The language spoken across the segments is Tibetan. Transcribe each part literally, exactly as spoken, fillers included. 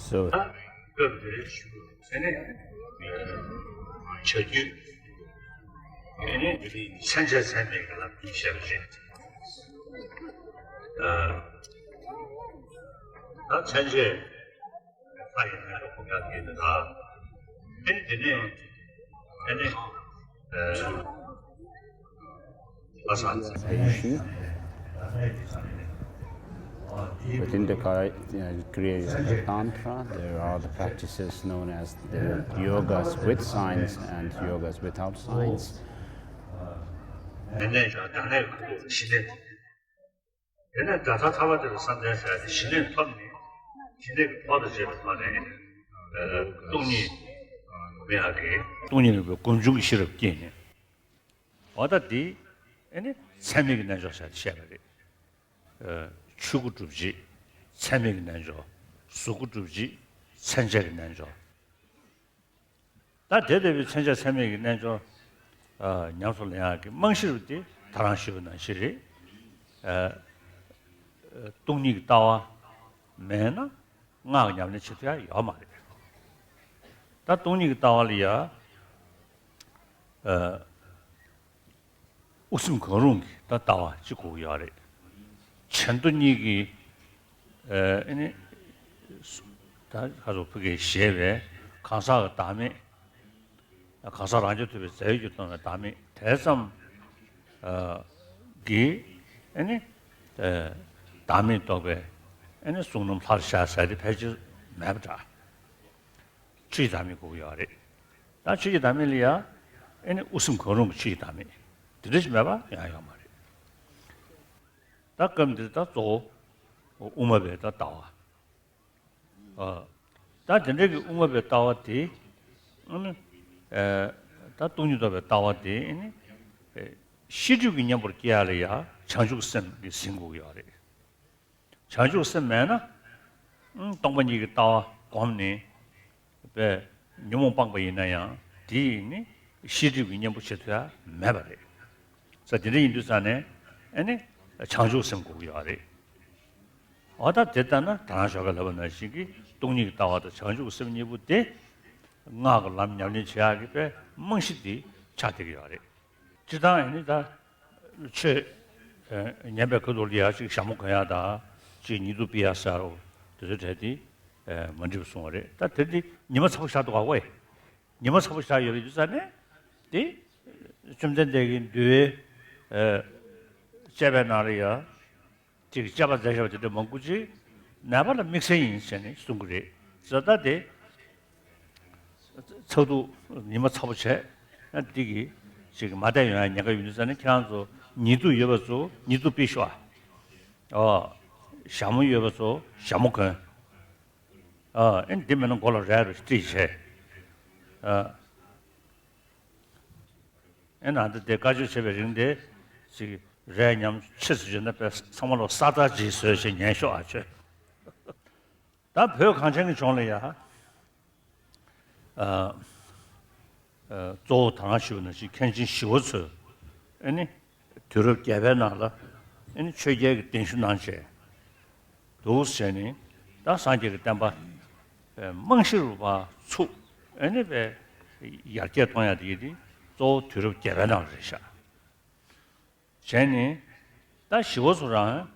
So, སྐབས་དེར་ཞུ་ཚེ་ནས་བྱ་རྒྱུད་དེ་ནས་མཚན་བྱ་ཚད་མེད་ཀྱི་ལམ་གྱི་ཞབས་རེད། ད་མཚན་བྱ་ལྷ་ཡི་ནང་དུ་ཁོང་ཡང་དེ་ནི་ད། ཨེ་ནི་དེ་ནས་ཨེ་ནི་ལྷ་སངས་རྒྱས། Within the Kara- uh, Kriya Yoga Tantra, there are the practices known as the yogas with signs and yogas without signs. དེ་ནས་ད་ནས་ཞི་ལས། དེ་ནས་ད་ལྟ་ཐར་པ་དེ་ལ་བསམ་གཏན་ཟེར་ཏེ་ཞི་གནས་ཐོབ་ནས་ཞི་གནས་ཀྱི་ཐོག་ཏུ་བྱས་པའི་ཐོག་ནས་སྟོང་ཉིད་མི་ཡག་གི། སྟོང་ཉིད་མེད་པའི་སྒོམ་བྱུང་གི་ཤེས་རབ་སྐྱེས་ནས། འོ་ད་འདི་ཨེ་ནི་ཚད་མེད་ཀྱི་རྣལ་འབྱོར་ཟེར་ཏེ་བཤད་པ་རེད། ཆོས་སྐུ་གྲུབ་རྗེས་ཚད་མེད་ཀྱི་རྣལ་འབྱོར། གཟུགས་སྐུ་གྲུབ་རྗེས་མཚན་བྱ་གི་རྣལ་འབྱོར། ད་དེ་ལྟ་བུའི་མཚན་བྱ་ཚད་མེད་ཀྱི་རྣལ་འབྱོར། ཨ། ཉམས་སུ་ལེན་ཡག་གི་རྨང་གཞི་རུ་དེ་ད་རང་ཞུས་པ་ནང་བཞིན་རེད། ཨ། སྟོང་ཉིད་ཀྱི་ལྟ་བ་མེད་ན་སྔགས་ཀྱི་ཉམས་ལེན་བྱེད་ཐུབ་ཡག་ཡོད་མ་རེད། ད་སྟོང་ཉིད་ཀྱི་ལྟ་བ་ལ་ཡ། ཨ། དབུ་སེམས་གང་རུང་གི་ད་ལྟ་བ་གཅིག་དགོས་ཀྱི་ཡོད་རེད། བྱེ་མདོ་གཉིས་ཀྱི། ཨ་ནི། ད་ཁ་སོགས་ཕུག་གིས་བཞེས་པའི་གང་ཟག་གི་བདག་མེད། གང་ཟག་རང་རྐྱ་ཐུབ་པའི་རྫས་ཡོད་ཀྱིས་སྟོང་པའི་བདག་མེད་དེ་ཙམ་གྱི་ཨ་ནི། བདག་མེད་རྟོགས་པའི་ཨ་ནི་གཟུང་རྣམ་ལྷར་བཞག་ཟེར་དེ་ཕལ་ཆེར་མེད་པ་འདྲ། ཆོས་ཀྱི་བདག་མེད་དགོས་ཀྱི་ཡོད་རེད། ད་ཆོས་ཀྱི་བདག་མེད་ལ་ཡ་ཨེ་ནི་དབུ་སེམས་གང་རུང་གི་ཆོས་ཀྱི་བདག་མེད་དེ་འདྲ་ཞིག་མེད་པ་ཡང་ཡོད་མ་རེད། ད་སྐབས་འདིར་ད་གཙོ་བོ་དབུ་མ་པའི་ད་ལྟ་བ། ཨ། ད་དེ་འདྲ་གི་དབུ་མ་པའི་ལྟ་བ་དེ་ཨེ་ནི། ཨེ། ད་སྟོང་ཉིད་རྟོགས་པའི་ལྟ་བ་དེ་ཨེ་ནི། ཨེ། ཤེས་སྒྲིབ་ཀྱི་གཉེན་པོར་སྐྱེ་ཡ་ལ་ཡ་བྱང་ཆུབ་སེམས་ཀྱིstrive་དགོས་ཀྱི་ཡོད་རེད། བྱང་ཆུབ་སེམས་མེད་ན། ཨང་། སྟོང་པ་ཉིད་ཀྱི་ལྟ་བ་བསྒོམས་ནས་པས་ཉོན་མོངས་སྤངས་པ་ཡིན་ན་ཡང་དེ་ཡིས་ནི་ཤེས་སྒྲིབ་ཀྱི་གཉེན་པོ་བྱེད་ཐུབ་ཡ་མེད་པ་རེད། ས་དེ་འདྲ་ཡིན་དུས་ཙང་ནས་ཨེ་ནི་བྱང་ཆུབ་སེམས་དགོས་ཀྱི་ཡོད་རེད། འོ་ད་དེ་ལྟ་ན་ད་རང་ཞོགས་ཀ་ལབ་པ་ནང་བཞིན་གྱི་སྟོང་ཉིད་ཀྱི་ལྟ་བ་དང་བྱང་ཆུབ་སེམས་གཉིས་པོ་དེ་སྔགས་ཀྱི་ལམ་ཉམས་ལེན་བྱེད་ཡག་གི་པའི་རྨང་གཞི་དེ་ཆགས་བསྡད་ཀྱི་ཡོད་རེད། སྤྱིར་བཏང་ཡིན་ནི་ད། ཆོས་ཉན་པའི་ཁ་ཐུག་ལ་ཡ་ཅིག་ཞྭ་མོ་གོན་ཡ་དང་ཅིག་ཉེ་དུ་ཕུལ་ཡ་ཟེར་རོ། དེ་ཚོའི་གྲས་དེ་མ་འགྲིག་པ་གསུངས་པ་རེད། ད་དེ་དེ་ཉི་མ་ཚ་པོ་ཞིག་ཆགས་འདུག་ག་ཝེ། ཉི་མ་ཚ་པོ་ཞིག་ཆགས་ཡོད་པའི་དུས་ཙ་ནས་དེ་བཅོམ་ལྡན་འདས་ཀྱིས་འདུལ་བའི་བཅས་པའི་ནང་ལ་ཡ། ཅིག་དཔྱད་པ་མཛད་བཞག་པ་དེ་འདྲ་མང་པོ་ཅིག་ནད་པ་ལ་དམིགས་བསལ་ཡིན་ཟེར་ནས་གསུང་གི་རེད། ཟེར་ད་དེ་ཚ་གདུག་ཉི་མ་ཚ་པོ་བྱས་ན་འདི་གི་ཅིག་མ་བསྡད་ཡོང་ཡ་ཉེན་ཁ་ཡོད་དུས་ཙ་ནས་ཁྱེད་རང་ཚོ་ཉེ་དུ་ཡོད་པ་ཚོ་ཉེ་དུ་ཕུལ་ཤོག་ཨ། ཨོ། ཞྭ་མོ་ཡོད་པ་ཚོ་ཞྭ་མོ་གོན། ཨ། ཨེ་འདི་མེད་ན་མགོ་ལ་རས་རུ་ཁྲིད་བྱས། ཨ། ཨེ་ན་འདི་དེ་བཀའ་ཆོས་བྱེད་པའི་རིང་དེ་ཅིག་རས་ཉམས་ཆེ་སུ་བྱུང་ན་པས་ཚང་མ་ལོ་ས་ཏ་ཇི་བཟོས་བྱས་ཉན་ཤོག་ཨ་ཆོས། ད་བོད་གངས་ཅན་གྱི་ལྗོངས་ལ་ཡ། ཨ། ཨ། གཙོ་བོ་ད་རང་ཞུས་པ་ནང་བཞིན་མཁན་ཆེན་ཞི་བ་འཚོས་ཨེ་ནི་དུས་རབས་བརྒྱད་པའི་ནང་ལ་ཨེ་ནི་ཆོས་རྒྱལ་གྱི་གདན་ཞུ་གནང་བྱས། འདུག་ཟེར་ནས་ད་སངས་རྒྱས་ཀྱི་བསྟན་པ་རྨང་གཞི་རུ་ཕར་ཚུགས་ཨེ་ནི་པས་ཡར་རྒྱས་གཏོང་ཡ་དེ་ཡིན་ཏེ་གཙོ་བོ་དུས་རབས་བརྒྱད་པའི་ནང་ལ་རེད་ཤག་བྱས་ནས་ད་ཞི་བ་འཚོ་རང་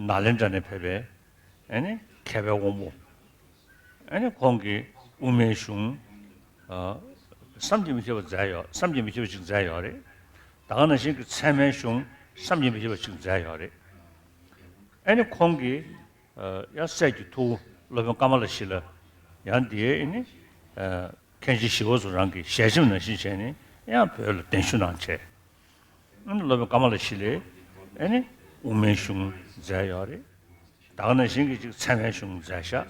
ནཱ་ལེནྡྲ་ནས་ཕེབས་པའི་ཨེ་ནི་མཁས་པའི་དབང་པོ་ཨེ་ནི་ཁོང་གིས་དབུ་མའི་གཞུང་ཨ་བསམ་གྱིས་མི་ཁྱབ་པ་མཛད་ཡོད། བསམ་གྱིས་མི་ཁྱབ་པ་ཅིག་མཛད་ཡོད་རེད། ད་ག་ནང་བཞིན་གྱི་ཚད་མའི་གཞུང་བསམ་གྱིས་མི་ཁྱབ་པ་ཅིག་མཛད་ཡོད་རེད། ཨེ་ནི་ཁོང་གིས་ཡང་སྲས་ཀྱི་ཐུ་བོ་སློབ་དཔོན་ཀ་མ་ལ་ཤཱི་ལ་ཡང་དེའི་ཨེ་ནི་མཁན་ཆེན་ཞི་བ་འཚོ་རང་གི་ཞལ་ཆེམས་ནང་བཞིན་བྱས་ནས་ཡང་བོད་ལ་གདན་ཞུ་གནང་བྱས། ཨེ་ནི་སློབ་དཔོན་ཀ་མ་ལ་ཤཱི་ལས་ཨེ་ནི་དབུ་མའི་གཞུང་མཛད་ཡོད་རེད། ད་ག་ནང་བཞིན་གྱི་ཅིག་ཚད་མའི་གཞུང་མཛད་ཤག་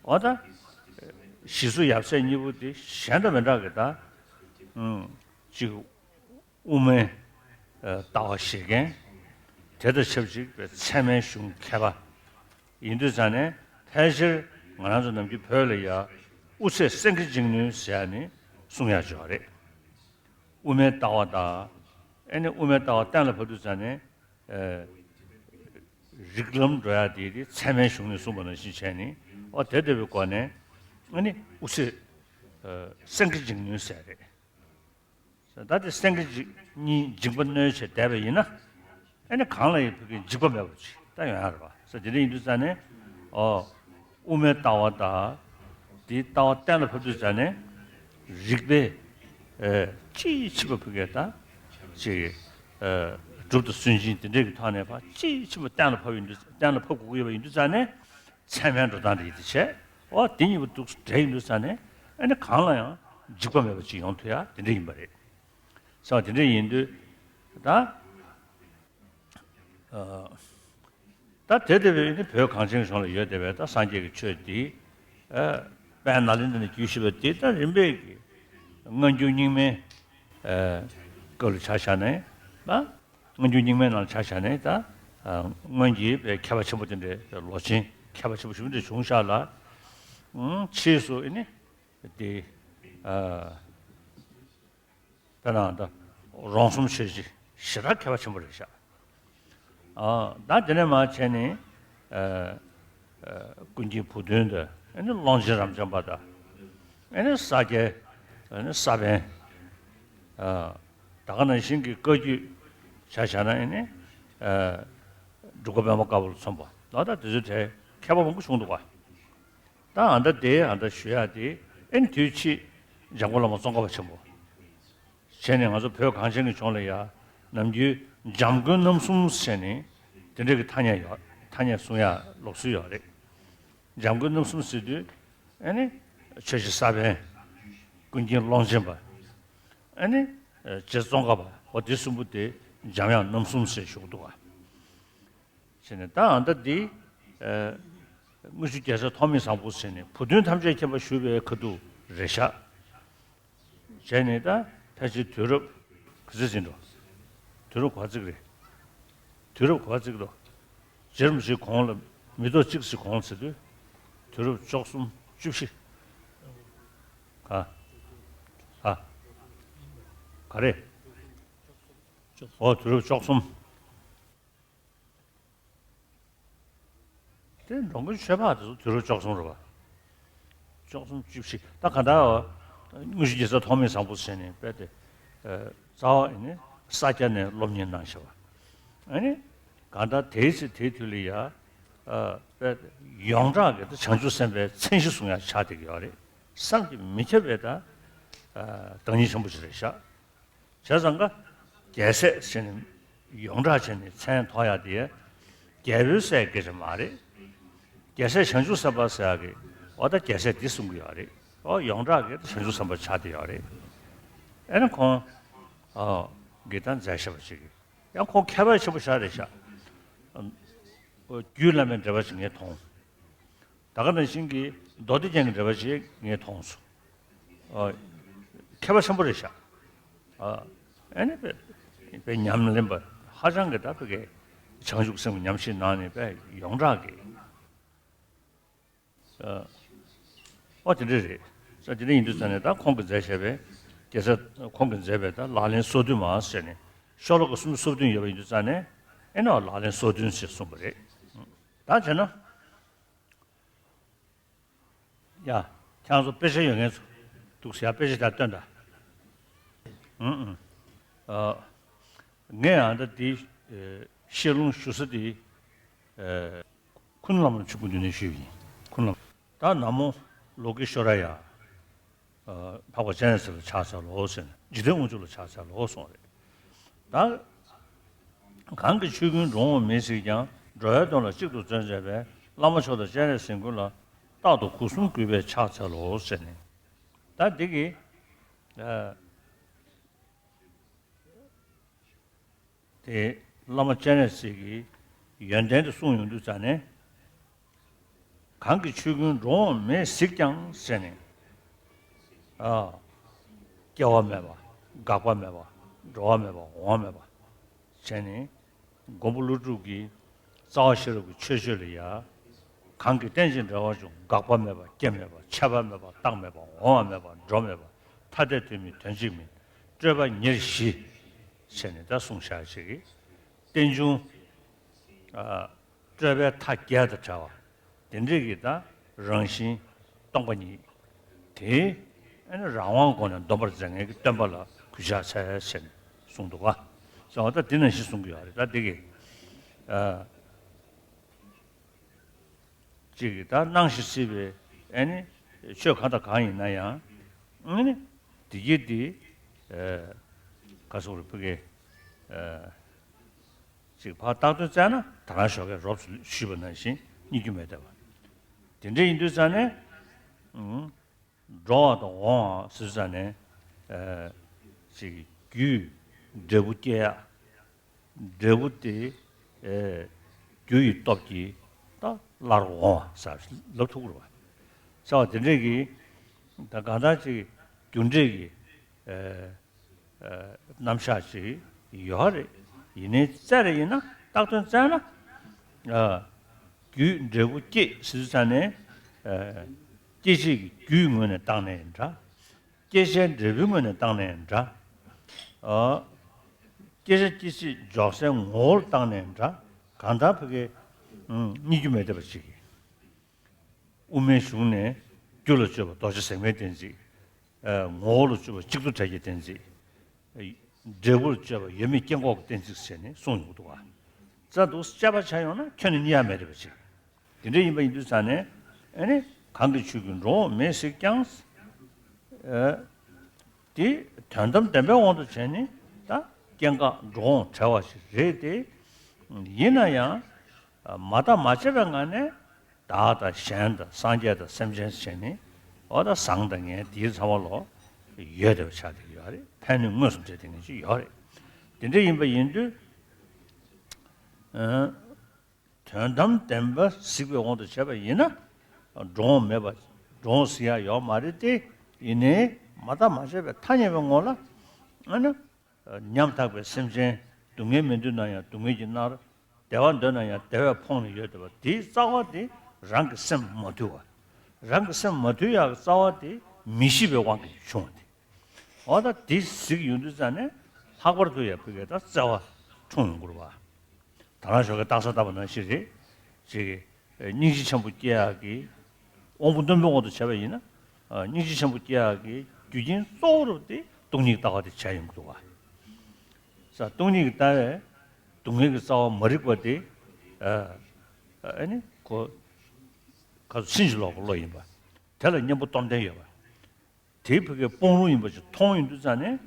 འོ་ད་ཞི་འཚོ་ཡབ་སྲས་གཉིས་པོ་དེ་གཞན་དང་མི་འདྲ་གི་ད་ཅིག་དབུ་མའི་ལྟ་བ་བཞེས་མཁན་དེ་དང་ཆབས་ཅིག་པའི་ཚད་མའི་གཞུང་མཁས་པ་ཡིན་དུས་ཙང་ནས་ཕལ་ཆེར་ང་རང་ཚོ་ནམ་རྒྱུན་བོད་ལ་ཡ་དབུ་ཚད་སེང་གེ་འཇིགས་ནུས་ཟེར་ནས་གསུང་ཡ་ཅིག་ཡོད་རེད། དབུ་མའི་ལྟ་བ་དང་། ཨེ་ནི་དབུ་མའི་ལྟ་བ་གཏན་ལ་ཕབ་དུས་ཙང་ནས། ཨེ། རིགས་ལམ་འགྲོ་ཡ་དེ་དེ་ཚད་མའི་གཞུང་ནས་གསུངས་པ་ནང་བཞིན་བྱས་ནས། ཨོ་དེ་ལྟ་བུའི་སྒོ་ནས། ཨེ་ནི་དབུ་ཚད། ཨེ། སེང་གེ་འཇིགས་གནོན་ཟེར་རེད། ད་དེ་སེང་གེ་གཉིས་འཇིགས་པ་གནོན་བྱས་བསྡད་པ་ཡིན་ན། ཨེ་ནི་གང་ལ་ཡང་ཕ་གི་འཇིགས་པ་མེད་པ་ཅིག་ད་ཡོང་ཡ་རེད་པ། ས་དེ་འདྲ་ཡིན་དུས་ཙང་ནས། ཨོ། དབུ་མའི་ལྟ་བ་དང་། དེའི་ལྟ་བ་གཏན་ལ་ཕབ་དུས་ཙང་ནས། རིགས་པས། ཨེ། དཔྱིས་ཕྱིན་པ་ཕ་གི་ད། ཅིག་ཨེ། སྒྲུབ་དང་སུན་འབྱིན་དེ་འདྲས་ཀྱི་ཐོག་ནས་ཕར་དཔྱིས་ཕྱིན་པ་གཏན་ལ་ཕབ་ཡིན་དུས། གཏན་ལ་ཕབ་དགོས་ཀྱི་ཡོད་པ་ཡིན་དུས་ཙང་ནས། ཚད་མའི་འགྲོ་སྟངས་དེ་ཡིན་དུས་བྱས། ཨོ་དེ་གཉིས་པོ་འདུག་འདྲེས་ཡིན་དུས་ཙང་ནས། ཨེ་ནི་གང་ལ་ཡང་འཇིགས་པ་མེད་པ་ཅིག་ཡོང་ཐུབ་ཡ་དེ་འདྲ་ཡིན་པ་རེད། ས་དེ་འདྲ་ཡིན་དུས། ད། ཨ། ད་དེ་ལྟ་བུའི་ནི་བོད་གངས་ཅན་གཞུང་ལ་ཡོད་བསྡད་པའི་ད་སངས་རྒྱས་ཀྱི་ཆོས་འདི། ཨ། དཔལ་ནཱ་ལེནྡྲ་ནས་བརྒྱུད་བཞུད་པ་འདི་ད་རིམ་པས་ཀྱི་སྔ་འགྱུར་རྙིང་མའི། ཨ། སྐབས་ལ་ཆ་བཞག་ནས་ད། སྔ་འགྱུར་རྙིང་མའི་ནང་ལ་ཆ་བཞག་ནས་ད། ཨ། སྔོན་གྱི་པའི་མཁས་པ་ཆེན་པོ་དེ་འདྲའི་ལོ་ཆེན་མཁས་པ་ཆེན་པོ་ཞིག་འདྲ་བྱུང་ཤག་ལ། ཨང་། ཕྱིས་སུ་ཨེ་ནི། དེ། ཨ། དཔེར་ན་ད་རོང་ཟོམ་ཆོས་རྗེ་ཞེ་དྲག་མཁས་པ་ཆེན་པོ་རེད་ཤག་ཨ། ད་དེ་ནས་མར་བྱས་ནས། ཨ། ཨ། ཀུན་མཁྱེན་བུ་སྟོན་དང་། ཨ་ནི་ཀློང་ཆེན་རབ་འབྱམས་པ་དང་། ཨ་ནི་ས་སྐྱའི། ཨ་ནི་ས་པཎ། ཨ། ད་ག་ནང་བཞིན་གྱི་བཀའ་བརྒྱུད་ཆ་བཞག་ན། ཨ་ནི། ཨ། འབྲུག་པ་པདྨ་དཀར་པོ་ལ་མཚོན་པ། ད་ལྟ་དེ་ཚོའི་གྲས་མཁས་པ་མང་པོ་བྱུང་འདུག་ག་ད་ཨ་མདའ་དེ་ཨ་མདའ་ཞུ་ཡག་དེ། ཨེ་ནི་དུས་ཕྱིས་འཇམ་མགོན་བླ་མ་ཙོང་ཁ་པ་ཆེན་པོ་བྱས་ནས། ང་ཚོ་བོད་གངས་ཅན་གྱི་ལྗོངས་ལ་ཡ་ནམ་རྒྱུན་འཇམ་མགོན་རྣམ་གསུམ་ཟེར་ནས་དེ་འདྲ་གི་ཐ་སྙད་ཡོད། ཐ་སྙད་གསུང་ཡག་ལུགས་སྲོལ་ཡོད་རེད། འཇམ་མགོན་རྣམ་གསུམ་ཟེར་དུས། ཨེ་ནི་ཆོས་རྗེ་ས་པཎ། ཀུན་མཁྱེན་ཀློང་ཆེན་པ། ཨེ་ནི་རྗེ་ཙོང་ཁ་པ། འོ་དེ་གསུམ་པོ་དེ་འཇམ་དབྱངས་རྣམ་གསུམ་ཟེར་ཞུ་གི་འདུག་ག་བྱས་ནས་ད་ཨ་མདའ་འདི། ཨ། དངུལ་ཆུ་རྒྱལ་མཚན་ཐོགས་མེད་བཟང་པོ་ཟེར་ནས། བུ་སྟོན་ཐམས་ཅད་མཁྱེན་པ་ཞུ་བའི་ཁ་ཐུག་རེད་ཤག་བྱས་ནས་ད་ཕལ་ཆེར་དུས་རབས་ག་ཚོད་ཟིན་འགྲོ། དུས་རབས་ག་བ་ཚིག་རེད། དུས་རབས་ག་བ་ཚིག་རེད། རྗེ་རིན་པོ་ཆེའི་གོང་ལ། མི་ཐོག་གཅིག་ཞིག་གོང་ལ་ཟེར་དུས། དུས་རབས་བཅུ་གསུམ། བཅུ་བཞི། ག་ག་ག་རེ། ཨོ་དུས་རབས་བཅུ་གསུམ། དེ་འགྲོ་མགོན་ཆོས་འཕགས་དེ་ཚོ་དུས་རབས་བཅུ་གསུམ་རེད་པ། བཅུ་གསུམ་བཅུ་བཞི། ད་ག་ད། དངུལ་ཆུ་རྒྱལ་མཚན་ཐོགས་མེད་བཟང་པོ་ཟེར་ནས་དཔེ་དེ། ཨ། རྩ་བ་ཡིན་ནི་ས་སྐྱ་ནས་སློབ་གཉེར་གནང་བཞག་པ། ཨ་ནི། གང་ལྟར་དེའི་ཚེ་དེའི་དུས་ལ་ཡ། ཨ། དཔེ་ཡོངས་གྲགས་ཀྱི་ད་བྱང་ཆུབ་སེམས་དཔའི་མཚན་གཞི་བཟུང་ཡ་ཆགས་བསྡད་ཀྱི་ཡོད་རེད། བསམ་གྱིས་མི་ཁྱབ་པའི་ད། ཨ། བདག་ཉིད་ཆེན་པོ་ཞིག་རེད་ཤག་བྱས་ཙང་ཀ། རྒྱལ་སྲས་ཟེར་ནས་ཡོངས་གྲགས་བྱས་ནས་མཚན་ཐོགས་ཡ་དེ། རྒྱལ་པོའི་སྲས་སྐད་ཆ་མ་རེད། རྒྱལ་སྲས་བྱང་ཆུབ་སེམས་དཔའ་ཟེར་ཡ་གི། འོ་ད་རྒྱལ་སྲས་འདི་གསུང་གི་ཡོད་རེད། འོ་ཡོངས་གྲགས་ཀྱི་བྱང་ཆུབ་སེམས་དཔའ་ཆགས་བསྡད་ཡོད་རེད། ཨ་ནི་ཁོང་། ཨ། གིས་ད་མཛད་བཞག་པ་ཞིག་གིས། ཡང་ཁོང་མཁས་པ་ཆེན་པོ་ཞིག་རེད་ཤག་རྒྱུད་བླ་མའི་འགྲེལ་པ་ཞིག་ངས་མཐོང་། ད་ག་ནང་བཞིན་གྱི་མདོ་སྡེ་རྒྱན་གྱི་འགྲེལ་པ་ཞིག་ངས་མཐོང་སོང་། ཨ། མཁས་པ་ཆེན་པོ་རེད་ཤག་ཨ། ཨ་ནི་དཔེ་དཔེ་ཉམས་ལེན་པ་ཧ་ཅང་གི་ད་ཕ་གི་བྱང་ཆུབ་སེམས་ཀྱི་ཉམས་བཞེས་གནང་ནས་དཔེ་ཡོངས་གྲགས་ཀྱི། ཨ། ཨོ་དེ་འདྲ་རེད། ས་དེ་འདྲ་ཡིན་དུས་ཙང་ནས་ད་ཁོང་གིས་མཛད་བཞག་པའི། རྒྱལ་སྲས་ཁོང་གིས་མཛད་པའི་ད་ལག་ལེན་སོ་བདུན་མ་ཟེར་ནས། ཤོ་ལོ་ཀ་སུམ་ཅུ་སོ་བདུན་ཡོད་པ་ཡིན་དུས་ཙང་ནས། ཨེ་ནི་ལག་ལེན་སོ་བདུན་ཞེས་གསུངས་པ་རེད། ད་བྱས་ན། ཡ། ཁྱེད་ཚོ་དཔེ་ཆ་ཡོད་མཁན་ཚོ། འདུག་ཟེར་ཡ་དཔེ་ཆ་དེ་སྟོན་དང་། ཨུ་ཨུ། ཨ། ངས་ཨ་ད་འདི། ཨེ། ཤེས་ལུང་ཞུ་ས་འདི། ཨེ། ཁུ་ནུ་བླ་མ་ཆུ་བོ་འདི་ནས་ཞུས་པ་ཡིན། ཁུ་ནུ་བླ་མ། ད་ན་མོ་ལོ་ཀེ་ཤྭ་ར་ཡ། ཨ། འཕགས་པ་སྤྱན་རས་གཟིགས་ལ་ཕྱག་འཚལ་ལོ་ཟེར་ནས། འཇིག་རྟེན་དབང་ཕྱུག་ལ་ཕྱག་འཚལ་ལོ་གསུངས་རེད། ད། གང་གི་ཆོས་ཀུན་འགྲོ་འོང་མེད་གཟིགས་ཀྱང་། འགྲོ་བའི་དོན་ལ་གཅིག་ཏུ་བརྩོན་མཛད་པའི། བླ་མ་མཆོག་དང་སྤྱན་རས་གཟིགས་མགོན་ལ། རྟག་ཏུ་སྒོ་གསུམ་གུས་པས་ཕྱག་འཚལ་ལོ་ཟེར་ནས། ད་འདི་གི། ཨ། དེ་བླ་མ་སྤྱན་རས་གཟིགས་ཀྱི་ཡོན་ཏན་དེ་གསུངས་ཡོང་དུས་ཙང་ནས། གང་གི་ཆོས་ཀུན་འགྲོ་འོང་མེད་གཟིགས་ཀྱང་ཟེར་ནས། ཨ། སྐྱེ་བ་མེད་པ། འགག་པ་མེད་པ། འགྲོ་བ་མེད་པ། འོང་བ་མེད་པ། བྱས་ནས། མགོན་པོ་ཀླུ་སྒྲུབ་ཀྱི་རྩ་བ་ཤེས་རབ་ཀྱི་ཆོས་སྤྱོད་ལ་ཡ། གང་གིས་རྟེན་ཅིང་འབྲེལ་བར་འབྱུང་། འགག་པ་མེད་པ། སྐྱེ་མེད་པ། ཆད་པ་མེད་པ། རྟག་མེད་པ། འོང་བ་མེད་པ། འགྲོ་མེད་པ། ཐ་དད་དོན་མིན་དོན་གཅིག་མིན། སྤྲོས་པ་ཉེར་བཞི་བྱས་ནས་ད་གསུངས་བཞག་ཅིག་རྟེན་འབྱུང་ཨ་སྤྲོས་པའི་མཐའ་བརྒྱད་དང་བྲལ་བ། དེ་འདྲས་ཀྱི་ད་རང་བཞིན་སྟོང་པ་ཉིད་དེ་ཨ་ནི་རང་དབང་སྒོ་ནས་སྡོམ་པར་མཛད་མཁན་གྱི་སྟོན་པ་ལ་གུས་ཕྱག་འཚལ་ཟེར་ནས་གསུངས་འདུག་ག་ཟེར་བ་ད་དེ་ནང་བཞིན་གསུང་གི་ཡོད་རེད། ད་དེ་གི་ཨ་ཅིག་གི་ད་སྣང་ཞིང་སྲིད་པའི་ཨ་ནི་ཆོས་གང་དང་གང་ཡིན་ན་ཡང་ཨ་ནི་དེ་གྱིས་དེ་ཨ་ག་སོགས་རེད་ཕ་གི་ཨ། ཅིག་ཕར་བཏགས་དོན་བཙལ་ན་ད་རང་ཞོགས་ཀས་རོབ་ཙམ་ཞུས་པ་ནང་བཞིན་རྙེད་རྒྱུ་མེད་བསྡད་པ། དེ་འདྲ་ཡིན་དུས་ཙང་ནས་ཨུམ། འགྲོ་བ་དང་འོང་བ་ཟེར་ཙང་ནས་ཨ་ཅིག་རྒྱུས་འབྲས་བུ་སྐྱེ་ཡག་འབྲས་བུ་དེ་ཨ་རྒྱུ་ཡི་སྟོབས་ཀྱིས་ད་སླར་འོང་བ་ཟེར་ལབ་ཐུབ་ཀྱི་རེད་པ། ཟེར་བ་དེ་འདྲས་ཀྱི་ད་གང་ལྟར་ཅིག་རྒྱུ་འབྲས་ཀྱི་ཨ། རྣམ་གཞག་ཅིག་ཡོད་རེད། ཡིན་ནའི་བཙལ་རེ་ཡིན་ན་བཏགས་དོན་བཙལ་ན། རྒྱུས་འབྲས་བུ་སྐྱེ་ཟེར་དུས་ཙང་ནས། སྐྱེད་བྱེད་ཀྱི་རྒྱུའི་ངོས་ནས་བཏང་ནའི་འདྲ། སྐྱེད་བྱའི་འབྲས་བུའི་ངོས་ནས་བཏང་ནའི་འདྲ། སྐྱེད་བྱ་སྐྱེད་བྱེད་འཇོག་སའི་ངོ་བོར་བཏང་ནའི་འདྲ། གང་ལྟར་ཕ་གི་རྙེད་རྒྱུ་མེད་བསྡད་པ་ཅིག་དབུ་མའི་གཞུང་ནས་རྒྱུ་ལ་དཔྱོད་པ་རྡོ་རྗེ་ཟེགས་མའི་གཏན་ཚིགས། ངོ་བོ་ལ་དཔྱོད་པ་གཅིག་ཏུ་བྲལ་གྱི་གཏན་ཚིགས། འབྲས་བུ་ལ་དཔྱོད་པ་ཡོད་མེད་སྐྱེ་འགོག་གི་གཏན་ཚིགས་བྱས་ནས་གསུངས་ཡོང་གི་འདུག་ག་རྩ་འདུག་དཔྱད་པ་བྱ་ཡོང་ན་ཁྱོན་ནས་རྙེད་ཡ་མེད་རེད་པ་ཅིག་དེ་འདྲ་ཡིན་པ་ཡིན་དུས་ཙང་ནས་ཨ་ནི་གང་གི་ཆོས་ཀྱིས་འགྲོ་འོང་མེད་གཟིགས་ཀྱང་། དེ་དོན་དམ་བདེན་པའི་དབང་དུ་བྱས་ནས་ད་སྐྱེ་འགག་འགྲོ་འོང་བྲལ་བ་ཞིག་རེད་དེ། ཡིན་ན་ཡང་མ་བརྟགས་མ་དཔྱད་པའི་ངང་ནས་བདག་དང་གཞན་དང་སངས་རྒྱས་དང་སེམས་ཅན་བྱས་ནས་འོ་ད་བཟང་དང་ངན་དེའི་ཚང་མ་ལོ་ཡོད་བསྡད་པ་ཆགས་བསྡད་ཀྱི་ཡོད་རེད། ཕན་གནོད་མངོན་སུམ་འབྲེལ་དེ་ངན་ཅིག་ཡོད་རེད། དེ་འདྲ་ཡིན་པ་ཡིན་དུས། དོན་དམ་བདེན་པ་གཟིགས་པའི་དབང་དུ་བྱས་པ་ཡིན་ན། འགྲོ་འོང་མེད་པ་འགྲོ་འོང་ཟེར་ཡ་ཡོད་མ་རེད་དེ། ཡིན་ནའི་མ་བརྟགས་མ་དཔྱད་པའི་ཐ་སྙད་པའི་ངོ་ལ། ཨ་ནི། ཉམ་ཐག་པའི་སེམས་ཅན་སྡུག་བསྔལ་མི་འདོད་ན་ཡང་སྡུག་བསྔལ་གྱིས་མནར། བདེ་བ་འདོད་ན་ཡང་བདེ་བས་ཕོངས་ནས་ཡོད་བསྡད་པ་དེའི་རྩ་བ་དེ་རང་གི་སེམས་མ་དུལ་བ། རང་གི་སེམས་མ་དུལ་ཡག་གི་རྩ་བ་དེ་མི་ཤེས་པའི་དབང་གིས་བྱུང་བ་དེ། འོ་ད་དེ་གཟིགས་ཡོང་དུས་ཙང་ནས་ལྷག་པར་དུ་ཡང་ཕ་གིའི་ད་བརྩེ་བ་འཁྲུངས་ཡོང་གི་རེད་པ། ད་རང་ཞོགས་ཀས་རྟགས་གསལ་བཏབ་པ་ནང་བཞིན་རེད། ཅིག་སྙིང་རྗེ་ཆེན་པོ་སྐྱེ་ཡག་གི་དབང་པོ་རྣོན་པོའི་དབང་དུ་བྱས་པ་ཡིན་ན། སྙིང་རྗེ་ཆེན་པོ་སྐྱེ་ཡག་གི་རྒྱུ་རྐྱེན་གཙོ་བོ་རུ་དེ་སྟོང་ཉིད་ལྟ་བ་དེ་བྱས་ཡོང་གི་འདུག་ག་ས་སྟོང་ཉིད་ཀྱི་ལྟ་བས་སྡུག་བསྔལ་གྱི་རྩ་བ་མ་རིག་པ་དེ། ཨ་ནི་ཁོ་ག་ཚོད་ཕྱིན་ཅི་ལོག་གི་བློ་ཡིན་པ། དེ་ལ་གཉེན་པོ་སྟོབས་ལྡན་ཡོད་པ། དེའི་ཕ་གིའི་སྤོང་རུང་ཡིན་པ་ཞིག་མཐོང་ཡོང་དུས་ཙང་ནས།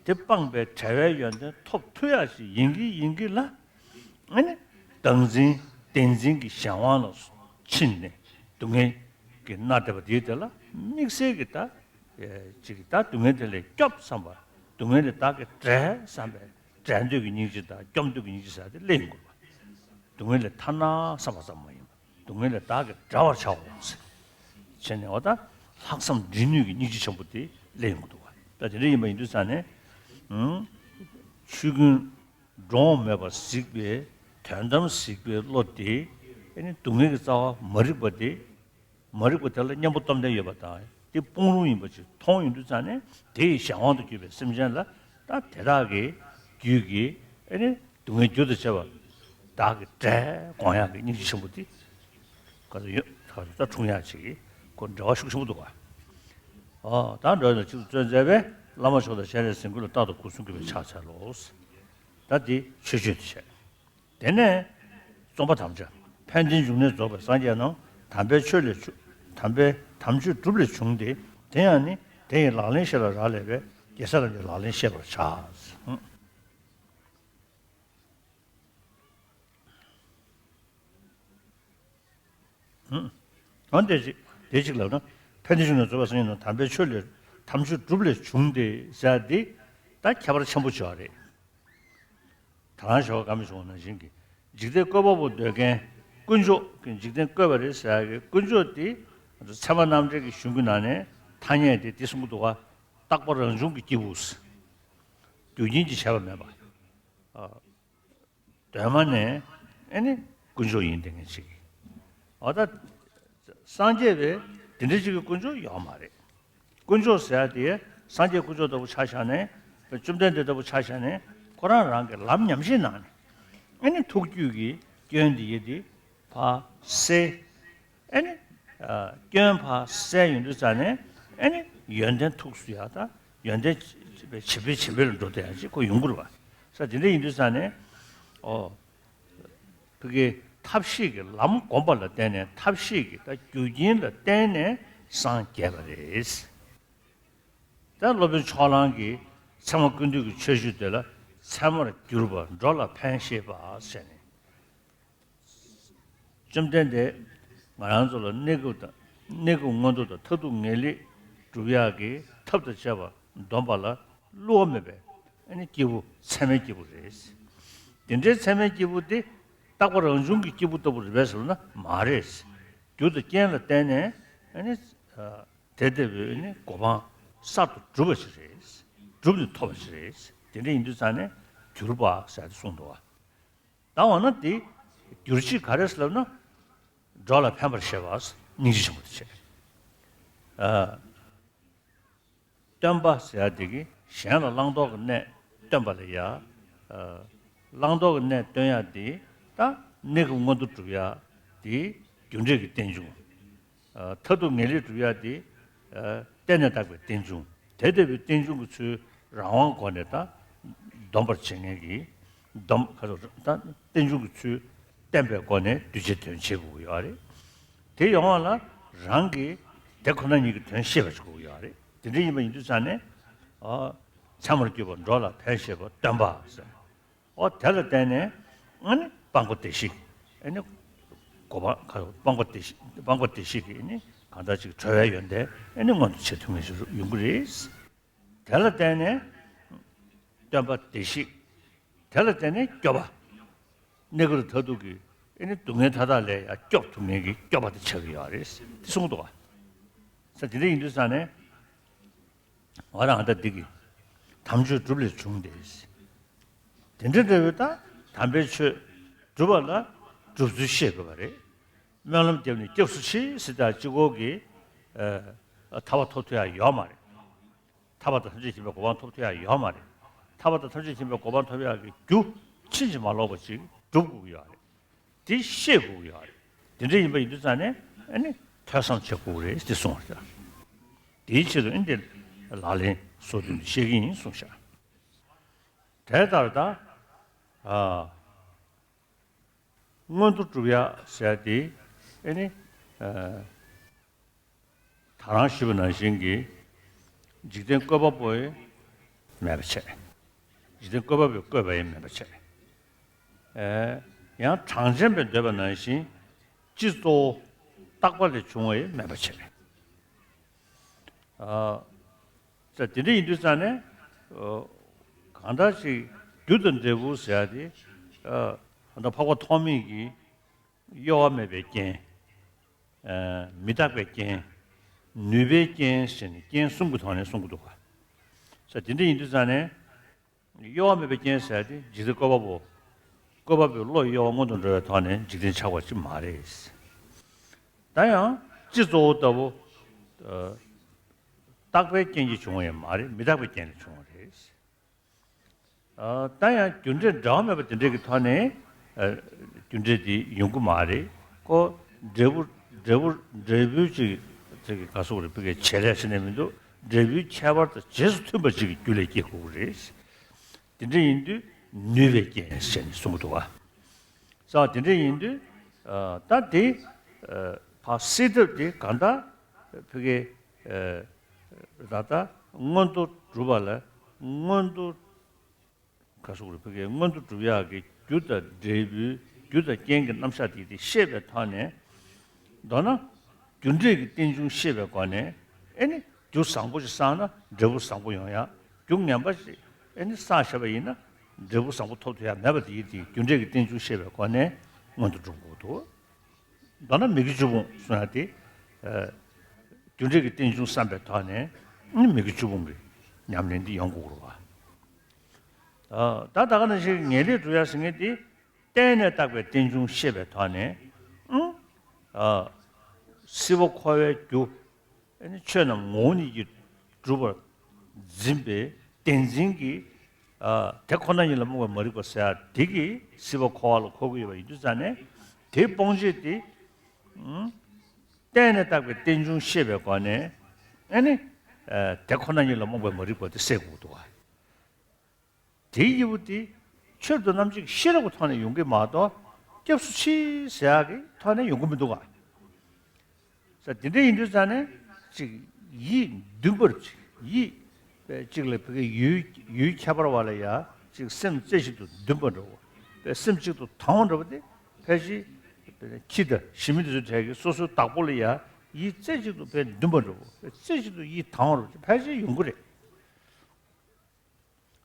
དེ་སྤངས་པའི་བྲལ་བའི་ཡོན་ཏན་ཐོབ་ཐུབ་ཡག་ཞིག་ཡིན་གྱི་ཡིན་གྱི་ལ། ཨ་ནི་བདག་འཛིན་བདེན་འཛིན་གྱི་གཞན་དབང་ལ་ཕྱིན་ནས་སྡུག་བསྔལ་གྱིས་མནར་བསྡད་པ་དེའི་དེ་ལ་དམིགས་བསལ་གྱི་ད་ཅིག་ད་སྡུག་བསྔལ་དེ་ལས་སྐྱོབ་བསམ་པ། སྡུག་བསྔལ་ལས་བདག་གིས་བསྒྲལ་བསམ་པའི་བསྒྲལ་འདོད་ཀྱི་སྙིང་རྗེ་དང་སྐྱོབ་འདོད་ཀྱི་སྙིང་རྗེ་ཟེར་དེ་སླེབས་ཡོང་དགོས་པ། སྡུག་བསྔལ་ལས་ཐར་ན་བསམ་པ་ཙམ་མ་ཡིན་པ། སྡུག་བསྔལ་ལས་བདག་གིས་བསྒྲལ་བར་བྱའོ་ཟེར། བྱས་ནས་འོ་ད་ལྷག་བསམ་འབྲིང་ནུས་ཀྱི་སྙིང་རྗེ་ཆེན་པོ་དེ་སླེབས་ཡོང་གི་འདུག་བ། ད་དེ་འདྲ་ཡིན་པ་ཡིན་དུས་ཙང་ནས། ཆོས་ཀུན་འགྲོ་འོང་མེད་པར་གཟིགས་པའི་དོན་དམ་གཟིགས་པའི་བློ་དེ་ཨ་ནི་སྡུག་བསྔལ་གྱི་རྩ་བ་མ་རིག་པ་དེ། མ་རིག་པ་དེ་ལ་གཉེན་པོ་སྟོབས་ལྡན་ཡོད་པ་དང་དེ་སྤོང་རུང་ཡིན་པ་ཅིག་མཐོང་ཡོང་དུས་ཙང་ནས་དེ་ཡི་གཞན་དབང་དུ་གྱུར་པའི་སེམས་ཅན་ལ་ད་དེ་དག་གི་རྒྱུད་ཀྱི་ཨ་ནི་སྡུག་བསྔལ་རྒྱུ་དང་བཅས་པ་བདག་གིས་བསྒྲལ་དགོངས་ཡག་གི་སྙིང་རྗེ་ཆེན་པོ་དེ་ག་ཚོད་ཡོད་ག་ཚོད་ད་འཁྲུངས་ཡག་ཅིག་གི་ཁོ་འབྲེལ་བ་ཤུགས་ཆེན་པོ་འདུག་ག་ཨོ་ད་འགྲོ་ཡོང་ལ་ཆེད་དུ་བརྩོན་མཛད་པས་བླ་མ་མཆོག་དང་སྤྱན་རས་གཟིགས་མགོན་ལ་རྟག་ཏུ་གུས་གསུང་གུས་པས་ཕྱག་འཚལ་ལོ། ད་དེ་ཆོས་སྤྱོད་དེ་བྱས། དེ་ནས་རྩོམ་པ་དམ་བཅའ། ཕན་བདེའི་འབྱུང་གནས་རྫོགས་པའི་སངས་རྒྱས་རྣམས་དམ་པའི་ཆོས་ལས་བྱུང་། དམ་པའི་དམ་ཆོས་སྒྲུབ་ལས་བྱུང་སྟེ། དེ་ཡང་ནི་དེ་ཡི་ལག་ལེན་ཤེས་ལ་རག་ལས་པས་རྒྱལ་སྲས་རྣམས་ཀྱི་ལག་ལེན་ཤེས་པར་བྱ། འོན་ཏེ་དེ་གཅིག་ལབ་ན། ཕན་བདེའི་འབྱུང་གནས་རྫོགས་པའི་སངས་རྒྱས་རྣམས་དམ་པའི་ཆོས་ལས་དམ་ཆོས་སྒྲུབ་ལས་བྱུང་སྟེ་ཟེར་ཏེ་ད་ཁྱད་པར་ཆེན་པོ་བྱུང་བ་རེད། ད་རང་ཞོགས་ཀ་མི་བྱུང་བ་ནང་བཞིན་གྱི་འཇིག་རྟེན་བཀོད་པ་པོ་འདོད་མཁན་དཀོན་མཆོག་གི་འཇིག་རྟེན་བཀོད་པ་རེད་ཟེར་ཡག་གི་དཀོན་མཆོག་དེ་ཚད་མ་རྣམ་འགྲེལ་གྱི་གཞུང་གི་ནང་ནས་ཐ་སྙད་དེ་འདི་གསུང་གི་འདུག་ག་རྟག་པ་རང་བྱུང་གི་སྐྱེས་བུ། རྒྱུ་རྐྱེན་གྱིས་བྱས་པ་མེད་པ། གདོད་མ་ནས་ཨེ་ནི་དཀོན་མཆོག་ཡིན་བསྡད་མཁན་ཅིག་འོ་ད་སངས་རྒྱས་པས་དེ་འདྲ་ཅིག་གི་དཀོན་མཆོག་ཡོད་མ་རེད། དཀོན་མཆོག་ཟེར་ཡ་དེ་ སངས་རྒྱས་དཀོན་མཆོག་ལྟ་བུ་ཆ་བཞག་ནས། བཅོམ་ལྡན་འདས་ལྟ་བུ་ཆ་བཞག་ནས། ཁོ་རང་རང་གི་ལམ་ཉམས་བཞེས་གནང་ནས། ཨ་ནི་ཐུགས་རྒྱུད་ཀྱི་སྐྱོན་འདི་ཡི་འདི་ཕར་སེལ། ཨ་ནི་ཨ་སྐྱོན་ཕར་སེལ་ཡོང་དུས་ཙ་ནས། ཨ་ནི་ཡོན་ཏན་ཐུགས་སུ་ཡག་དང་ཡོན་ཏན་ཇེ་ཆེ་བའི་ཇེ་བེ་ལ་འགྲོ་བསྡད་ཡག་ཅིག་ཁོ་ཡོང་གི་རེད་པ། ས་དེ་འདྲ་ཡིན་དུས་ཙ་ནས། ཨོ། ཕ་གིའི་ཐབས་ཤེས་ཀྱི་ལམ་བསྒོམ་པ་ལ་བརྟེན་ནས། ཐབས་ཤེས་ཀྱི་ད་རྒྱུ་རྐྱེན་ལ་བརྟེན་ནས་སངས་རྒྱས་པ་རེད། ད་སློབ་དཔོན་ཕྱོགས་གླང་གིས་ཚད་མ་ཀུན་བཏུས་ཀྱི་ཆོས་བརྒྱུད་དེ་ལ་ཚད་མར་གྱུར་པ་འགྲོ་ལ་ཕན་བཞེད་པ་ཟེར་ནས། བཅོམ་ལྡན་འདས་ང་རང་ཚོ་ལ་གནས་སྐབས་དང་། གནས་སྐབས་མངོན་མཐོ་དང་མཐར་ཐུག་ངེས་ལེགས་སྒྲུབ་ཡག་གི་ཐབས་དང་བཅས་པ་འདོམས་པ་ལ་བསླུ་བ་མེད་པའི་ཨ་ནི་སྐྱེས་བུ། ཚད་མའི་སྐྱེས་བུ་རེད། དེ་འདྲའི་ཚད་མའི་སྐྱེས་བུ་དེ་རྟག་པ་རང་བྱུང་གི་སྐྱེས་བུ་ལྟ་བུ་རེད་པས་ཟེར་ན་མ་རེད། རྒྱུ་དང་རྐྱེན་ལ་བརྟེན་ནས་ཨ་ནི་དེ་ལྟ་བུའི་ཨ་ནི་གོ་འཕང་གསར་དུ་གྲུབ་པ་ཞིག་རེད། གྲུབ་ནས་ཐོབ་པ་ཞིག་རེད། དེ་འདྲ་ཡིན་དུས་ཙང་ནས་གྱུར་པ་ཟེར་ཏེ་གསུངས་འདུག་བ། ད་འོ་ན་དེ་འགྱུར་བྱེད་ག་རེ་ཟེར་ལབ་ན། འགྲོ་ལ་ཕན་པར་བྱེད་པ་སྙིང་རྗེ་ཆེན་པོ་དེ་བྱས། ཨ། སྟོན་པ་ཟེར་ཡ་དེ་གིས་གཞན་ལ་བླང་དོར་གྱི་གནས་སྟོན་པ་ལ་ཡ། ཨ། བླང་དོར་གྱི་གནས་སྟོན་ཡ་དེ་ད་གནས་སྐབས་མངོན་མཐོ་སྒྲུབ་ཡ་དེ་རྒྱུ་འབྲས་ཀྱི་རྟེན་འབྱུང་། ཨ། མཐར་ཐུག་ངེས་ལེགས་སྒྲུབ་ཡ་དེ། ཨ། བརྟེན་ནས་བཏགས་པའི་རྟེན་འབྱུང་། དེ་ལྟ་བུའི་རྟེན་འབྱུང་གི་ཚུལ་རང་དབང་སྒོ་ནས་ད་སྡོམ་པར་བྱེད་མཁན་གྱི། སྡོམ། ཁ་ཚོ་ད་རྟེན་འབྱུང་གི་ཚུལ་བསྟན་པའི་སྒོ་ནས་གདུལ་བྱའི་དོན་བྱེད་དགོས་ཀྱི་ཡོད་རེད། དེ་ཡོང་བ་ལ་རང་གིས་དེ་ཁོ་ན་ཉིད་ཀྱི་དོན་ཤེས་པ་ཞིག་དགོས་ཀྱི་ཡོད་རེད། དེ་འདྲ་ཡིན་པ་ཡིན་དུས་ཙང་ནས། ཨ། ཚད་མར་གྱུར་པ་འགྲོ་ལ་ཕན་བཞེད་པ་སྟོན་པ་ཟེར། ཨོ། དེ་ལ་བརྟེན་ནས་ཨ་ནི་སྤངས་པ་བདེ་གཤེགས། ཨ་ནི་གོ་འཕང་། ཁ། སྤངས་པ་བདེ་གཤེགས། སྤངས་པ་བདེ་གཤེགས་ཀྱི་ཨ་ནི་གང་ལྟར་ཅིག་གྲོལ་བའི་ཡོན་ཏན་ཨ་ནི་མངོན་དུ་བྱེད་ཐུབ་མཁན་ཞིག་ཡོང་གི་རེད། དེ་ལ་བརྟེན་ནས་སྟོན་པ་བདེ་གཤེགས། དེ་ལ་བརྟེན་ནས་སྐྱོབ་པ། གནས་སྐབས་མཐར་ཐུག་གི་ཨ་ནི་སྡུག་བསྔལ་མཐའ་དག་ལས་ཡང་སྐྱོབ་ཐུབ་མཁན་གྱི་སྐྱོབ་པ་དེ་ཆགས་ཀྱི་ཡོད་རེད་དེ་གསུངས་འདུག་བ། ས་དེ་འདྲ་ཡིན་དུས་ཙང་ནས། ང་རང་ད་འདི་གི་དམ་ཆོས་སྒྲུབ་ལས་བྱུང་སྟེ། དེ་འདྲ་འདྲ་བའི་ད་དམ་པའི་ཆོས་སྒྲུབ་པ་ལ་སྒྲུབ་ཚུལ་ཤེས་དགོས་པ་རེད། སྨོན་ལམ་བརྒྱབ་ནས་སྐྱབས་སུ་མཆི་ཟེར་ད་གཅིག་པོ་གིས། ཨ། ཐར་པ་ཐོབ་ཐུབ་ཡ་ཡོད་མ་རེད། ཐར་པ་དང་ཐམས་ཅད་མཁྱེན་པའི་གོ་འཕང་ཐོབ་ཐུབ་ཡ་ཡོད་མ་རེད། ཐར་པ་དང་ཐམས་ཅད་མཁྱེན་པའི་གོ་འཕང་ཐོབ་ཡ་གི་རྒྱུ་ཕྱིན་ཅི་མ་ལོག་པ་ཅིག་སྒྲུབ་དགོས་ཀྱི་ཡོད་རེད། དེ་ཤེས་དགོས་ཀྱི་ཡོད་རེད། དེ་འདྲ་ཡིན་པ་ཡིན་དུས་ཙང་ནས་ཨ་ནི་ཐོས་བསམ་བྱེད་དགོས་ཀྱི་རེད་དེ་གསུངས་པ་རེད། དེའི་ཆེད་དུ་ཨ་ནི་དེ་ལག་ལེན་སོ་བདུན་དུ་བཤད་ཀྱི་ཡིན་གསུངས་ཤག་དེ་ལྟར་ད། ཨ། མངོན་མཐོ་སྒྲུབ་ཡ་ཟེར་ཡ་དེ་ཨ་ནི། ཨ། ད་རང་ཞུས་པ་ནང་བཞིན་གྱི་འཇིག་རྟེན་བཀོད་པ་པོ་ཡང་མེད་པ་བྱས། འཇིག་རྟེན་བཀོད་པ་པོས་བཀོད་པ་ཡང་མེད་པ་བྱས། ཨེ། ཡང་གྲངས་ཅན་པས་འདོད་པ་ནང་བཞིན་སྤྱི་གཙོ་བོ་རྟག་པ་ལས་བྱུང་བ་ཡང་མེད་པ་བྱས། ཨ། ས་དེ་འདྲ་ཡིན་དུས་ཙང་ནས། ཨོ། གང་ལྟར་ཅིག་རྒྱུ་དང་འབྲས་བུ་ཟེར་ཡ་དེ། ཨ། གང་ལྟར་འཕགས་པ་ཐོགས་མེད་ཀྱིས་གཡོ་བ་མེད་པའི་རྐྱེན། ཨ། མི་རྟག་པའི་རྐྱེན། ནུས་པའི་རྐྱེན་ཟེར་ནས་རྐྱེན་གསུམ་གྱི་ཐོག་ནས་གསུང་གི་འདུག་ག་ས་དེ་འདྲ་ཡིན་དུས་ཙང་ནས། གཡོ་བ་མེད་པའི་རྐྱེན་ཟེར་ཏེ་འཇིག་རྟེན་བཀོད་པ་པོ། བཀོད་པ་པོའི་བློ་གཡོ་བ་སྔོན་དུ་འགྲོ་བའི་ཐོག་ནས་འཇིག་རྟེན་ཆགས་པ་ཅིག་མ་རེད། ད་ཡང་སྤྱི་གཙོ་བོ་ལྟ་བུ། ཨ། རྟག་པའི་རྐྱེན་གྱིས་བྱུང་བ་ཡང་མ་རེད། མི་རྟག་པའི་རྐྱེན་ལས་བྱུང་བ་རེད། ཨ། ད་ཡང་རྒྱུ་འབྲས་འབྲེལ་བ་མེད་པ་དེ་འདྲས་ཀྱི་ཐོག་ནས། ཨ། རྒྱུ་འབྲས་དེ་ཡོང་གི་མ་རེད། ཁོ་འབྲས་བུ། འབྲས་བུ། འབྲས་བུ་ཅིག་ཅིག་ག་སོགས་རེད། བུ་གའི་བྱེད་ལས་ཟེར་ནས་མི་འདུག་འབྲས་བུའི་ཁྱད་པར་དང་རྗེས་སུ་མཐུན་པ་ཅིག་གི་རྒྱུ་ལས་སྐྱེ་དགོས་ཀྱི་རེད། དེ་འདྲ་ཡིན་དུས་ནུས་པའི་རྐྱེན་ཟེར་ནས་གསུང་གི་འདུག་ག་ས་དེ་འདྲ་ཡིན་དུས། ཨ། ད་དེ། ཨ། ཕར་སེལ་ཐབས་དེ་གང་ལྟར་བུ་གའི། ཨ། ད་ལྟ་མངོན་མཐོ་སྒྲུབ་པ་ལ་མངོན་མཐོ། ག་སོགས་རེད། བུ་གའི་མངོན་མཐོ་སྒྲུབ་ཡག་གི་རྒྱུ་དང་འབྲས་བུའི། རྒྱུ་དང་རྐྱེན་གྱི་རྣམ་གཞག་དེ་དེ་ཤེས་པའི་ཐོག་ནས། མདོར་ན། རྒྱུ་འབྲས་ཀྱི་རྟེན་འབྱུང་ཤེས་པའི་སྒོ་ནས། ཨེ་ནི་རྒྱུ་བཟང་པོ་ཞིག་བསགས་ན་འབྲས་བུ་བཟང་པོ་ཡོང་ཡག་རྒྱུ་ངན་པ་ཞིག་ཨེ་ནི་བསགས་བཞག་པ་ཡིན་ན་འབྲས་བུ་བཟང་པོ་ཐོབ་ཐུབ་ཡག་མེད་པ་དེ་ཡིན་ཏེ། རྒྱུ་འབྲས་ཀྱི་རྟེན་འབྱུང་ཤེས་པའི་སྒོ་ནས་མངོན་དུ་འགྲོ་དགོས་འདུག་མདོར་ན་མི་དགེ་བཅུ་སྤོང་གསུང་ཡག་དེ། ཨ། རྒྱུ་འབྲས་ཀྱི་རྟེན་འབྱུང་བསམ་པའི་ཐོག་ནས་ཨེ་ནི་མི་དགེ་བཅུ་སྤོང་གི་ཉམས་ལེན་འདི་ཡོང་དགོས་རེད་བ། ཨ། ད་ད་ག་ནང་བཞིན་ངེས་ལེགས་སྒྲུབ་ཡག་ཟེར་མཁན་དེ་བརྟེན་ནས་བཏགས་པའི་རྟེན་འབྱུང་ཤེས་པའི་ཐོག་ནས། ཨང་། ཨ། སྲིད་པ་འཁོར་བའི་རྒྱུ། ཨ་ནི་ཆོས་རྣམས་ངོ་བོ་ཉིད་ཀྱིས་གྲུབ་པར་ འཛིན་པའི་བདེན་འཛིན་གྱི་ཨ་དེ་ཁོ་ན་ཉིད་ལ་རྨོངས་པའི་མ་རིག་པ་ཟེར་ཡ་དེ་གིས་སྲིད་པ་འཁོར་བ་ལ་འཁོར་གྱི་ཡོད་པ་ཡིན་དུས་ཙང་ནས། དེ་སྤོང་བྱེད་དེ་ཨུམ་གཏན་ནས་བཏགས་པའི་རྟེན་འབྱུང་ཤེས་པའི་སྒོ་ནས་ཨ་ནི་ཨ་དེ་ཁོ་ན་ཉིད་ལ་རྨོངས་པའི་མ་རིག་པ་དེ་སེལ་དགོས་འདུག་ག། དེའི་དབྱེ་བ་དེ་ཆོས་དང་རྣམ་འབྱེད་ཀྱི་ཤེས་རབ་ཀྱི་ཐོག་ནས་ཡོང་གི་མ་གཏོགས། སྐྱབས་སུ་མཆི་ཟེར་ཡག་གི་ཐོག་ནས་ཡོང་གི་མི་འདུག་ག། ས་དེ་འདྲ་ཡིན་དུས་ཙང་ནས་ཅིག་ཡིད་འདུན་པར་ཅིག་ཡིད་པའི་ཅིག་ལ་བོད་ཀྱི་ཡུལ་ཡུལ་ཁྱད་པར་བ་ལ་ཡ་ཅིག་སེམས་རྩེ་གཅིག་ཏུ་འདུན་པ་འདྲ་བོ། པའི་སེམས་གཅིག་ཏུ་དང་བ་འདྲ་བོ་དེ་ཕལ་ཆེར་ཁྱི་དང་ཞི་མི་འདི་ཚོ་གྲས་ཀྱིས་སོ་སོའི་བདག་པོ་ལ་ཡ་ཡིད་རྩེ་གཅིག་ཏུ་ཕན་འདུན་པ་འདྲ་བོ། རྩེ་གཅིག་ཏུ་ཡིད་དང་བ་འདྲ་བོ་ཕལ་ཆེར་ཡོང་གི་རེད།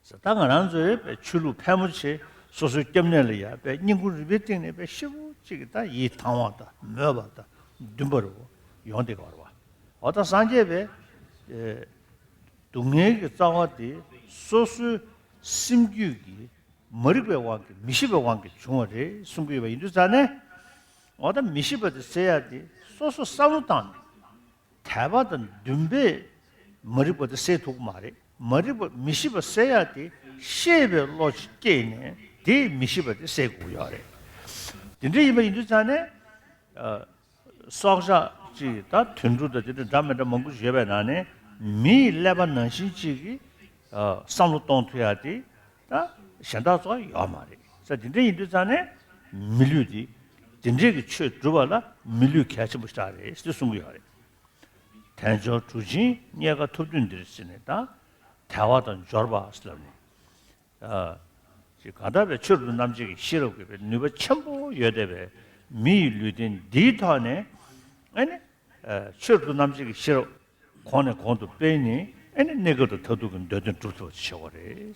ད་ང་རང་ཚོའི་ཆོས་ལུགས་ཕལ་མོ་ཆེ་སོ་སོའི་སྐྱབས་གནས་ལ་ཡ་པའི་བསྙེན་བཀུར་རིམ་པའི་སྟེང་ནས་པའི་ཞེ་པོ་ཅིག་གི་ད་ཡིད་དང་བ་དང་མོས་པ་དང་འདུན་པ་རུ་ཡོང་བསྡད་ཀྱི་ཡོད་རེད་བ། འོ་ད་སངས་རྒྱས་པའི་ཨེ་སྡུག་བསྔལ་གྱི་རྩ་བ་དེ་སོ་སོའི་སེམས་རྒྱུད་ཀྱི་མ་རིག་པའི་དབང་གིས་མི་ཤེས་པའི་དབང་གིས་བྱུང་བ་རེད་གསུང་གི་ཡོད་པ་ཡིན་དུས་ཙང་ནས། འོ་ད་མི་ཤེས་པ་དེ་སེལ་ཡ་དེ་སོ་སོ་བསམ་བློ་བཏང་ནས། དད་པ་དང་འདུན་པས་མ་རིག་པ་དེ་སེལ་ཐུབ་ཀྱི་མ་རེད། མ་རིག་པ་མི་ཤེས་པ་སེལ་ཡ་དེ་ཤེས་པའི་བློ་ཅིག་སྐྱེས་ནས་དེས་མི་ཤེས་པ་དེ་སེལ་དགོས་ཡོད་རེད། དེ་འདྲ་ཡིན་པ་ཡིན་དུས་ཙང་ནས་ཨ་སྲོག་ཆགས་ཅིག་ད་དུད་འགྲོ་དང་དེ་འདྲ་འདྲ་མི་འདྲ་མང་པོ་ཞིག་ཡོད་པའི་ནང་ནས་མིའི་ཀླད་པ་ནང་བཞིན་ཅིག་གིས་ཨ་བསམ་བློ་གཏོང་ཐུབ་ཡ་དེ་ད་གཞན་དག་ཚོ་ཡོད་མ་རེད། ས་དེ་འདྲ་ཡིན་དུས་ཙང་ནས་མི་ལུས་དེ་དེ་འདྲའི་གི་ཆོས་སྒྲུབ་པ་ལ་མི་ལུས་གལ་ཆེན་པོ་ཞིག་རེད་ཟེར་གསུང་གི་ཡོད་རེད། དལ་འབྱོར་གྲུ་ཆེན་རྙེད་དཀའ་ཐུབ་དུས་འདིར་ཟེར་ནས་ད་དལ་བ་དང་འབྱོར་པ་ཟེར་ལབ་ནས། ཨ་ཅིག་གང་ལྟར་བའི་ཆོས་སྒྲུབ་རྣམ་འབྱེད་ཀྱི་ཤེས་རབ་ཀྱི་ནུས་པ་ཆེན་པོ་ཡོད་བསྡད་པའི་མི་ཡི་ལུས་རྟེན་འདིའི་ཐོག་ནས་ཨ་ནི་ཨ་ཆོས་སྒྲུབ་རྣམ་འབྱེད་ཀྱི་ཤེས་རབ་གོང་ནས་གོང་དུ་སྤེལ་ནས་ཨ་ནི་གནས་སྐབས་དང་མཐར་ཐུག་གི་འདོད་དོན་སྒྲུབ་ཐུབ་པ་བྱེད་དགོས་རེད།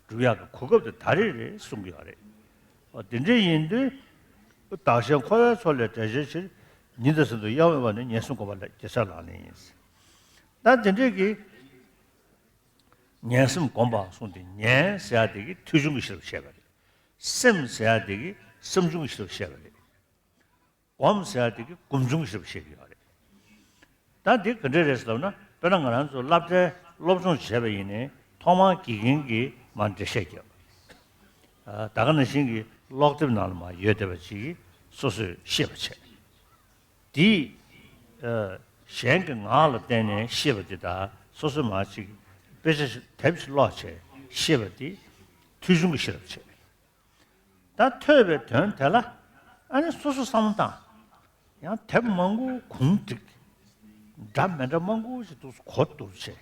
སྒྲུབ་ཡག་གི་གོ་སྐབས་དེ་ད་རེས་རེད་གསུང་གི་ཡོད་རེད། འོ་དེ་འདྲ་ཡིན་དུས། བདག་གཞན་འཁོར་བའི་མཚོ་ལས་བསྒྲལ་བྱའི་ཕྱིར། ཉི་ཟླ་བཞིན་དུ་གཡོ་མེད་པ་ནི། ཉན་སེམས་སྒོམ་པ་ལ་རྒྱལ་སྲས་ལག་ལེན་ཡིན། ད་དེ་འདྲས་ཀྱི་ཉན་སེམས་སྒོམ་པ་གསུངས་ཏེ། ཉན་ཟེར་ཡ་དེ་གི་ཐོས་བྱུང་གི་ཤེས་རབ་བཤད་པ་རེད། སེམས་ཟེར་ཡ་དེ་གི་བསམ་བྱུང་གི་ཤེས་རབ་བཤད་པ་རེད། སྒོམ་ཟེར་ཡ་དེ་གི་སྒོམ་བྱུང་གི་ཤེས་རབ་བཤད་ཀྱི་ཡོད་རེད། ད་འདི་ག་འདྲས་རེད་ཟེར་ལབ་ན། དཔེར་ན་ང་རང་ཚོ་སློབ་གྲྭའི་སློབ་སྦྱོང་བྱས་པ་ཡིན་ནའི་ཐོག་མར་དགེ་རྒན་གྱིས་མར་འགྲེལ་བཤད་རྒྱབ། ཨ་ད་ག་ནང་བཞིན་གྱི་ཀློག་དེབ་ནང་ལ་མར་ཡོད་བསྡད་པ་ཅིག་སོ་སོས་ཤེས་པ་བྱས། དེས་ཨ་གཞན་གྱི་ངག་ལ་བརྟེན་ནས་ཤེས་པ་དེ་དང་སོ་སོས་མར་ཅིག་དཔེ་ཆ་ཞིག་དེབ་ཅིག་ཀློག་བྱས་ཤེས་པ་དེ་ཐོས་བྱུང་གི་ཤེས་རབ་བྱས། ད་ཐོས་པའི་དོན་དེ་ལ་ཨ་ནི་སོ་སོ་བསམ་བློ་བཏང་། ཡང་དེབ་མང་པོ་གུང་བསྒྲིགས། འདྲ་མི་འདྲ་མང་པོ་ཞིག་འདུག་གོ་བསྡུར་བྱས།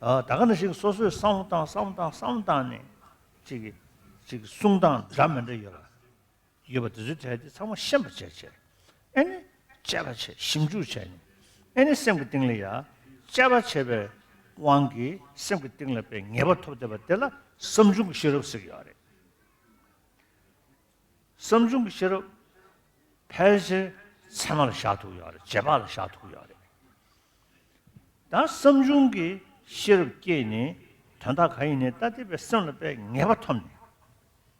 ཨ་ད་ག་ནང་བཞིན་སོ་སོས་བསམ་བློ་བཏང་བསམ་བློ་བཏང་བསམ་བློ་བཏང་ནས་ཅིག་གིས་ཅིག་གསུང་སྟངས་འདྲ་མི་འདྲ་ཡོད་ལ། ཡོད་པ་དེ་ཚོའི་གྲས་དེ་ཚང་མ་ཤེས་པ་བྱས་བྱས། ཨེ་ནི་དཔྱད་པ་བྱས་ཞིབ་འཇུག་བྱས་ནས་ཨེ་ནི་སེམས་ཀྱི་གཏིང་ལ་ཡ་དཔྱད་པ་བྱས་པའི་དབང་གིས་སེམས་ཀྱི་གཏིང་ལ་དཔེ་ངེས་པ་ཐོབ་བསྡད་པ་དེ་ལ་བསམ་བྱུང་གི་ཤེས་རབ་ཟེར་གྱི་ཡོད་རེད། བསམ་བྱུང་གི་ཤེས་རབ་ཕལ་ཆེར་ཚད་མ་ལ་བཞག་ཐུབ་ཀྱི་ཡོད་རེད། རྗེས་དཔག་ལ་བཞག་ཐུབ་ཀྱི་ཡོད་རེད། ད་བསམ་བྱུང་གི་ཤེས་རབ་སྐྱེས་ནས་དོན་དག་གང་ཡིན་ནའི་ད་ལྟའི་བའི་སེམས་ལ་དཔེ་ངེས་པ་ཐོབ་ནས་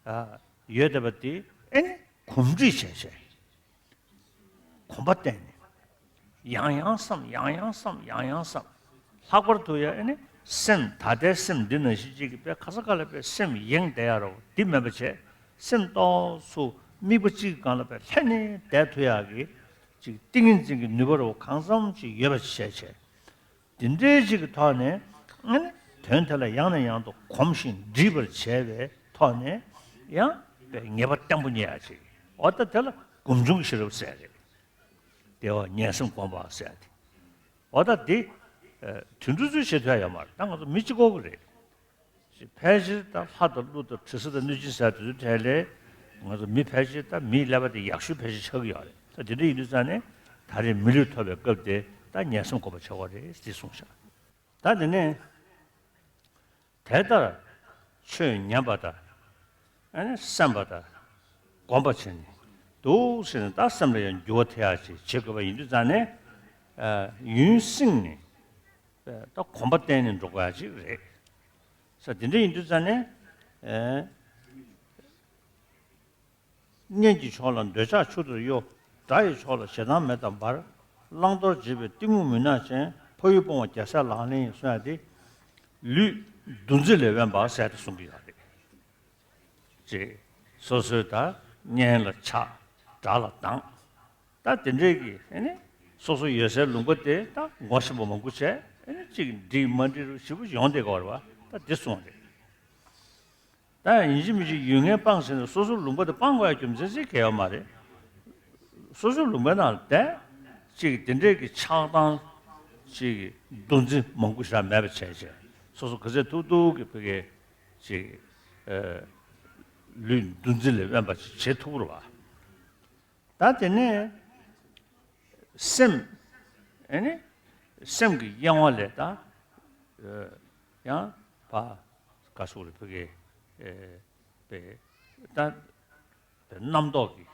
ཨ་ཡོད་བསྡད་པ་དེ་ཨེ་ནི་གོམས་འདྲིས་བྱས་བྱས། གོམ་པ་བསྟན་ནས། ཡང་ཡང་བསམ། ཡང་ཡང་བསམ། ཡང་ཡང་བསམ། ལྷག་པར་དུ་ཡང་ཨེ་ནི་སེམས་ད་ལྟའི་སེམས་འདི་ནང་བཞིན་ཅིག་གི་དཔེ་ཁ་ས་ཁ་ལ་དཔེ་སེམས་ཡེངས་བསྡད་ཡ་རོ་འདི་མེད་པ་བྱས། སེམས་ཏོག་ཙམ་དམིགས་པ་གཅིག་གི་སྒང་ལ་དཔེ་ལྷན་ནེ་བསྡད་ཐུབ་ཡ་གི་ཅིག་ཏིང་ངེ་འཛིན་གྱི་ནུས་པ་རོ་གང་འཚམ་ཅིག་ཡོད་པ་བྱས་བྱས། དེ་འདྲའི་ཅིག་གི་ཐོག་ནས་ཨ་ནི་དོན་དེ་ལ་ཡང་ནས་ཡང་དུ་གོམས་ཤིང་འདྲིས་པར་བྱས་པའི་ཐོག་ནས་ཡང་དཔེ་ངེས་པ་བརྟན་པོ་རྙེད་ཡ་ཅིག་འོ་ད་དེ་ལ་སྒོམ་བྱུང་གི་ཤེས་རབ་ཟེར་རེད། དེ་བ་ཉན་སེམས་སྒོམ་པ་ཟེར་ཏེ། འོ་ད་དེ་ཨ་དུད་འགྲོ་ཚོས་བྱེད་ཐུབ་ཡ་ཡོད་མ་རེད། ད་ང་ཚོ་མི་གཅིག་པོ་གི་རེད། ཕལ་ཆེར་ད་ལྷ་དང་ཀླུ་དང་དྲི་ཟ་དང་གནོད་སྦྱིན་ཟེར་དེ་ཚོའི་གྲས་ལས་ང་ཚོ་མི་ཕལ་ཆེར་ད་མིའི་ཀླད་པ་དེ་ཡག་ཤོས་ཕལ་ཆེར་ཆགས་ཀྱི་ཡོད་རེད། ད་དེ་འདྲ་ཡིན་དུས་ཙང་ནས་ད་རེས་མི་ལུས་ཐོབ་པའི་སྐབས་དེ་ད་ཉན་སེམས་སྒོམ་པ་བྱེད་དགོས་རེད་ཟེར་གསུངས་ཤག་ད་དེ་ནས། དེ་ལྟར་ཆོས་ཉན་པ་དང་། ཨ་ནི་སེམས་པ་དང་སྒོམ་པ་བྱས་ནས་འདུག་ཟེར་ནས་ད་སེམས་ལ་ཡང་འགྱུར་བ་ཐེབས་ཡག་ཅིག་བྱེད་དགོས་པ་ཡིན་དུས་ཙང་ནས། ཨ་ཡུན་བསྲིངས་ནས་ད་གོམ་པ་བསྟན་ནས་འགྲོ་དགོས་ཡག་ཅིག་རེད། ས་དེ་འདྲ་ཡིན་དུས་ཙང་ནས། ཨ། གཉེན་གྱི་ཕྱོགས་ལ་འདོད་ཆགས་ཆུ་ལྟར་གཡོ། དགྲ་ཡི་ཕྱོགས་ལ་ཞེ་སྡང་མེ་ལྟར་འབར། བླང་དོར་བྱེད་པའི་གཏི་མུག་མུན་ནག་ཅན། ཕ་ཡུལ་སྤོང་བ་རྒྱལ་སྲས་ལག་ལེན་ཡིན་གསུང་ཡ་དེ། ལུས་འདུ་འཛི་ལས་དབེན་པ་ཟེར་ཏེ་གསུང་གི་ཡོད་རེད། ཅེས་སོ་སོའི་ད་གཉེན་ལ་ཆགས། དགྲ་ལ་སྡང་། ད་དེ་འདྲའི་གི་ཨེ་ནི་སོ་སོ་ཡོད་སའི་ལུང་པ་དེ་ད་ངོ་ཤེས་པ་མང་པོ་བྱས། ཨེ་ནི་གཅིག་འགྲིག་མ་འགྲིག་རུ་ཞེ་པོ་ཡོང་བསྡད་ཀྱི་ཡོད་རེད་པ། ད་དེ་གསུངས་རེད། ད་ཡིན་གཅིག་མིན་གཅིག་ཡུལ་ངན་སྤངས་ཟེར་ནས་སོ་སོའི་ལུང་པ་དེ་སྤང་དགོས་ཡ་རྒྱུ་མཚན་ཅིག་གང་ཡང་ཡོད་མ་རེད། སོ་སོའི་ལུང་པའི་ནང་ལ་བསྡད། ཅིག་དེ་འདྲའི་གི་ཆགས་སྡང་། ཅིག་འདུ་འཛི་མང་པོ་ཞིག་མེད་པ་བྱས་བྱས། སོ་སོ་ག་ཚོད་ཐུབ་ཐུབ་ཀྱི་ཕ་གི་ཅིག་ཨ་ལུས་འདུ་འཛི་ལས་དབེན་པ་ཅིག་བྱེད་ཐུབ་རེད་པ། ད་དེ་ནས་སེམས། ཨེ་ནི་སེམས་ཀྱི་གཡེང་བ་ལས་ད་ཡང་ཕར་ག་སོགས་རེད་ཕ་གི་ཨེ་པའི་ད་རྣམ་རྟོག་གི་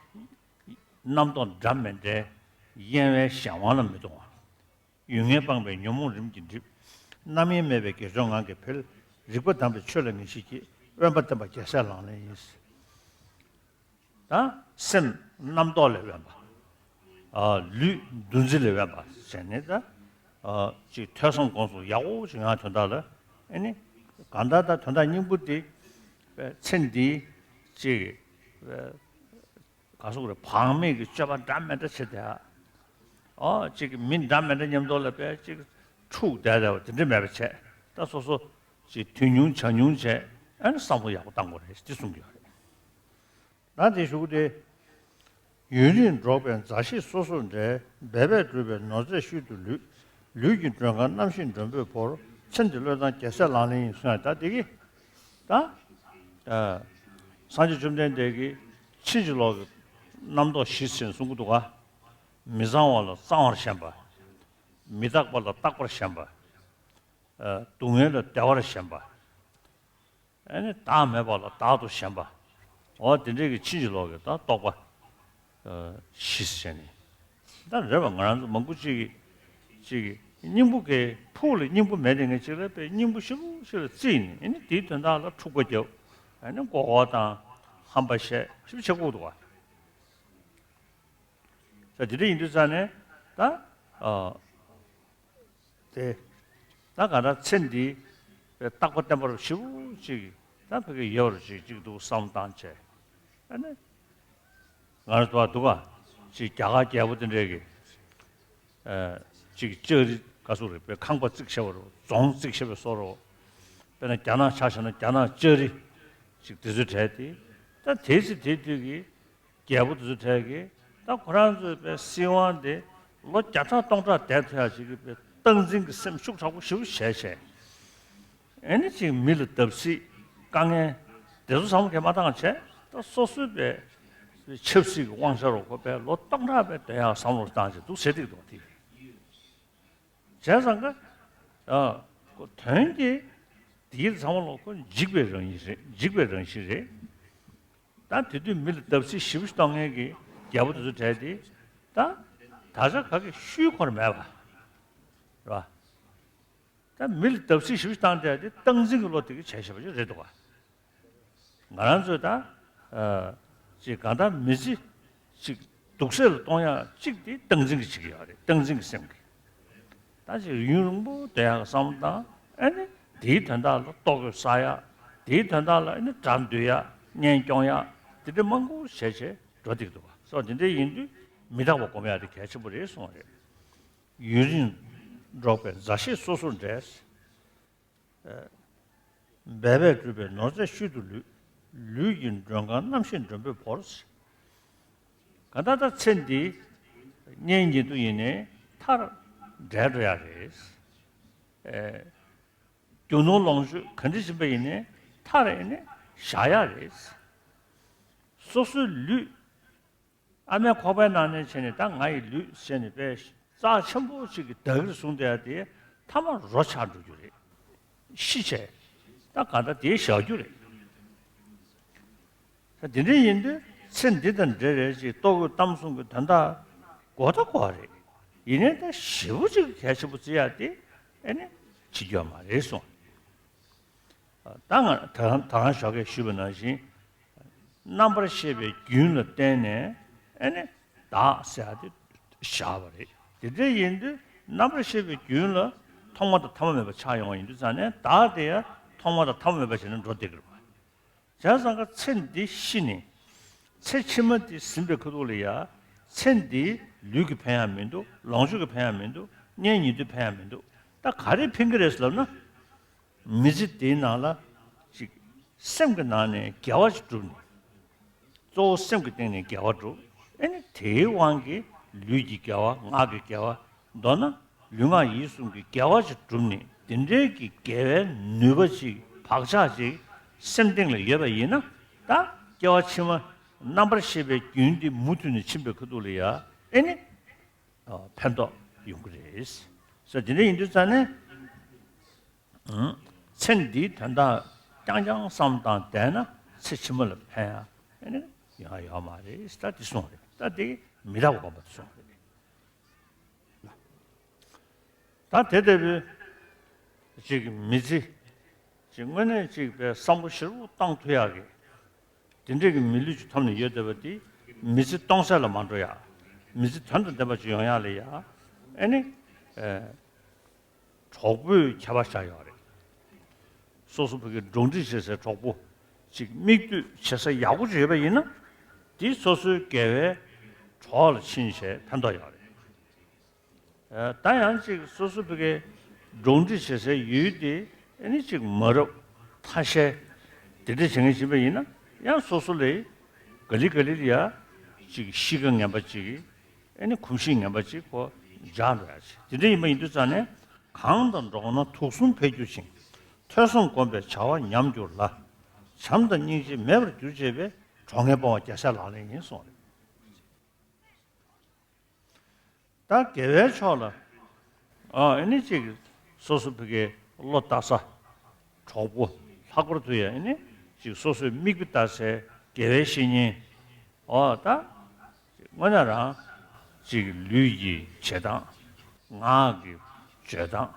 རྣམ་རྟོག་འདྲ་མི་འདྲའི་གཡེང་བའི་གཞན་དབང་ལ་མི་གཏོང་བ། ཡུལ་ངན་སྤངས་པས་ཉོན་མོངས་རིམ་གྱིས་འགྲིབ། རྣམ་གཡེང་མེད་པས་དགེ་སྦྱོར་ངང་གིས་འཕེལ། རིག་པ་དྭངས་པས་ཆོས་ལ་ངེས་ཤེས་སྐྱེ། དབེན་པ་བསྟེན་པ་རྒྱལ་སྲས་ལག་ལེན་ཡིན། ད་སེམས་རྣམ་རྟོག་ལས་དབེན་པ། ཨ་ལུས་འདུ་འཛི་ལས་དབེན་པ་བྱས་ནས་ད་ཨ་ཅིག་ཐོས་བསམ་སྒོམ་གསུམ་ཡག་པོ་ཞིག་ཡོང་དོན་དག་ལ་ཨེ་ནི་གང་ལྟར་ད་དོན་དག་སྙིང་པོ་དེ་ཚེ་འདིའི་ཅིག་ག་སོགས་རེད་བག་མེད་ཀྱི་སྤྱོད་པ་འདྲ་མི་འདྲ་བྱེད་དེ། ཨ་ཅིག་མི་འདྲ་མི་འདྲ་མཉམ་དུ་ལ་པས་ཅིག་འཁྲུག་བསྡད་བསྡད་པ་དེ་འདྲ་མེད་པ་བྱས། ད་སོ་སོ་ཅིག་དུས་ཉུང་བྱ་ཉུང་བྱས། ཨ་ནི་བསམ་བློ་ཡག་པོ་བཏང་དགོས་རེད་ཅེས་གསུང་གི་ཡོད་རེད། ད་དེ་ཞུ་གི་དེ། ཡུན་རིང་འགྲོགས་པའི་མཛའ་བཤེས་སོ་སོར་འབྲལ། འབད་པས་བསྒྲུབས་པའི་ནོར་རྫས་ཤུལ་དུ་ལུས། ལུས་ཀྱི་མགྲོན་ཁང་རྣམ་ཤེས་མགྲོན་པོས་བོར། ཚེ་འདི་བློས་བཏང་རྒྱལ་སྲས་ལག་ལེན་ཡིན་གསུངས་ཡ། ད་དེ་གི་ད་ཨ་སངས་རྒྱས་བཅོམ་ལྡན་འདས་ཀྱིས་ཕྱིན་ཅི་ལོག་གི་རྣམ་རྟོག་བཞི་ཟེར་གསུང་གི་འདུག་ག་མི་གཙང་བ་ལ་གཙང་བར་ཞེན་པ། མི་རྟག་པ་ལ་རྟག་པར་ཞེན་པ། ཨ་སྡུག་བསྔལ་ལ་བདེ་བར་ཞེན་པ། ཨ་ནི་བདག་མེད་པ་ལ་བདག་ཏུ་ཞེན་པ། འོ་དེ་འདྲའི་གི་ཕྱིན་ཅི་ལོག་གི་ད་རྟོག་པ་ཨ་བཞི་ཟེར་ནས། ད་རེད་པ། ང་རང་ཚོ་མང་པོ་ཅིག་གིས་ཅིག་གིས་སྙིང་པོ་གི་ཕུགས་ལ་སྙིང་པོ་མེད་དེ་ངས་ཅིག་ལ་པའི་སྙིང་པོ་ཞིབ་ཞིབ་ལ་བརྩིས་ནས། ཨ་ནི་དེའི་དོན་དག་ལ་འཁྲུག་པ་རྒྱབ། ཨ་ནི་མགོ་སྐོར་བཏང་། ཧམ་པ་བཤད། ཞིབ་བྱེད་དགོས་འདུག་ག་ས་དེ་འདྲ་ཡིན་དུས་ཙང་ནས་ད་ཨ་དེ་ད་ག་ད་ཚེ་འདི་རྟག་པ་བརྟན་པ་རུ་ཞེ་པོ་ཅིག་ད་ཕ་གི་ཡོད་རུ་ཅིག་ཅིག་འདུག་བསམ་བཏང་བྱས། ཨ་ནི་ང་རང་ཚོ་བ་འདུག་ག་ཅིག་རྒྱ་གར་རྒྱལ་པོ་དེ་འདྲས་ཀྱི་ཨ་ཅིག་ལྕགས་རི་ག་སོགས་རེད་པའི་ཁང་པ་བརྩིགས་བཞག་པ་རུ། རྫོང་བརྩིགས་བཞག་པའི་བཟོ་རུ། དཔེར་ན་རྒྱ་ནག་ཆ་བཞག་ན་རྒྱ་ནག་ལྕགས་རི་ཅིག་དེ་ཚོ་གྲས་དེ། ད་དེ་ཚེ་དེ་དུས་ཀྱི་རྒྱལ་པོ་དེ་ཚོ་གྲས་ཀྱིས་ད་ཁོ་རང་ཚོའི་པའི་སྲིད་དབང་དེ་ལོ་བརྒྱ་ཕྲག་སྟོང་ཕྲག་བསྡད་ཐུབ་ཡག་ཅིག་གི་པའི་སྟངས་འཛིན་གྱི་སེམས་ཤུགས་དྲག་པོ་ཞེ་པོ་བྱས་བྱས། ཨེ་ནི་ཅིག་མི་ལ་བརྡབ་གསིག་དཀའ་ངལ་དེ་ཚོ་བསམ་བློ་གང་མ་བཏང་བྱས། ད་སོ་སོའི་པའི་ཆབ་སྲིད་ཀྱི་དབང་ཆ་རོགས་ཁོ་པའི་ལོ་སྟོང་ཕྲག་པའི་བསྡད་ཡག་བསམ་བློ་བཏང་བྱས་འདུག་ཟེར་ཏིག་འདུག་དེ། བྱས་ཙང་ཀ་ཨ་ཁོ་དོན་གྱི་དེའི་ཚང་མ་ལོ་ཁོ་འཇིག་པའི་རང་བཞིན་རེད། འཇིག་པའི་རང་བཞིན་རེད། ད་དེ་དུས་མི་ལ་བརྡབ་གསིག་ཞེ་པོ་ཞིག་གཏོང་མཁན་གྱི་རྒྱལ་པོ་དེ་ཚོ་གྲས་དེ་ད་ད་ཆ་ག་གི་ཤུལ་འཁོར་མེད་པ་རེད་པ། ད་མི་ལ་བརྡབ་གསིག་ཞེ་པོ་ཞིག་བཏང་སྟེ་དེ་སྟངས་འཛིན་གྱི་བློ་དེ་གི་བྱས་བཞག་པ་ཞིག་རེད་འདུག་ག་ང་རང་ཚོས་ད་ཨ་ཅིག་གང་ལྟར་མི་ཚེ་ཅིག་སྡུག་སྲན་ལ་གཏོང་ཡག་ཅིག་དེ་སྟངས་འཛིན་གྱི་བྱེད་ཀྱི་ཡོད་རེད། སྟངས་འཛིན་གྱི་སེམས་ཀྱིས། ད་ཅིག་ཡུན་རིང་པོ་སྡོད་ཡག་གི་བསམ་བློ་བཏང་། ཨ་ནི་དེའི་དོན་དག་ལ་ལྟོ་གོས་ཟ་ཡག་དེའི་དོན་དག་ལ་ཨ་ནི་དགྲ་འདུལ་ཡག་གཉེན་སྐྱོང་ཡག་དེ་འདྲ་མང་པོ་བྱས་བྱས་འགྲོ་བསྡད་ཀྱི་འདུག་ག་སོ་དེ་འདྲ་ཡིན་དུས་མི་རྟག་པ་སྒོམ་ཡག་དེ་གལ་ཆེན་པོ་རེད་གསུངས་པ་རེད། ཡུན་རིང་འགྲོགས་པའི་མཛའ་བཤེས་སོ་སོར་འབྲལ། འབད་པས་བསྒྲུབས་པའི་ནོར་རྫས་ཤུལ་དུ་ལུས། ལུས་ཀྱི་མགྲོན་ཁང་རྣམ་ཤེས་མགྲོན་པོས་བོར། གང་ལྟར་ད་ཚེ་འདི་གཉེན་ཉེ་དུ་ཡིན་ནའི་མཐར་འབྲལ་འགྲོ་ཡག་རེད། ཨེ། རྒྱུ་ནོར་ལོངས་སྤྱོད་ག་འདྲ་ཡིན་པ་ཡིན་ནའི་མཐར་ཡིན་ནའི་བཞག་ཡག་རེད། སོ་སོའི་ལུས། ཨ་མའི་ཁོག་པའི་ནང་ནས་བྱས་ནས་ད་ང་ཡི་ལུས་ཟེར་ནས་པའི་རྩ་ཆེན་པོ་ཅིག་གི་བདག་གིར་བཟུང་བསྡད་ཡ་དེ་མཐའ་མ་རོ་ཆགས་འགྲོ་རྒྱུ་རེད། ཤི་བྱས། ད་གང་ལྟར་དེ་བཞག་རྒྱུ་རེད། ད་དེ་འདྲ་ཡིན་དུས་ཚེ་འདི་དང་འབྲེལ་རེད་ཅེས་ལྟོ་གོས་གཏམ་གསུམ་གྱི་དོན་དག་གོ་ད་གོ་བ་རེད། ཡིན་ནའི་ད་ཞེ་པོ་ཅིག་གལ་ཆེན་པོ་བརྩི་ཡ་དེ་ཨེ་ནི་བྱེད་རྒྱུ་མ་རེད་གསུངས། ད་ང་ད་ད་རང་ཞོགས་ཀས་ཞུས་པ་ནང་བཞིན། རྣམ་པར་ཤེས་པའི་རྒྱུན་ལ་བརྟེན་ནས་ཨེ་ནི་བདག་ཟེར་ཡ་དེ་བཞག་པ་རེད། དེ་འདྲ་ཡིན་དུས་རྣམ་པར་ཤེས་པའི་རྒྱུན་ལ་ ཐོག་མ་དང་ཐ་མ་མེད་པ་ཆགས་ཡོང་བ་ཡིན་དུས་ཙང་ནས། བདག་དེ་ཡང་ཐོག་མ་དང་ཐ་མ་མེད་པ་བྱས་ནས་འགྲོ་བསྡད་ཀྱི་རེད་པ། བྱས་ཙང་ཀ་ཚེ་འདི་ཤི་ནས་ཚེ་ཕྱི་མ་དེ་ཟིན་པའི་ཁ་ཐུག་ལ་ཡ། ཚེ་འདིའི་ལུས་ཀྱི་ཕན་ཡང་མི་འདུག། ལོངས་སྤྱོད་ཀྱི་ཕན་ཡང་མི་འདུག། གཉེན་ཉེ་དུའི་ཕན་ཡང་མི་འདུག། ད་ག་རེ་ཕན་གྱི་རེད་ཟེར་ལབ་ན། མི་ཚེ་འདིའི་ནང་ལ་ཅིག་སེམས་ཀྱི་ནང་ནས་དགེ་བ་ཞིག་བསྒྲུབས་ནས། གཙོ་བོ་སེམས་ཀྱི་སྟེང་ནས་དགེ་བ་བསྒྲུབས། ཨེ་ནི་དེའི་དབང་གིས་ལུས་ཀྱི་དགེ་བ། ངག་གི་དགེ་བ། མདོར་ན་ལུས་ངག་ཡིད་གསུམ་གྱི་དགེ་བ་ཞིག་བསྒྲུབས་ནས། དེ་འདྲའི་གི་དགེ་བའི་ནུས་པ་ཅིག་བག་ཆགས་ཅིག་སེམས་གཏིང་ལ་ཡོད་པ་ཡིན་ན། ད་སྐྱེ་བ་ཕྱི་མ་རྣམ་པར་ཤེས་པའི་རྒྱུན་དེ་མུ་མཐུད་ནས་ཕྱིན་པའི་ཁ་ཐུག་ལ་ཡ། ཨེ་ནི་ཕན་ཐོགས་ཡོང་གི་རེད། སོ་དེ་འདྲ་ཡིན་དུས་ཙང་ནས། ཚེ་འདིའི་དོན་དག་རྐྱང་རྐྱང་བསམ་བཏང་བསྡད་ན། ཚེ་ཕྱི་མ་ལ་ཕན་ཡ་ཨེ་ནི་ཡོང་ཡ་ཡོད་མ་རེད། ད་དེ་གསུངས་རེད། ད་དེ་མི་རྟག་པ་སྒོམ་པ་དེ་གསུངས་རེད། ད་དེ་ལྟ་བུའི་ཅིག་མི་ཚེ་ཅིག་དངོས་གནས་ཅིག་པའི་བསམ་བློ་ཞེ་པོ་བཏང་ཐུབ་ཡག་གི། དེ་འདྲས་ཀྱི་མི་ལུས་ཀྱི་ཐོབ་ནས་ཡོད་བསྡད་པ་དེ། མི་ཚེ་སྟོང་ཟད་ལ་མ་འགྲོ་ཡ། མི་ཚེ་དོན་དང་ལྡན་པ་ཅིག་ཡོང་ཡག་ལ་ཡ། ཨེ་ནི། ཨེ། གྲོགས་པོས་ཁྱད་པར་བཞག་ཡོད་རེད། སོ་སོ་ཕ་གིར་འགྲོགས་འདྲིས་བྱེད་སའི་གྲོགས་པོ་ཅིག་མིག་ལྟོས་བྱེད་ས་ཡག་པོ་ཅིག་ཡོད་པ་ཡིན་ན། དེ་སོ་སོའི་དགེ་བའི་གྲོགས་ལ་ཕྱིན་བྱས་ཕན་ཐོགས་ཡོད་རེད། ཨ། ད་ཡང་ཅིག་སོ་སོ་ཕ་གིར་འགྲོགས་འདྲིས་བྱེད་སའི་ཡུལ་དེ་ཨེ་ནི་ཅིག་མ་རབས་ཐ་ཤལ་དེ་འདྲ་བྱེད་མཁན་ཡིན་པ་ཡིན་ན། ཡང་སོ་སོ་ལ་ག་ལེ་ག་ལེ་ལ་ཡ་ཅིག་གཤིས་ཀ་ངན་པ་ཅིག་གིས། ཨེ་ནི་གོམས་གཤིས་ངན་པ་ཅིག་ཁོ་འཇགས་འགྲོ་ཡ་ཅིག། དེ་འདྲ་ཡིན་པ་ཡིན་དུས་ཙང་ནས། གང་དང་འགྲོགས་ན་དུག་གསུམ་འཕེལ་འགྱུར་ཞིང་། ཐོས་བསམ་སྒོམ་པའི་བྱ་བ་ཉམས་འགྱུར་ལ། བྱམས་དང་སྙིང་རྗེ་མེད་པར་འགྱུར་བྱེད་པའི། གྲོགས་ངན་སྤོང་བ་རྒྱལ་སྲས་ལག་ལེན་ཡིན་གསུངས་རེད། ད་དགེ་བའི་ཕྱོགས་ལ། ཨ། ཨེ་ནི་ཅིག་སོ་སོ་ཕ་གིའི་བློ་ལྟ་ས། གྲོགས་པོ། ལྷག་པར་དུ་ཡང་ཨེ་ནི་ཅིག་སོ་སོའི་མིག་དཔེ་ལྟ་སའི་དགེ་བའི་བཤེས་གཉེན། ཨོ། ད་དངོས་གནས་རང་ཅིག་ལུས་ཀྱི་བྱེད་སྟངས། ངག་གི་བརྗོད་སྟངས།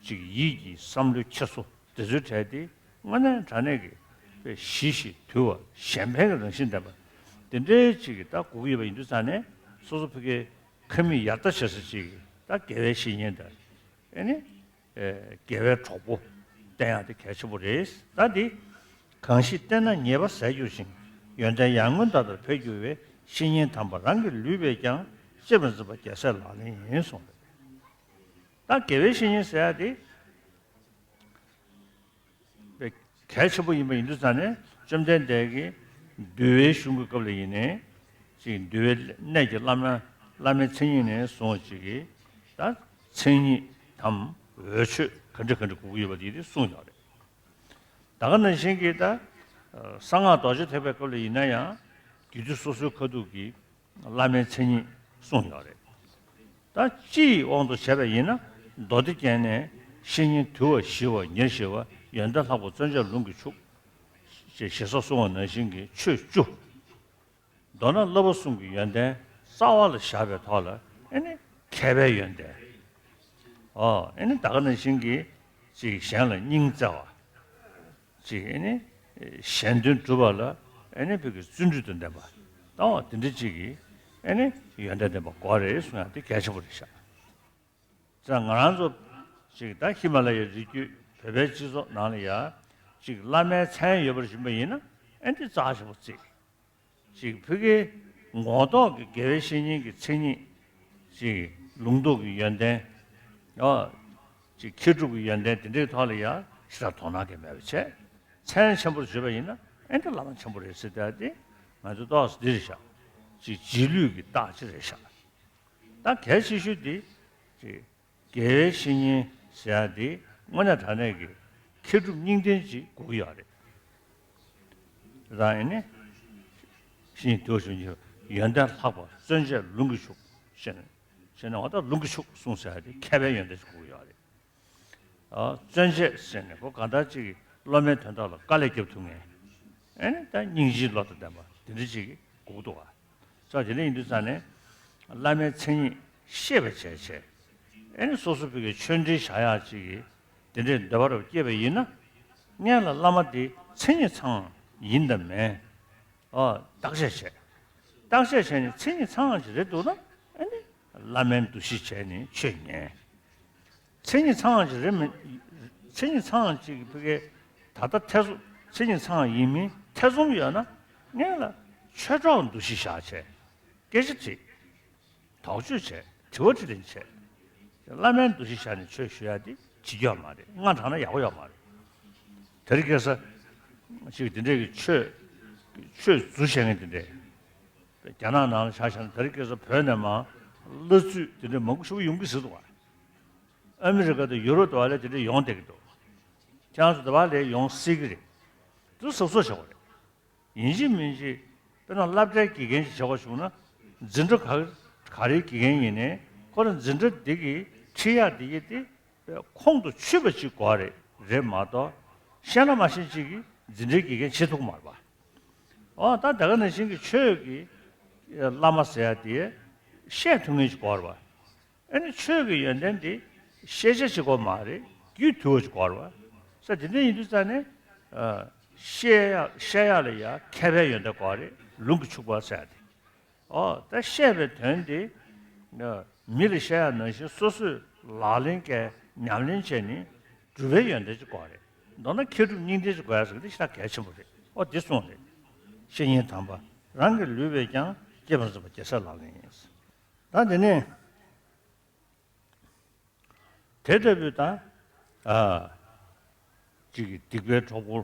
ཅིག་ཡིད་ཀྱི་བསམ་བློའི་འཁྱེར་སོ་དེ་ཚོའི་གྲས་དེ་དངོས་གནས་དྲང་གནས་ཀྱི་དཔེ་ཞི་ཞིང་དུལ་བ། གཞན་ཕན་གྱི་རང་བཞིན་ལྡན་པ་དེ་འདྲའི་ཅིག་གི་ད་དགོས་ཀྱི་ཡོད་པ་ཡིན་དུས་ཙང་ནས། སོ་སོ་ཕ་གིའི་ཁ་མིག་ཡར་ལྟ་བྱེད་ས་ཅིག་གི་ད་དགེ་བའི་བཤེས་གཉེན་དང་ཨེ་ནི། ཨེ། དགེ་བའི་གྲོགས་པོ་བསྟེན་ཡག་དེ་གལ་ཆེན་པོ་རེད། ད་འདི། གང་ཞིག་བསྟེན་ན་ཉེས་པ་ཟད་འགྱུར་ཞིང་། ཡོན་ཏན་ཡར་ངོའི་ཟླ་ལྟར་འཕེལ་འགྱུར་བའི། བཤེས་གཉེན་དམ་པ་རང་གི་ལུས་པས་ཀྱང་། སྤྱད་པར་འཛིན་པ་རྒྱལ་སྲས་ལག་ལེན་ཡིན་གསུངས་པས། ད་དགེ་བའི་བཤེས་གཉེན་ཟེར་ཡག་དེ་དཔེ་གལ་ཆེན་པོ་ཡིན་པ་ཡིན་དུས་ཙང་ནས། བཅོམ་ལྡན་འདས་ཀྱིས་འདུལ་བའི་གཞུང་གི་སྐབས་ལ་ཡིན་ནའི། ཅིག་འདུལ་བའི་གནད་ཀྱི་བླ་མ། བླ་མའི་མཚན་ཉིད་ནས་བཟུང་བ་ཅིག་གིས། ད་མཚན་ཉིད་དམ། འོས་ཆོས་ག་འདྲ་ག་འདྲ་དགོས་ཀྱི་ཡོད་པ་དེ་དེ་གསུངས་ཡོད་རེད། ད་ག་ནང་བཞིན་གྱི་ད་གསང་སྔགས་རྡོ་རྗེ་ཐེག་པའི་སྐབས་ལ་ཡིན་ན་ཡང་། རྒྱུད་སྡེ་སོ་སོའི་ཁ་ཐུག་གི་བླ་མའི་མཚན་ཉིད་གསུངས་ཡོད་རེད། ད་སྤྱི་ཡི་དབང་དུ་བྱས་པ་ཡིན་ན། མདོ་སྡེ་རྒྱན་ནས་བཤེས་གཉེན་དུལ་བ་ཞི་བ་ཉེར་ཞི་བ། ཡོན་ཏན་ལྷག་པ་བརྩོན་བཅས་ལུང་གིས་ཕྱུག། ཞེས་ཞེ་ས་གསུངས་པ་ནང་བཞིན་གྱི་ཆོས་བཅུ། མདོར་ན་བསླབ་པ་གསུམ་གྱི་ཡོན་ཏན་རྩ་བ་ལ་བཞག་པའི་ཐོག་ལ། ཨེ་ནི་མཁས་པའི་ཡོན་ཏན། ཨོ། ཨེ་ནི་ད་ག་ནང་བཞིན་གྱི་ཅིག་གཞན་ལ་སྙིང་བརྩེ་བ། ཅིག་ཨེ་ནི་གཞན་དོན་སྒྲུབ་པ་ལ་ཨེ་ནི་ཕ་གི་བརྩོན་འགྲུས་དང་ལྡན་པ། ད་འོ་དེ་འདྲ་ཅིག་གིས་ཨེ་ནི་ཡོན་ཏན་ལྡན་པ་དགོས་རེད་གསུང་ཡག་དེ་གལ་ཆེན་པོ་རེད་ཤག། ཙང་ང་རང་ཚོ་ཅིག་ད་ཧི་མ་ལ་ཡའི་རི་རྒྱུད་བོད་པའི་སྤྱི་ཚོགས་ནང་ལ་ཡ། ཅིག་བླ་མའི་མཚན་ཡོད་པར་བྱུང་བ་ཡིན་ན། ཨེ་འདི་རྩ་ཆེན་པོ་བརྩི། ཅིག་ཕ་གིའི་ངོ་ཐོག་གི་དགེ་བའི་བཤེས་གཉེན་གྱི་མཚན་ཉིད། ཅིག་ལུང་རྟོགས་ཀྱི་ཡོན་ཏན། ཨ། ཅིག་མཁས་གྲུབ་ཀྱི་ཡོན་ཏན་དེ་འདྲའི་ཐོག་ལ་ཡ་ཞེ་དྲག་དོ་སྣང་གང་མེད་པ་བྱས། མཚན་ཆེན་པོར་བརྗོད་པ་ཡིན་ན། ཨེ་འདི་བླ་མ་ཆེན་པོ་རེད་ཟེར་བསྡད་དེ། ང་ཚོ་ཏོག་ཙམ་འདི་རེད་ཤག། ཅིག་རྗེས་ལུས་ཀྱི་རྟགས་ཅིག་རེད་ཤག། ད་གལ་ཆེ་ཤོས་འདི། ཅིག་དགེ་བའི་བཤེས་གཉེན་ཟེར་ཡག་འདི་དངོས་གནས་དྲང་གནས་ཀྱི་མཁས་གྲུབ་གཉིས་ལྡན་ཅིག་དགོས་ཀྱི་ཡོད་རེད། རང་ཨེ་ནི་བཤེས་གཉེན་དུལ་བ་ཞི་བ་ཉེར་ཞི་བ། ཡོན་ཏན་ལྷག་པ་བརྩོན་བཅས་ལུང་གིས་ཕྱུག། ཞེས་ནས། ཞེས་ནས་འོ་ད་ལུང་གིས་ཕྱུག་གསུངས་ཟེར་ཡག་དེ་མཁས་པའི་ཡོན་ཏན་ཞིག་དགོས་ཀྱི་ཡོད་རེད། ཨ། བརྩོན་བཅས་ཟེར་ནས་ཁོ་གང་ལྟར་ཅིག་གིས་སློབ་མའི་དོན་དག་ལ་དཀའ་ལས་རྒྱབ་ཐུབ་མཁན། ཨེ་ནི་ད་སྙིང་རྗེའི་བློ་དང་ལྡན་པ་དེ་འདྲ་ཅིག་དགོས་འདུག་ག། ཙང་དེ་འདྲ་ཡིན་དུས་ཙང་ནས། བླ་མའི་མཚན་ཉིད་ཤེས་པ་བྱས་བྱས། ཨེ་ནི་སོ་སོ་ཕ་གིའི་ཆོས་འབྲེལ་བཞག་ཡག་ཅིག་གི་དེ་འདྲའི་འདོད་པ་རབ་སྐྱེས་པ་ཡིན་ན། སྔོན་ལ་བླ་མ་དེ་མཚན་ཉིད་ཚང་ཡིན་དང་མིན། ཨོ། བརྟག་དཔྱད་བྱས། བརྟག་དཔྱད་བྱས་ནས་མཚན་ཉིད་ཚང་ཞིག་རེད་འདུག་ན། ཨེ་ནི་བླ་མའི་འདུ་ཤེས་བྱས་ནས་ཆོས་ཉན། མཚན་ཉིད་ཚང་བ་ཅིག་རེད་མིན། མཚན་ཉིད་ཚང་བ་ཅིག་ཕ་གིའི་ད་ལྟ་ཐེ་ཚོམ། མཚན་ཉིད་ཚང་བ་ཡིན་མིན་ཐེ་ཚོམ་ཡོད་ན། སྔོན་ལ་ཆོས་གྲོགས་འདུ་ཤེས་བཞག་བྱས། སྐད་ཆ་དྲིས། དོགས་གཅོད་བྱས། དྲི་བ་དྲིས་ལན་བྱས། བླ་མའི་འདུ་ཤེས་བཞག་ནས་ཆོས་ཞུ་ཡ་དེ་བྱེད་རྒྱུ་ཡོད་མ་རེད། སྔ་དྲགས་ན་ཡག་པོ་ཡོད་མ་རེད། དེ་རིང་ཁ་སང་ཅིག་དེ་འདྲས་ཀྱི་ཆོས་ཆོས་རྫུ་བཤད་མཁན་དེ་འདྲས། རྒྱ་ནག་ནང་ལ་ཆ་བཞག་ན་དེ་རིང་ཁ་སང་བོད་ནས་མར་གླ་རྩོད་དེ་འདྲས་མང་པོ་ཞེ་པོ་ཡོང་གི་ཟེར་འདུག་བ། ཨ་མི་རི་ཀ་དང་ཡུ་རོབ་དུ་བ་ལས་དེ་འདྲས་ཡོང་བསྡད་ཀྱི་འདུག་ཁྱེད་རང་ཚོ་དུ་བ་ལས་ཡོང་སྲིད་ཀྱི་རེད། དུ་གཟབ་གཟབ་བྱེད་དགོས་རེད། ཡིན་གཅིག་མིན་གཅིག་དཔེར་ན་སློབ་གྲྭའི་དགེ་རྒན་ཞིག་བྱེད་དགོས་བྱུང་ན། འཛིན་གྲྭ་ག་ག་རེའི་དགེ་རྒན་ཡིན་ནའི་ཁོ་རང་འཛིན་གྲྭ་འདི་གི་ཁྲིད་ཡག་འདི་གི་དེ་ཁོང་དུ་ཆུད་པ་ཅིག་དགོས་རེད། རེད་མ་གཏོགས་ཤེས་ན་མ་ཤེས་ཅིག་གིས་འཛིན་གྲྭའི་དགེ་རྒན་བྱེད་ཐུབ་ཀྱི་མ་རེད་པ། འོ་ད་ད་ག་ནང་བཞིན་གྱི་ཆོས་ཀྱི་བླ་མ་ཟེར་ཡ་དེ་བཤད་ཐུབ་མཁན་ཞིག་དགོས་རེད་པ། ཨ་ནི་ཆོས་ཀྱི་ཡོན་ཏན་དེ་ཤེས་བྱ་ཞིག་དགོས་མ་རེད། རྒྱུད་དུལ་བ་ཞིག་དགོས་རེད་པ། ས་དེ་འདྲ་ཡིན་དུས་ཙང་ནས་ཨ་བཤད་ཡ་བཤད་ཡ་ལ་ཡ་མཁས་པའི་ཡོན་ཏན་དགོས་རེད། ལུང་གིས་ཕྱུག་པ་ཟེར་ཡ་དེ། ཨོ་ད་བཤད་པའི་དོན་དེ་ཨ་མི་ལ་བཤད་ཡ་ནང་བཞིན་སོ་སོས་ལག་ལེན་བཀལ་ཉམས་ལེན་བྱས་ནས་གྲུབ་པའི་ཡོན་ཏན་ཅིག་དགོས་རེད། མདོར་ན་མཁས་གྲུབ་གཉིས་ལྡན་ཅིག་དགོས་ཡ་ཟེར་གི་དེ་ཞེ་དྲག་གལ་ཆེན་པོ་རེད། ཨོ་དེ་གསུངས་རེད། བཤེས་གཉེན་དམ་པ་རང་གི་ལུས་པས་ཀྱང་། སྐྱེས་པ་ཟིན་པ་རྒྱལ་སྲས་ལག་ལེན་ཡིན། ད་དེ་ནས་དེ་ལྟ་བུའི་ད་ཨ་ཅིག་གི་སྡིག་པའི་གྲོགས་པོ་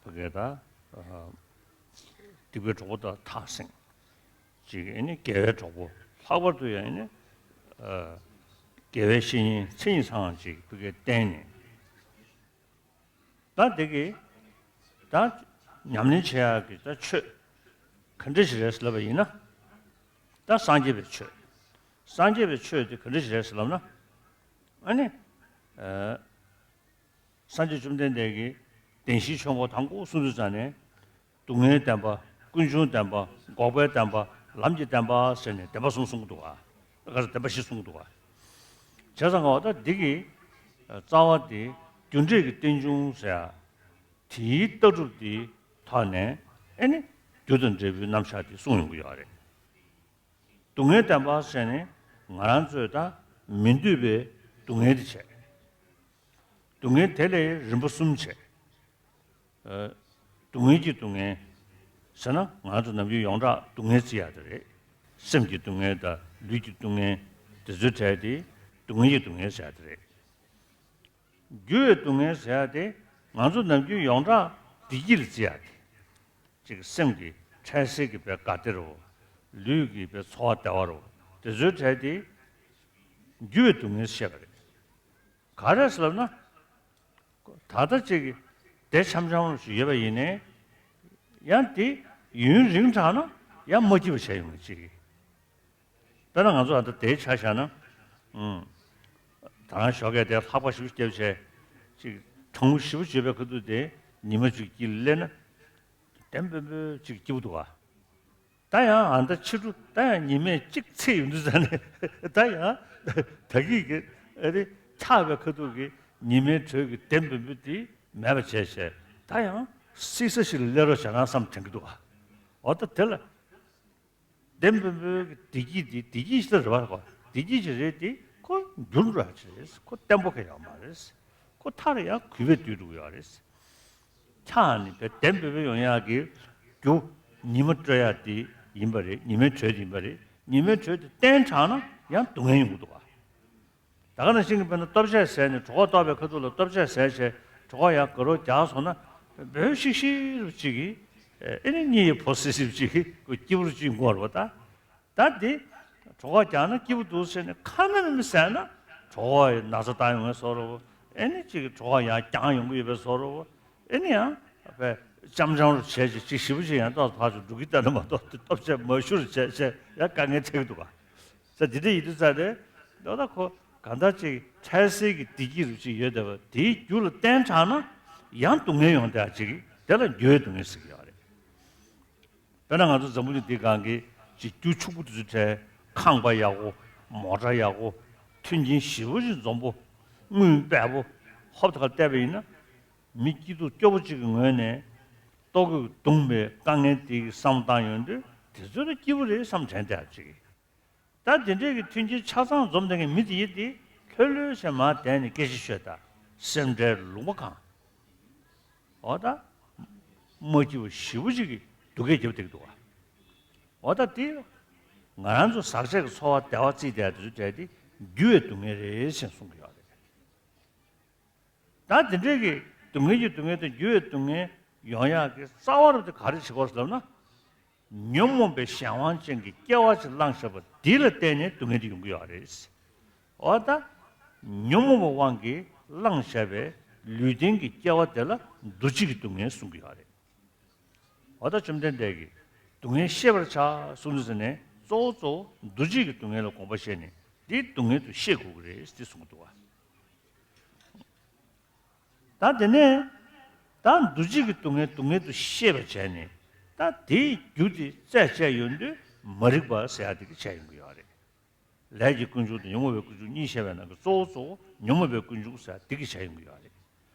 ཕ་གི་ད་ཨ་སྡིག་པའི་གྲོགས་པོ་དང་ཐག་བསྲིང་། ཅིག་ཨེ་ནི་དགེ་བའི་གྲོགས་པོ། ལྷག་པར་དུ་ཡང་ཨེ་ནི་ཨ་དགེ་བའི་བཤེས་གཉེན་མཚན་ཉིད་ཚང་བ་ཅིག་ཕ་གིར་བསྟེན་ནས། ད་འདི་གི་ད་ཉམས་ལེན་བྱེད་ཡག་གི་ད་ཆོས་ག་འདྲ་ཞིག་རེད་ཟེར་ལབ་པ་ཡིན་ན། ད་སངས་རྒྱས་པའི་ཆོས། སངས་རྒྱས་པའི་ཆོས་དེ་ག་འདྲ་ཞིག་རེད་ཟེར་ལབ་ན། ཨ་ནི་ཨ་སངས་རྒྱས་བཅོམ་ལྡན་འདས་ཀྱིས་བདེན་བཞིའི་ཆོས་འཁོར་དང་པོ་གསུང་དུས་ཙང་ནས། སྡུག་བསྔལ་བདེན་པ། ཀུན་འབྱུང་བདེན་པ། འགོག་པའི་བདེན་པ། ལམ་གྱི་བདེན་པ་ཟེར་ནས་བདེན་པ་གསུམ་གསུང་གི་འདུག་ག་ག་ས་བདེན་པ་བཞི་གསུང་གི་འདུག་ག་བྱས་ཙང་ག་བ་ད་འདི་གི་རྩ་བ་དེ་རྒྱུ་འབྲས་ཀྱི་རྟེན་འབྱུང་ཟེར་ཡ། དེའི་ལྟ་གྲུབ་དེའི་ཐོག་ནས་ཨེ་ནི་རྒྱུ་དང་འབྲས་བུའི་རྣམ་གཞག་དེ་གསུངས་ཡོང་གི་ཡོད་རེད། སྡུག་བསྔལ་བདེན་པ་ཟེར་ནས་ང་རང་ཚོས་ད་མི་འདོད་པའི་སྡུག་བསྔལ་དེ་བྱས། སྡུག་བསྔལ་དེ་ལས་རིམ་པ་གསུམ་བྱས། ཨ་སྡུག་བསྔལ་གྱི་སྡུག་བསྔལ་ཟེར་ན་ང་ཚོ་ནམ་རྒྱུན་ཡོངས་གྲགས་སྡུག་བསྔལ་བརྩི་ཡག་དེ་རེད། སེམས་ཀྱི་སྡུག་བསྔལ་དང་ལུས་ཀྱི་སྡུག་བསྔལ་དེ་ཚོའི་གྲས་དེ་སྡུག་བསྔལ་གྱི་སྡུག་བསྔལ་ཟེར་ཡག་དེ་རེད། རྒྱུ་བའི་སྡུག་བསྔལ་ཟེར་ཡག་དེ་ང་ཚོ་ནམ་རྒྱུན་ཡོངས་གྲགས་བདེ་སྐྱིད་ལ་བརྩི་ཡག་དེ། ཅིག་སེམས་ཀྱི་འཕྲལ་སེལ་གྱི་བའི་དགའ་བདེ་རོ། ལུས་ཀྱི་བའི་ཚོར་བ་བདེ་བ་རོ། དེ་ཚོའི་གྲས་དེ་རྒྱུ་བའི་སྡུག་བསྔལ་བཤད་པ་རེད། ག་རེ་ཟེར་ལབ་ན། ད་ལྟ་ཅིག་བདེ་འཆམ་འཆམ་ཞིག་ཡོད་པ་ཡིན་ནའི། ཡང་དེ་ཡུན་རིང་དྲགས་ན་ཡང་མ་སྐྱིད་པ་བྱས་ཡོང་གི་ཅིག་དཔེར་ན་ང་ཚོ་ཨ་ད་དེའི་ཆ་བཞག་ན། ཨུམ། ད་རང་ཞོགས་ཀས་དེ་ལྷགས་པ་ཞིབ་བརྒྱབ་བྱས། ཅིག་གྲང་མོ་ཞིབ་བརྗོད་པའི་ཁ་ཐུག་དེ་ཉི་མ་ཅིག་དཀྱིལ་སླེབས་ན། བདེ་སྦོམ་པོ་ཅིག་སྐྱིད་པོ་འདུག་ག་ད་ཡང་ཨ་ད་ཕྱི་དྲོ་ད་ཡང་ཉི་མས་གཅིག་ཚེས་ཡོང་དུས་ཙང་ནས་ད་ཡང་ད་གིན་གྱི་ཨ་རེ་ཆགས་པའི་ཁ་ཐུག་གི་ཉི་མའི་དྲོད་ཀྱི་བདེ་སྦོམ་པོ་དེ་མེད་པ་བྱས་བྱས། ད་ཡང་བསིལ་ས་ཞིག་ལ་སླེབས་རོགས་བྱས་ན་བསམ་དྲན་གྱི་འདུག་ག་འོ་ད་དེ་ལ་བདེ་སྦོམ་པོའི་བདེ་སྐྱིད་དེ་བདེ་སྐྱིད་ཞིག་ད་རེད་པ། བདེ་སྐྱིད་ཅིག་རེད་དེ་ཁོ་འགྱུར་འགྲོ་ཡག་ཅིག་རེད། ཁོ་བརྟན་པོ་གང་ཡང་ཡོད་མ་རེད། ཁོ་མཐར་ཡང་གུད་པས་བསྡུས་འགྲོ་གི་ཡོད་རེད། ཆགས་ནས་བདེ་སྦོམ་པོ་ཡོང་ཡག་གི་རྒྱུ་ཉི་མ་སྤྲོ་ཡག་དེ་ཡིན་པ་རེད། ཉི་མའི་དྲོད་དེ་ཡིན་པ་རེད། ཉི་མའི་དྲོད་དེ་བརྟན་དྲགས་ན་ཡང་སྡུག་བསྔལ་ཡོང་གི་འདུག་ག་ད་ག་ནང་བཞིན་གྱི་དཔེར་ན་ལྟོ་ཆས་ཟས་ནས་གྲོད་ཁོག་ལྟོགས་པའི་ཁ་ཐུག་ལ་ལྟོ་ཆས་ཟས་བྱས་གྲོད་ཁོག་ཡར་དགའ་རོགས་རྒྱག་སོང་ན་འབོལ་ཤིག་ཤིག་རུ་གཅིག་གིས་ཨེ་ནི་གཉིད་ཡི་ཕོ་སིབ་སིབ་གཅིག་གིས་སྐྱིད་པོ་རུ་གཅིག་འགོར་བ་ད། ད་འདི་གྲོད་ཁོག་རྒྱག་ན་སྐྱིད་པོ་འདུག་ཟེར་ནས་ཁ་སྣོན་མི་ཟས་ན་གྲོད་ཁོག་ན་ཚ་བཏང་ཡོང་བའི་བཟོ་འདྲ་བོ། ཨེ་ནི་གཅིག་གིས་གྲོད་ཁོག་ཡང་རྒྱང་ཡོང་གི་ཡོད་པའི་བཟོ་འདྲ་བོ། ཨེ་ནི་ཡང་བས་ཅམ་ཅམ་རུ་བྱས་ཅིག་ཅིག་ཞིབ་པོ་ཅིག་ཡང་ཏོག་ཙམ་ཕར་ཚུར་འགྲོ་གི་ལྟ་ན་མ་གཏོགས་དེ་སྟོབས་ཆེ་མ་ཞུ་རུ་བྱས་བྱས་ཡང་དཀའ་ངལ་འཕྲད་ཀྱི་འདུག་ག་ས་འདི་འདྲ་ཡིན་དུས་ཙང་རེད། ད་ལྟ་ཁོ་གང་ལྟར་ཅིག་འཕྲལ་སེལ་གྱི་བདེ་སྐྱིད་རུ་ཅིག་ཡོད་བསྡད་པ་དེའི་རྒྱུ་ལ་བརྟན་དྲགས་ན་ཡང་སྡུག་བསྔལ་ཡོང་བསྡད་ཅིག་དེ་ལ་འགྱུར་བའི་སྡུག་བསྔལ་ཟེར་གྱི་ཡོད་རེད། དཔེར་ན་ང་ཚོ་འཛམ་བུ་གླིང་འདིའི་སྒང་གི་ཅིག་རྒྱུ་ཕྱུག་པོ་དེ་ཚོའི་གྲས་ཁང་པ་ཡག་པོ། མོ་ཊ་ཡག་པོ། མཐུན་རྐྱེན་ཞེ་པོ་ཅིག་འཛོམས་པོ། དངུལ་དཔལ་པོ། ཧོབ་ཏེ་ཁ་བལྟས་པ་ཡིན་ན། མི་སྐྱིད་སྡུག་སྐྱོ་པོ་གཅིག་གི་ངོས་ནས་ལྟོ་གོས་གདུང་བའི་དཀའ་ངལ་དེ་གི་བསམ་བློ་བཏང་ཡོང་དུས་དེ་ཚོ་ལ་སྐྱིད་པོ་རེད་བསམ་དྲན་བསྡད་ཅིག་ད་དེ་འདྲས་ཀྱི་མཐུན་རྐྱེན་ཆ་ཚང་འཛོམས་བསྡད་མཁན་མི་དེ་ཡིན་ཏེ། ལྷོད་ལྷོད་བྱས་མར་བསྡད་ནས་སྐད་ཆ་ཤོད་ད། སེམས་ཁྲལ་ལུང་པ་གང་། འོ་ད། མ་སྐྱིད་པ་ཞེ་པོ་ཅིག་གི་སྡུག་སྐད་རྒྱབ་བསྡད་ཀྱི་འདུག་བ། འོ་ད་དེ། ང་རང་ཚོ་ཟག་བཅས་ཀྱི་ཚོར་བ་བདེ་བ་བརྩིས་བསྡད་དེ་ཚོ་བྲལ་ཏེ་འགྱུར་བའི་སྡུག་བསྔལ་རེད་ཅེས་གསུང་གི་ཡོད་རེད། ད་དེ་འདྲའི་གི་སྡུག་བསྔལ་གྱི་སྡུག་བསྔལ་དང་འགྱུར་བའི་སྡུག་བསྔལ་ཡོང་ཡག་གི་རྩ་བ་རུ་དེ་ག་རེ་བྱེད་དགོས་ཟེར་ལབ་ན། ཉོན་མོངས་པའི་གཞན་དབང་ཅན་གྱི་སྐྱེ་བ་ཅིག་བླངས་བཞག་པ་འདི་ལ་བརྟེན་ནས་སྡུག་བསྔལ་འདི་ཡོང་གི་ཡོད་རེད། འོ་ད། ཉོན་མོངས་པའི་དབང་གིས་བླངས་བཞག་པའི་ལུས་རྟེན་གྱི་སྐྱེ་བ་དེ་ལ་འདུ་བྱེད་ཀྱི་སྡུག་བསྔལ་གསུང་གི་ཡོད་རེད། འོ་ད་བཅོམ་ལྡན་འདས་ཀྱིས་སྡུག་བསྔལ་ཤེས་པར་བྱ་གསུངས་དུས་ཟེར་ནས་གཙོ་བོ་གཙོ་བོ་འདུ་བྱེད་ཀྱི་སྡུག་བསྔལ་ལ་དགོངས་པ་བཞེས་ནས་འདིའི་སྡུག་བསྔལ་དུ་ཤེས་དགོས་ཀྱི་རེད་ཅེས་གསུངས་འདུག་བ། ད་དེ་ནས་ད་འདུ་བྱེད་ཀྱི་སྡུག་བསྔལ་སྡུག་བསྔལ་དུ་ཤེས་པར་བྱས་ནས་ད་དེའི་རྒྱུ་དེ་རྩད་བཅད་ཡོང་དུས་མ་རིག་པ་ཟེར་ཡག་དེ་གི་བྱས་ཡོང་གི་ཡོད་རེད། ལས་ཀྱི་ཀུན་འབྱུང་དང་ཉོན་མོངས་པའི་ཀུན་འབྱུང་གཉིས་བཤད་པའི་ནང་གི་གཙོ་བོ་གཙོ་བོ་ཉོན་མོངས་པའི་ཀུན་འབྱུང་ཟེར་ཡག་དེ་གི་བྱས་ཡོང་གི་ཡོད་རེད།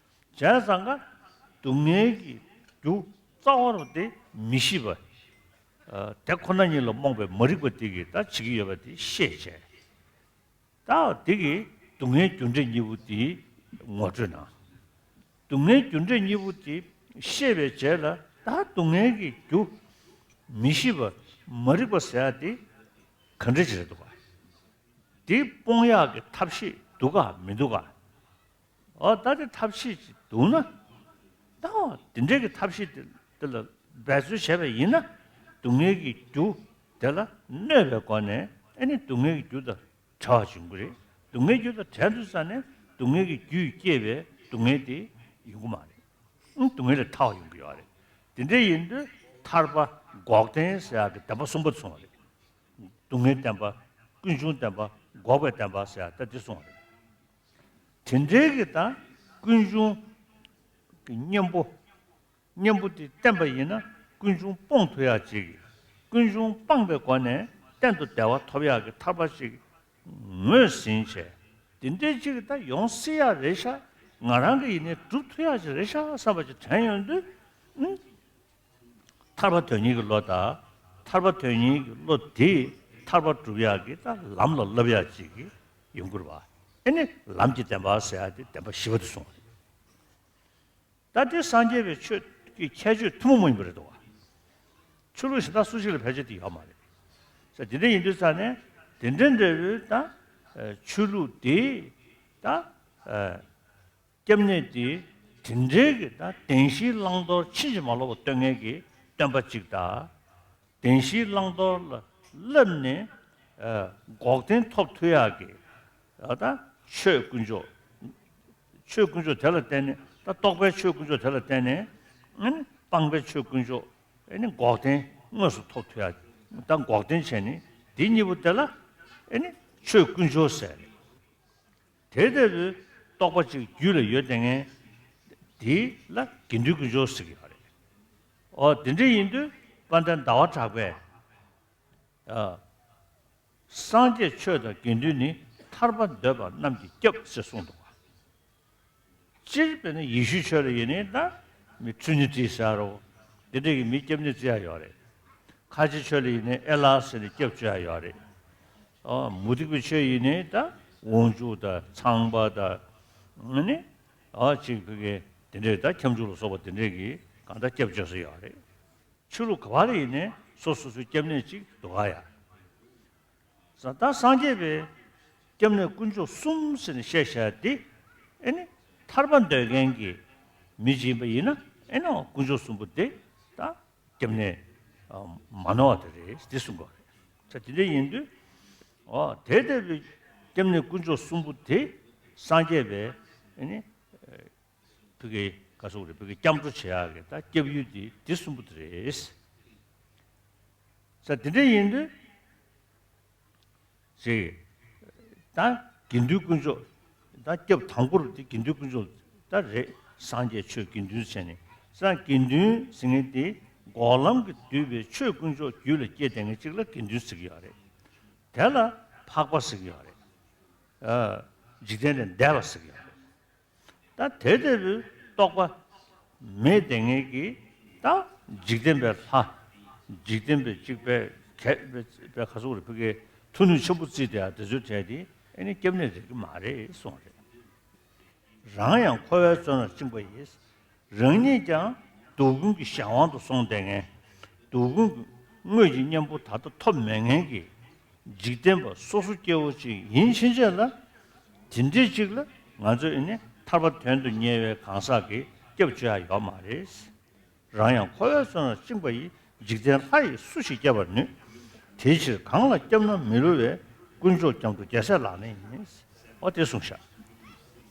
བྱས་ཙང་ཀ་སྡུག་བསྔལ་གྱི་རྒྱུ་རྩ་བ་རུ་དེ་མི་ཤེས་པ། ཨ། དེ་ཁོ་ན་ཉིད་ལ་རྨོངས་པའི་མ་རིག་པ་དེ་གིས་ད་བྱེད་ཀྱི་ཡོད་པ་དེ་ཤེས་བྱས། ད་དེ་གིས་སྡུག་བསྔལ་རྒྱུ་འབྲས་གཉིས་པོ་དེ་ངོ་སྤྲོད་གནང་། སྡུག་བསྔལ་རྒྱུ་འབྲས་གཉིས་པོ་དེ་ཤེས་པའི་རྗེས་ལ་ད་སྡུག་བསྔལ་གྱི་རྒྱུ་མི་ཤེས་པ་མ་རིག་པ་ཟེར་ཡག་དེ་ག་འདྲ་ཅིག་རེད་འདུག་ག། དེ་སྤོང་ཡག་གི་ཐབས་ཤེས་འདུག་ག་མི་འདུག་ག། འོ་ད་དེ་ཐབས་ཤེས་ཅིག་འདུག་ན། ད་འོ་དེ་འདྲའི་གི་ཐབས་ཤེས་དེ་དེ་ལ་འབད་རྩོལ་བྱས་པ་ཡིན་ན་སྡུག་བསྔལ་གྱི་རྒྱུ་དེ་ལ་གནོད་པའི་སྒོ་ནས་ཨ་ནི་སྡུག་བསྔལ་གྱི་རྒྱུ་དང་བྲལ་བ་བྱུང་གི་རེད། སྡུག་བསྔལ་རྒྱུ་དང་བྲལ་དུས་ཙ་ནས་སྡུག་བསྔལ་གྱི་རྒྱུས་སྐྱེས་པའི་སྡུག་བསྔལ་དེ་ཡོང་གི་མ་རེད། ཨང་། སྡུག་བསྔལ་ལས་ཐར་བ་ཡོང་གི་ཡོད་རེད། དེ་འདྲ་ཡིན་དུས་ཐར་པ་འགོག་བདེན་ཟེར་ཡག་གི་བདེན་པ་གསུམ་པ་སོང་བ་རེད། སྡུག་བསྔལ་བདེན་པ། ཀུན་འབྱུང་བདེན་པ། འགོག་པའི་བདེན་པ་ཟེར་ཡག་ད་འདི་སོང་བ་རེད། དེ་འདྲའི་གི་ད་ཀུན་འབྱུང་གི་གཉེན་པོ། གཉེན་པོ་དེ་བསྟེན་པ་ཡིན་ན་ཀུན་འབྱུང་སྤོང་ཐུབ་ཡག་ཅིག། ཀུན་འབྱུང་སྤངས་པའི་སྒོ་ནས་གཏན་དུ་བདེ་བ་ཐོབ་ཡག་གི་ཐར་པ་ཅིག་ངོས་ཟིན་བྱས། དེ་འདྲའི་ཅིག་ད་ཡོང་སྲིད་ཡག་རེད་ཤག། ང་རང་གི་ཡིན་ནའི་སྒྲུབ་ཐུབ་ཡག་ཅིག་རེད་ཤག་བསམ་པ་ཅིག་དྲན་ཡོང་དུས། ཨང་། ཐར་པ་དོན་གཉེར་གྱི་བློ་དང་། ཐར་པ་དོན་གཉེར་གྱི་བློ་དེས་ཐར་པ་སྒྲུབ་ཡག་གི་ད་ལམ་ལ་བསླབ་ཡག་ཅིག་གི་ཡོང་གི་རེད་པ། ཨ་ནི་ལམ་གྱི་བདེན་པ་ཟེར་ཡག་དེ་བདེན་པ་བཞི་པ་དེ་སོང་བ་རེད། ད་དེ་སངས་རྒྱས་པའི་ཆོས་ཀྱི་ཁྱད་ཆོས་ཐུན་མོང་མ་ཡིན་པ་རེད་འདུག་བ། ཆོས་ལུགས་གཞན་དག་སུ་ཞིག་ལ་ཕལ་ཆེར་དེ་ཡོད་མ་རེད། ས་དེ་འདྲ་ཡིན་དུས་ཙ་ནས་དེ་འདྲ་འདྲ་བོའི་ད་ཆོས་ལུགས་དེ་ད། སྐྱབས་གནས་དེ་དེ་འདྲའི་གི་ད་བདེན་བཞིའི་བླང་དོར་ཕྱིན་ཅི་མ་ལོག་པ་སྟོན་མཁན་གྱི་སྟོན་པ་གཅིག་དང་། བདེན་བཞིའི་བླང་དོར་ལ་བསླབས་ནས་ཨ་འགོག་བདེན་ཐོབ་ཐུབ་ཡག་གི་ཨ་ད་ཆོས་དཀོན་མཆོག། ཆོས་དཀོན་མཆོག་དེ་ལ་བརྟེན་ནས་ད་རྟོགས་པའི་ཆོས་དཀོན་མཆོག་དེ་ལ་བརྟེན་ནས་ཨ་ནི་སྤངས་པའི་ཆོས་དཀོན་མཆོག། ཨ་ནི་འགོག་བདེན་དངོས་སུ་ཐོབ་ཐུབ་ཡག། ད་འགོག་བདེན་བྱས་ནས་འདི་གཉིས་པོ་དེ་ལ་ཨ་ནི་ཆོས་དཀོན་མཆོག་ཟེར། དེ་ལྟ་བུའི་རྟོགས་པ་ཅིག་རྒྱུད་ལ་ཡོད་བསྡད་མཁན་དེ་ལ་དགེ་འདུན་དཀོན་མཆོག་ཟེར་གྱི་ཡོད་རེད། ཨོ་དེ་འདྲ་ཡིན་དུས་དཔལ་ལྡན་ཟླ་བ་གྲགས་པས། ཨ། སངས་རྒྱས་ཆོས་དང་དགེ་འདུན་ནི། ཐར་པ་འདོད་པ་རྣམས་ཀྱི་སྐྱབས་ཟེར་གསུངས་འདུག་བ། སྤྱིར་དཔེར་ན་ཡེ་ཤུའི་ཆོས་ལ་ཡིན་ནའི་ད་མི་ཊི་རི་ནི་ཊི་ཟེར་རོ། འདི་འདྲ་གི་མི་སྐྱབས་གནས་བརྩི་ཡག་ཡོད་རེད། ཁ་ཆེ་ཆོས་ལ་ཡིན་ནའི་ཨེ་ལ་ཟེར་ནས་སྐྱབས་བཅོལ་ཡག་ཡོད་རེད། ཨ། མུ་སྟེགས་པའི་ཆོས་ཡིན་ནའི་ད་དབང་ཕྱུག་དང་ཚངས་པ་དང་། ཨ་ནི། ཨ། ཅིག་ཕ་གི་དེ་འདྲས་ད་ཁྱབ་འཇུག་ལ་སོགས་པ་དེ་འདྲས་ཀྱིས་གང་ལྟར་སྐྱབས་བཅོལ་ས་ཡོད་རེད། ཆོས་ལུགས་ག་པར་ཡིན་ནའི་སོ་སོ་སོའི་སྐྱབས་གནས་ཅིག་འདུག་ག་ཡ། ས་ད་སངས་རྒྱས་པའི་སྐྱབས་གནས་དཀོན་མཆོག་གསུམ་ཟེར་ནས་བཤད་བཞག་དེ། ཨེ་ནི་ཐར་པ་འདོད་མཁན་གྱི་མི་ཅིག་ཡིན་པ་ཡིན་ན་ཨེ་ནི་དཀོན་མཆོག་གསུམ་པོ་དེ་ད་སྐྱབས་གནས་མ་ནོར་བ་དེ་རེད་དེ་གསུང་གི་རེད། ས་དེ་འདྲ་ཡིན་དུས། ཨོ་དེ་ལྟ་བུའི་སྐྱབས་གནས་དཀོན་མཆོག་གསུམ་པོ་དེ་སངས་རྒྱས་པའི་ཨེ་ནི། ཕ་གི་ག་སོགས་རེད། ཕ་གི་སྐྱབས་འགྲོ་བྱེད་ཡག་གི་ད་སྐྱབས་ཡུལ་དེ་དེ་གསུམ་པོ་དེ་རེད། ས་དེ་འདྲ་ཡིན་དུས་ཅིག་ད་དགེ་འདུན་དཀོན་མཆོག། ད་སྐྱབས་དང་པོ་རུ་དེ་དགེ་འདུན་དཀོན་མཆོག་ད་རེད། སངས་རྒྱས་ཆོས་དགེ་འདུན་བྱས་ནས་ས་དགེ་འདུན་ཟེར་མཁན་དེ་འགོག་ལམ་གྱིས་བསྡུས་པའི་ཆོས་དཀོན་མཆོག་རྒྱུད་ལ་སྐྱེས་བསྡད་མཁན་ཅིག་ལ་དགེ་འདུན་ཟེར་གྱི་ཡོད་རེད། དེ་ལ་འཕགས་པ་ཟེར་གྱི་ཡོད་རེད། ཨ། འཇིག་རྟེན་ལས་འདས་པ་ཟེར་གྱི་ཡོད་རེད། ད་དེ་ལྟ་བུའི་རྟོགས་པ་མེད་བསྡད་མཁན་གྱི་ད་འཇིག་རྟེན་པའི་ལྷ། འཇིག་རྟེན་པའི་གཅིག་པའི་གལ་པའི་ཁ་སོགས་རེ་ཕ་གིའི་མཐུ་ནུས་ཆེན་པོ་བརྩིས་ཏེ་དེ་ཚོའི་གྲས་དེ་ ཨེ་ནི་སྐྱབས་གནས་རེག་གི་མ་རེད་གསུངས་རེད། རང་ཡང་འཁོར་བའི་བཙོན་རར་བཅིངས་པ་ཡིས། རང་ཉིད་ཀྱང་སྡུག་ཀུན་གྱི་གཞན་དབང་དུ་སོང་བསྡད་མཁན། སྡུག་ཀུན་གྱི་དངོས་ཀྱི་གཉེན་པོ་ད་ལྟ་ཐོབ་མེད་མཁན་གྱི་འཇིག་རྟེན་པ་སོ་སོ་སྐྱེ་བོ་ཅིག་ཡིན་ཕྱིན་ཆད་ལ། དེ་འདྲའི་ཅིག་ལ་ང་ཚོས་ཨེ་ནི་ཐར་པ་དོན་དུ་གཉེར་བའི་གང་ཟག་གིས་སྐྱབས་བཅོལ་ཡ་ཡོད་མ་རེད། རང་ཡང་འཁོར་བའི་བཙོན་རར་བཅིངས་པ་ཡིས། འཇིག་རྟེན་ལྷ་ཡིས་སུ་ཞིག་སྐྱབས་པར་ནུས། དེའི་ཕྱིར་གང་ལ་སྐྱབས་ན་མི་བསླུ་བའི། དཀོན་མཆོག་རྒྱ་མཚོ་རྒྱལ་སྲས་ལག་ལེན་ཡིན། འོ་དེ་གསུངས་ཤག་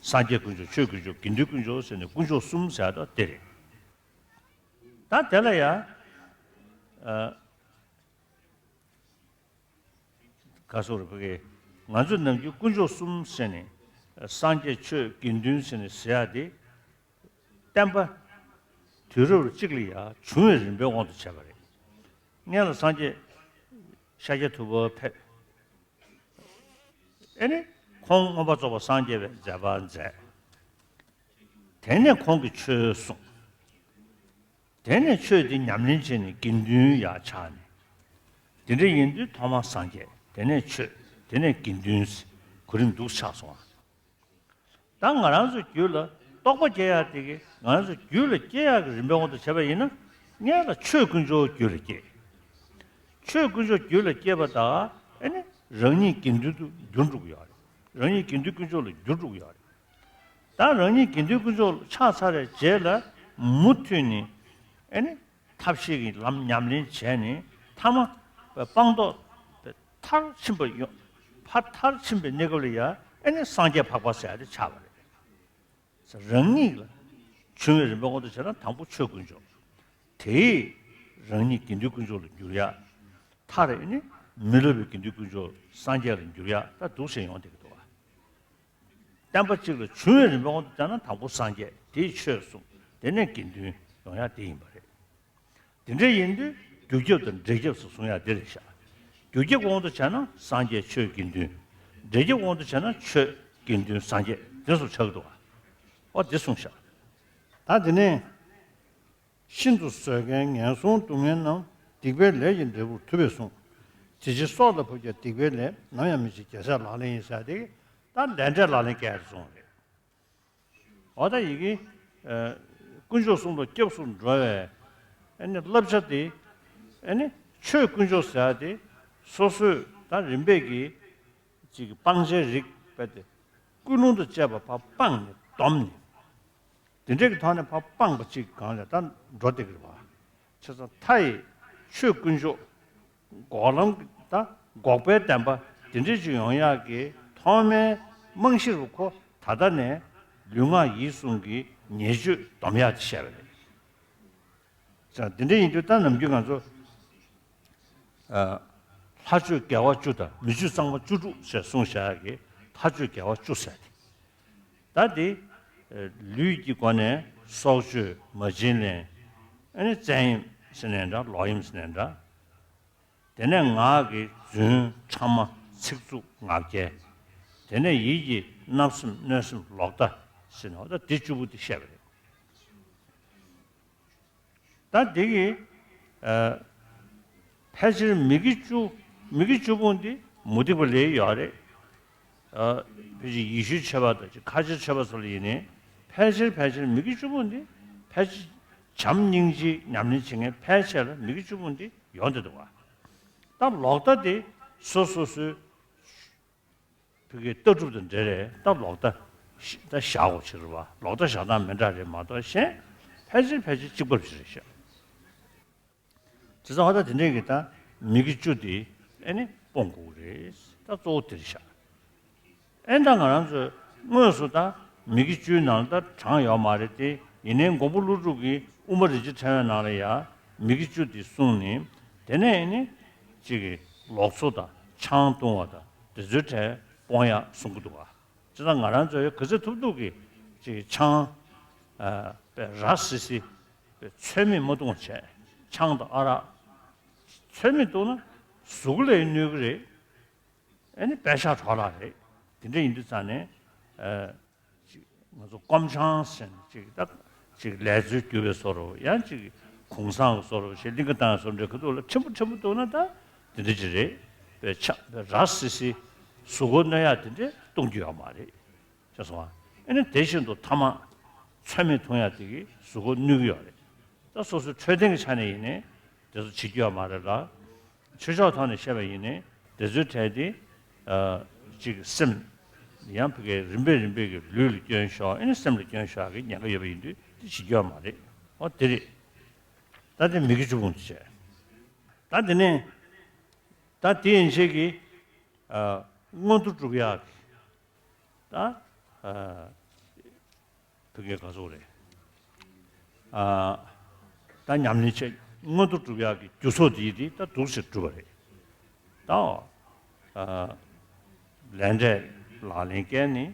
སངས་རྒྱས་དཀོན་མཆོག་ཆོས་དཀོན་མཆོག་དགེ་འདུན་དཀོན་མཆོག་ཟེར་ནས་དཀོན་མཆོག་གསུམ་ཟེར་བ་དེ་རེད། ད་དེ་ལ་ཡང་ཨ་ག་སོགས་རེད་བ་གི། ང་ཚོས་ནམ་རྒྱུན་དཀོན་མཆོག་གསུམ་ཟེར་ནས་སངས་རྒྱས་ཆོས་དགེ་འདུན་ཟེར་ནས་ཟེར་ཡ་དེ། བསྟན་པ་དུས་རབས་གཅིག་ལ་ཡང་བྱུང་བའི་རིམ་པའི་དབང་དུ་བྱས་པ་རེད། སྔོན་ལ་སངས་རྒྱས་ཤཱཀྱ་ཐུབ་པ་ཕེབས། ཨེ་ནི་ཁོང་མངོན་པར་རྫོགས་པར་སངས་རྒྱས་པའི་མཛད་པ་མཛད། དེ་ནས་ཁོང་གིས་ཆོས་གསུངས། དེ་ནས་ཆོས་དེ་ཉམས་ལེན་བྱས་ནས་དགེ་འདུན་ཡང་ཆགས་ནས། དེ་འདྲ་ཡིན་དུས་ཐོག་མར་སངས་རྒྱས། དེ་ནས་ཆོས། དེ་ནས་དགེ་འདུན་ཟེར་གོ་རིམ་འདུག་ཆགས་སོང་བ། ད་ང་རང་ཚོའི་རྒྱུད་ལ་རྟོགས་པ་སྐྱེ་ཡག་དེ་གི་ང་རང་ཚོའི་རྒྱུད་ལ་སྐྱེ་ཡག་གི་རིམ་པའི་དབང་དུ་བྱས་པ་ཡིན་ན། སྔོན་ལ་ཆོས་དཀོན་མཆོག་རྒྱུད་ལ་སྐྱེས། ཆོས་དཀོན་མཆོག་རྒྱུད་ལ་སྐྱེས་པ་དང་ཨེ་ནི་རང་ཉིད་དགེ་འདུན་དུ་འགྱུར་འགྲོ་གི་ཡོད་རེད། རང་ཉིད་དགེ་འདུན་དཀོན་མཆོག་ལ་འགྱུར་འགྲོ་གི་ཡོད་རེད། ད་རང་ཉིད་དགེ་འདུན་དཀོན་མཆོག་ཆགས་ཚར་བའི་རྗེས་ལ་མུ་མཐུད་ནས་ཨེ་ནི་ཐབས་ཤེས་ཀྱི་ལམ་ཉམས་ལེན་བྱས་ནས་ཐ་མ་སྤངས་རྟོགས་མཐར་ཕྱིན་པ་ཡོང་། ཕར་མཐར་ཕྱིན་པའི་གནས་སྐབས་ལ་ཡང་ཨེ་ནི་སངས་རྒྱས་འཕགས་པ་ཟེར་ཡ་དེ་ཆགས་པ་རེད། རང་ཉིད་ལ་བྱུང་བའི་རིམ་པ་དབང་དུ་བྱས་ན་དང་པོ་ཆོས་དཀོན་མཆོག་དེས་རང་ཉིད་དགེ་འདུན་དཀོན་མཆོག་ལ་འགྱུར་ཡ། མཐར་ཨེ་ནི་མི་སློབ་པའི་དགེ་འདུན་དཀོན་མཆོག་སངས་རྒྱས་ལ་འགྱུར་ཡ། ད་འདུག་སེ་ཡོང་བསྡད་ཀྱི་འདུག་བ། བསྟན་པ་གཅིག་ལ་བྱུང་བའི་རིམ་པ་དབང་དུ་བྱས་ན་དང་པོ་སངས་རྒྱས། དེས་ཆོས་གསུངས། དེ་ནས་དགེ་འདུན་ཡོང་ཡ་དེ་ཡིན་པ་རེད། དེ་འདྲ་ཡིན་དུས་རྒྱུ་ཁྱབ་དང་འབྲས་ཁྱབ་སུ་གསུང་ཡ་འདི་རེད་ཤག་རྒྱུ་ཁྱབ་དབང་དུ་བྱས་ན་སངས་རྒྱས་ཆོས་དགེ་འདུན། འབྲས་ཁྱབ་དབང་དུ་བྱས་ན་ཆོས་དགེ་འདུན་སངས་རྒྱས་དེ་སོགས་ཆགས་ཀྱི་འདུག་བ། ཨོ་དེ་གསུངས་ཤག་ད་དེ་ནས་ཤིན་ཏུ་བཟོད་མཁན་ངན་སོང་སྡུག་བསྔལ་རྣམས། སྡིག་པའི་ལས་ཀྱི་འབྲས་བུར་ཐུབ་པས་གསུངས། དེ་ཕྱིར་སྲོག་ལ་ཕོག་ཀྱང་སྡིག་པའི་ལས། ནམ་ཡང་མི་བྱེད་རྒྱལ་སྲས་ལག་ལེན་ཡིན་ཟེར་ཏེ། ད་ལས་འབྲས་ལག་ལེན་བཀལ་སོང་རེད། འོ་ད་ཡི་གེ་ཨ་དཀོན་མཆོག་གསུམ་ལ་སྐྱབས་སུ་འགྲོ་བའི་ཨ་ནི་བསླབ་བྱ་དེ། ཨ་ནི་ཆོས་དཀོན་མཆོག་ཟེར་ཡ་དེ་སོ་སོས་ད་རིམ་པས་ཀྱིས་ཅིག་སྤང་བྱའི་རིགས་རྦད་དེ་ཀུན་སློང་དང་བཅས་པ་ཕར་སྤངས་ནས་བསྡོམས་ནས། དེ་འདྲའི་གི་ཐོག་ནས་ཕར་སྤངས་པ་ཅིག་སྒང་ལ་ད་འགྲོ་བསྡད་ཀྱི་རེད་བ། བྱས་ཙང་མཐའ་ཡས་ཆོས་དཀོན་མཆོག་འགོག་ལམ་གྱི་ད་འགོག་པའི་བདེན་པ་དེ་འདྲའི་ཅིག་ཡོང་ཡག་གི་ཐོག་མའི་རྨང་གཞི་རུ་ཁོ་ད་ལྟ་ནས་ལུས་ངག་ཡིད་གསུམ་གྱི་ཉེས་སྤྱོད་སྡོམ་ཡག་དེ་བཤད་པ་རེད། བྱས་ཙང་དེ་འདྲ་ཡིན་དུས་ད་ནམ་རྒྱུན་ང་ཚོ་ཨ་ལྷ་ཆོས་དགེ་བ་བཅུ་དང་མི་ཆོས་གཙང་མ་བཅུ་དྲུག་ཞེས་གསུངས་བཞག་གི་ལྷ་ཆོས་དགེ་བ་བཅུ་ཟེར་ཏེ། ད་དེ་ཨ་ལུས་ཀྱི་སྒོ་ནས་སྲོག་གཅོད་མ་བྱིན་ལེན། ཨ་ནི་བཙན་གཡེམ་ཟེར་ནའི་འདྲ། ལོག་གཡེམ་ཟེར་ནའི་འདྲ། དེ་ནས་ངག་གིས་རྫུན་ཕྲ་མ་ཚིག་རྩུབ་ངག་འཁྱལ། དེ་ནས་ཡིད་ཀྱིས་བརྣབ་སེམས་གནོད་སེམས་ལོག་ལྟ་ཟེར་ནའི་འོ་ད་དེ་བཅུ་པོ་དེ་བཤད་པ་རེད། ད་འདི་གི་ཨ་ཕལ་ཆེར་མི་དགེ་བཅུ། མི་དགེ་བཅུ་སྤོང་འདི་མུ་སྟེགས་པ་ལས་ཡོད་རེད། ཨ་ཕལ་ཆེར་ཡེ་ཤུའི་ཆོས་པ་དང་ཁ་ཆེའི་ཆོས་པ་ཚོ་ལ་ཡིན་ནའི་ཕལ་ཆེར་ཕལ་ཆེར་མི་དགེ་བཅུ་སྤོང་འདི་ཕལ་ཆེར་བྱམས་སྙིང་རྗེ་ཉམས་ལེན་བྱེད་མཁན་ཕལ་ཆེར་ལ་མི་དགེ་བཅུ་སྤོང་འདི་ཡོང་བསྡད་འདུག་བ། ད་ལོག་ལྟ་དེ་སོ་སོ་སོའི་བོད་ཀྱི་ལྟ་གྲུབ་དང་འབྲེལ་རེད། ད་ལོག་ལྟ་ཤ་ད་བཞག་དགོས་ཕྱིར་བ། ལོག་ལྟ་བཞག་སྟངས་མི་འདྲ་རེད་མ་གཏོགས་གཞན་ཕལ་ཆེར་ཕལ་ཆེར་གཅིག་པ་ཞིག་རེད་ཤག་དེ་ཚོ་ཧ་ད་དེ་འདྲས་ཀྱི་ད་མི་དགེ་བཅུ་དེ་ཨེ་ནི་སྤོང་དགོས་རེད། ད་གཙོ་བོ་དེ་རེད་ཤག་ཨེ་ད་ང་རང་ཚོས་དངོས་སུ་ད་མི་དགེ་བཅུའི་ནང་ལ་ད་བགྲངས་ཡོད་མ་རེད་དེ། ཡིན་ནའི་མགོན་པོ་ཀླུ་སྒྲུབ་ཀྱིས་དབུ་མ་རིན་ཆེན་ཕྲེང་བའི་ནང་ལ་ཡང་མི་དགེ་བཅུ་དེ་གསུངས་ནས། དེ་ནས་ཨེ་ནི་གཅིག་གི་ལོག་འཚོ་དང་ཆང་འཐུང་བ་དང་དེ་ཚོའི་གྲས་སྤོང་ཡག་གསུང་གི་འདུག་བ། བྱས་ཙང་ང་རང་ཚོས་ག་ཚོད་ཐུབ་ཐུབ་ཀྱིས་ཅིག་ཆང་ཨ་དཔེ་ར་བཟི་བཟི་དཔེ་ཚོད་མེད་མ་འཐུང་བྱས། ཆང་དང་ཨ་རག་ཚོད་མེད་འཐུང་ན་གཟུགས་ལ་གནོད་ཀྱི་རེད། ཨ་ནི་པད་ཤག་འཕྲོ་བརླག་རེད། དེ་འདྲ་ཡིན་དུས་ཙང་ནས་ཨ་ཅིག་ང་ཚོ་སྐོམ་ཆང་ཟེར་ནས་ཅིག་ད་ཅིག་ལས་མཛོད་བརྒྱུད་པའི་བཟོ་འདྲ་ཡང་ཅིག་གུང་སེང་གི་བཟོ་འདྲ་ཞེས་གླིང་ག་བཏང་བའི་བཟོ་འདྲ་ག་དུས་ལ་ཕྲན་བུ་ཕྲན་བུ་འཐུང་ན་ད་དེ་འདྲ་ཅིག་རེད། པད་ཤག་པད་ར་བཟི་བཟི་ གཟུགས་པོ་གནོད་ཡག་དེ་འདྲས་གཏོང་རྒྱུ་ཡོད་མ་རེད། ཤེས་སོང་ཨ། ཨེ་ནི་དེ་བཞིན་དུ་ཐ་མག་ཚོད་མེད་འཐུང་ཡག་དེ་གིས་གཟུགས་པོ་གནོད་ཀྱི་ཡོད་རེད། ད་སོ་སོའི་འཕྲོད་བསྟེན་གྱི་ཆ་ནས་ཡིན་ནའི་དེ་ཚོ་བྱེད་རྒྱུ་ཡོད་མ་རེད་ལ། ཆོས་ཕྱོགས་ཐོག་ནས་བཤད་པ་ཡིན་ནའི་དེ་ཚོའི་གྲས་དེ་ཨ་ཅིག་སེམས་ཡང་ཕ་གིའི་རིམ་པས་རིམ་པས་ཀྱི་ལུས་ལ་སྐྱོན་ཤོར། ཨེ་ནི་སེམས་ལ་སྐྱོན་ཤོར་ཡག་གི་ཉེན་ཁ་ཡོད་པ་ཡིན་དུས་དེ་བྱེད་རྒྱུ་ཡོད་མ་རེད། ཨོ་དེ་རེད། ད་དེ་མི་དགེ་བཅུ་སྤོང་དེ་བྱས། ད་དེ་ནས་ད་དེ་ཡན་ཆད་ཀྱི་ཨ་མངོན་མཐོ་སྒྲུབ་ཡག་གི་ད་ཨ་བོད་སྐད་ག་ཚོད་རེད། ཨ་ད་ཉམས་ལེན་བྱེད་མངོན་མཐོ་སྒྲུབ་ཡག་གི་རྒྱུ་ཚོགས་དེ་ཡི་དེ་ད་འདུག་སེ་གྲུབ་པ་རེད། ད་ཨ་ལས་འབྲས་ལག་ལེན་བཀལ་ནས་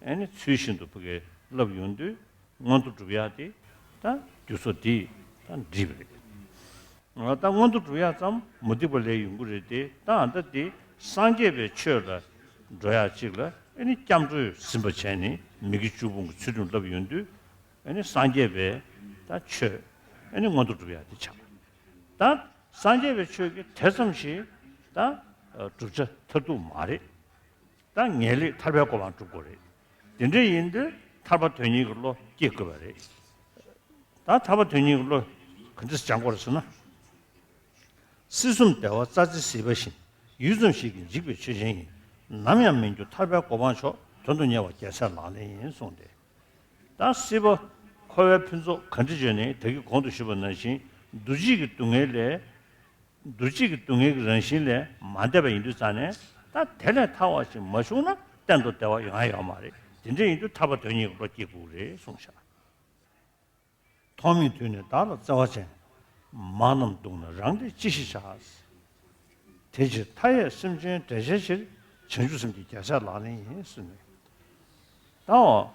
ཨེ་ནི་ཚུལ་བཞིན་དུ་བོད་སྐད་བསླབ་ཡོང་དུས་མངོན་མཐོ་སྒྲུབ་ཡག་དེ་ད་རྒྱུ་ཚོགས་དེ་ད་འགྲིག་པ་རེད། ད་མངོན་མཐོ་སྒྲུབ་ཡག་ཙམ་མུ་སྟེགས་པ་ལས་ཡོང་གི་རེད་དེ། ད་ཨ་ད་དེ་སངས་རྒྱས་པའི་ཆོས་ལ་འགྲོ་ཡག་ཅིག་ལ་ཨེ་ནི་སྐྱབས་འགྲོས་ཟིན་པ་བྱས་ནས་མི་དགེ་བཅུ་སྤོང་གི་ཚུལ་ཁྲིམས་བསླབ་ཡོང་དུས་ཨེ་ནི་སངས་རྒྱས་པའི་ད་ཆོས་ཨེ་ནི་མངོན་མཐོ་སྒྲུབ་ཡག་དེ་ཆགས། ད་སངས་རྒྱས་པའི་ཆོས་ཀྱི་དེ་ཙམ་ཞིག་ད་བསྒྲུབ་བྱ་མཐར་ཐུག་མ་རེད། ད་ངེས་ལེགས་ཐར་པའི་གོ་འཕང་སྒྲུབ་དགོས་རེད། དེ་འདྲ་ཡིན་དུས་ཐར་པ་དོན་གཉེར་གྱི་བློ་སྐྱེ་དགོས་པ་རེད། ད་ཐར་པ་དོན་གཉེར་གྱི་བློ་ག་འདྲ་སྦྱང་དགོས་རེད་ཟེར་ན། སྲིད་གསུམ་བདེ་བ་རྩྭ་རྩེ་ཟིལ་པ་བཞིན། ཡུད་ཙམ་ཞིག་གིས་འཇིག་པའི་ཆོས་ཅན་ཡིན། ནམ་ཡང་མི་འགྱུར་ཐར་པའི་གོ་འཕང་མཆོག། དོན་དུ་གཉེར་བ་རྒྱལ་སྲས་ལག་ལེན་ཡིན་གསུངས་ཏེ། ད་སྲིད་པ་འཁོར་བའི་ཕུན་ཚོགས་ག་འདྲ་བརྗོད་ནས་ད་གིན་གོང་དུ་ཞུས་པ་ནང་བཞིན་འདུ་བྱེད་ཀྱི་སྡུག་བསྔལ་ལས། འདུ་བྱེད་ཀྱི་སྡུག་བསྔལ་གྱི་རང་བཞིན་ལས་མ་འདས་པ་ཡིན་དུས་ཙང་ནས་ད་དེ་ལས་ཐར་བ་ཞིག་མ་བྱུང་ན་གཏན་དུ་བདེ་བ་ཡོང་ཡ་ཡོད་མ་རེད། དེ་འདྲ་ཡིན་དུས་ཐར་པ་དོན་གཉེར་གྱི་བློ་སྐྱེ་དགོས་རེད་གསུངས་ཤག་ཐོག་མེད་དུས་ནས་བདག་ལ་བརྩེ་བ་ཅན། མ་རྣམས་སྡུག་ན་རང་བདེ་ཅི་ཞིག་བྱ། དེ་ཕྱིར་མཐའ་ཡས་སེམས་ཅན་བསྒྲལ་བྱའི་ཕྱིར། བྱང་ཆུབ་སེམས་ཀྱི་རྒྱལ་སྲས་ལག་ལེན་ཡིན་གསུངས་ནས། ད་འོ།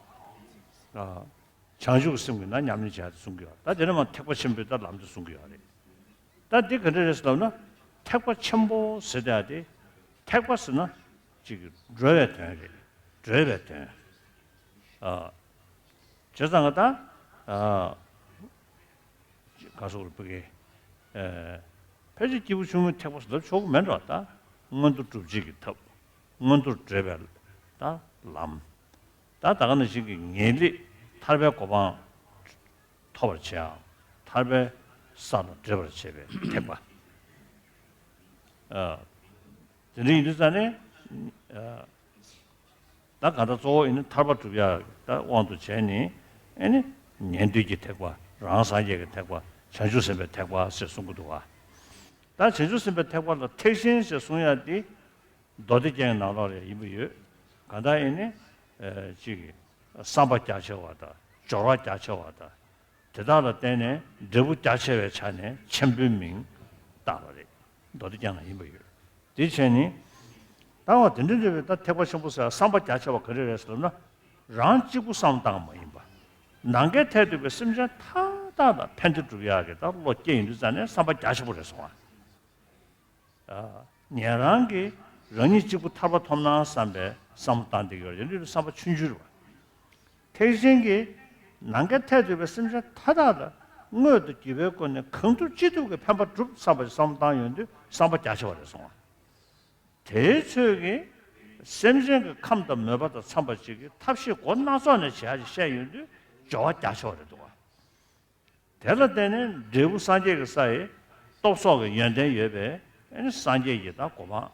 ཨ། བྱང་ཆུབ་ཀྱི་སེམས་ཀྱི་ནང་ཉམས་ལེན་བྱ་ཡག་དེ་གསུང་གི་ཡོད། ད་དེ་ནས་མར་ཐེག་པ་ཆེན་པོའི་ད་ལམ་དེ་གསུང་གི་ཡོད་རེད། ད་འདི་ག་འདྲ་རེད་ཟེར་ལབ་ན། ཐེག་པ་ཆེན་པོ་ཟེར་ཡག་དེ། ཐེག་པ་ཟེར་ན་ཅིག་འགྲོ་བའི་དོན་རེད། འགྲོ་བའི་དོན། ཨ། བྱས་ཙང་ད། ཨ། ག་སོགས་རུ་ཕ་གི། ཨ། ཕལ་ཆེར་སྐྱེས་བུ་ཆུང་ངུའི་ཐེག་པ་ཟེར་ལབ་ཆོག་གི་མེད་འགྲོ། ད་མངོན་མཐོ་སྒྲུབ་བྱེད་ཀྱི་ཐབས། མངོན་མཐོར་བགྲོད་པའི་ད་ལམ། ད་ད་ག་ནང་བཞིན་གྱི་ངེས་ལེགས་ཐར་པའི་གོ་འཕང་ཐོབ་པར་བྱེད་ཡག་ཐར་པའི་ས་ལ་བགྲོད་པར་བྱེད་པའི་ཐེག་པ། ཨ། དེ་འདྲ་ཡིན་དུས་ཙང་ནས། ཨ། ད་གང་ལྟར་གཙོ་བོ་ཡིན་ན་ཐར་པ་སྒྲུབ་ཡག་ད་དབང་དུ་བྱས་ནས། ཨེ་ནི་ཉན་ཐོས་ཀྱི་ཐེག་པ། རང་སངས་རྒྱས་ཀྱི་ཐེག་པ། བྱང་ཆུབ་སེམས་དཔའི་ཐེག་པ་ཟེར་གསུང་གི་འདུག་ག་ད་བྱང་ཆུབ་སེམས་དཔའི་ཐེག་པ་ལ་ཐེག་ཆེན་ཟེར་གསུང་ཡག་དེ། མདོ་སྡེ་རྒྱན་ནང་ལོགས་ལ་ཡིན་པ་ཡོད། གང་ལྟར་ཡིན་ནི། ཨ། ཅིག་བསམ་པ་རྒྱ་ཆེ་བ་དང་། སྦྱོར་བ་རྒྱ་ཆེ་བ་དང་། དེ་དག་ལ་བརྟེན་ནས་འབྲས་བུ་རྒྱ་ཆེ་བའི་ཆ་ནས་ཆེན་པོའི་མིང་བཏགས་པ་རེད། མདོ་སྡེ་རྒྱན་ལ་ཡིན་པ་ཡོད། དེ་བྱས་ནི། ད་འོ་དེ་འདྲ་འདྲ་བའི་ད་ཐེག་པ་ཆེན་པོ་ཟེར་བསམ་པ་རྒྱ་ཆེ་བ་ག་རེ་རེད་ཟེར་ན། རང་གཅིག་པུ་བསམ་བཏང་མ་ཡིན་པ། ནམ་མཁའི་མཐས་གཏུགས་པའི་སེམས་ཅན་མཐའ་དག་ལ་ཕན་བདེ་སྒྲུབ་ཡག་གི་ད་བློ་སྐྱེ་ཡོང་དུས་ཙང་ནས་བསམ་པ་རྒྱ་ཆེན་པོ་རེད་སོང་ཨ། ཨ། ཉན་རང་གིས་རང་ཉིད་གཅིག་པུ་ཐར་པ་ཐོབ་ན་བསམ་པའི་བསམ་བློ་བཏང་བསྡད་ཀྱི་ཡོད་རེད། དེ་འདྲའི་བསམ་པ་ཆུང་ཆུང་རེད་པ། ཐེག་ཆེན་གྱིས་ནམ་མཁའི་མཐས་གཏུགས་པའི་སེམས་ཅན་མཐའ་དག་ལ་དངོས་དང་བརྒྱུད་པའི་སྒོ་ནས་གང་ཐུབ་ཅི་ཐུབ་ཀྱིས་ཕན་པ་སྒྲུབ་བསམ་པ་ཞིག་བསམ་བློ་བཏང་ཡོང་དུས་བསམ་པ་རྒྱ་ཆེ་བ་རེད་སོང་ཨ། དེའི་ཚོད་ཀྱིས་སེམས་ཅན་གྱི་ཁམས་དང་མོས་པ་དང་འཚམས་པ་ཅིག་གི་ཐབས་ཤེས་སྒོ་སྣ་ཚོགས་ནས་བྱེད་ཡག་ཅིག་བཤད་ཡོང་དུས་སྦྱོར་བ་རྒྱ་ཆེ་བ་རེད་འདུག་ག་དེ་ལ་བརྟེན་ནས་འབྲས་བུ་སངས་རྒྱས་ཀྱི་ས་ཡི་སྟོབས་གསོག་གི་ཡོན་ཏན་ཡོད་པས། ཨེ་ནི་སངས་རྒྱས་ཀྱི་ད་གོ་འཕང་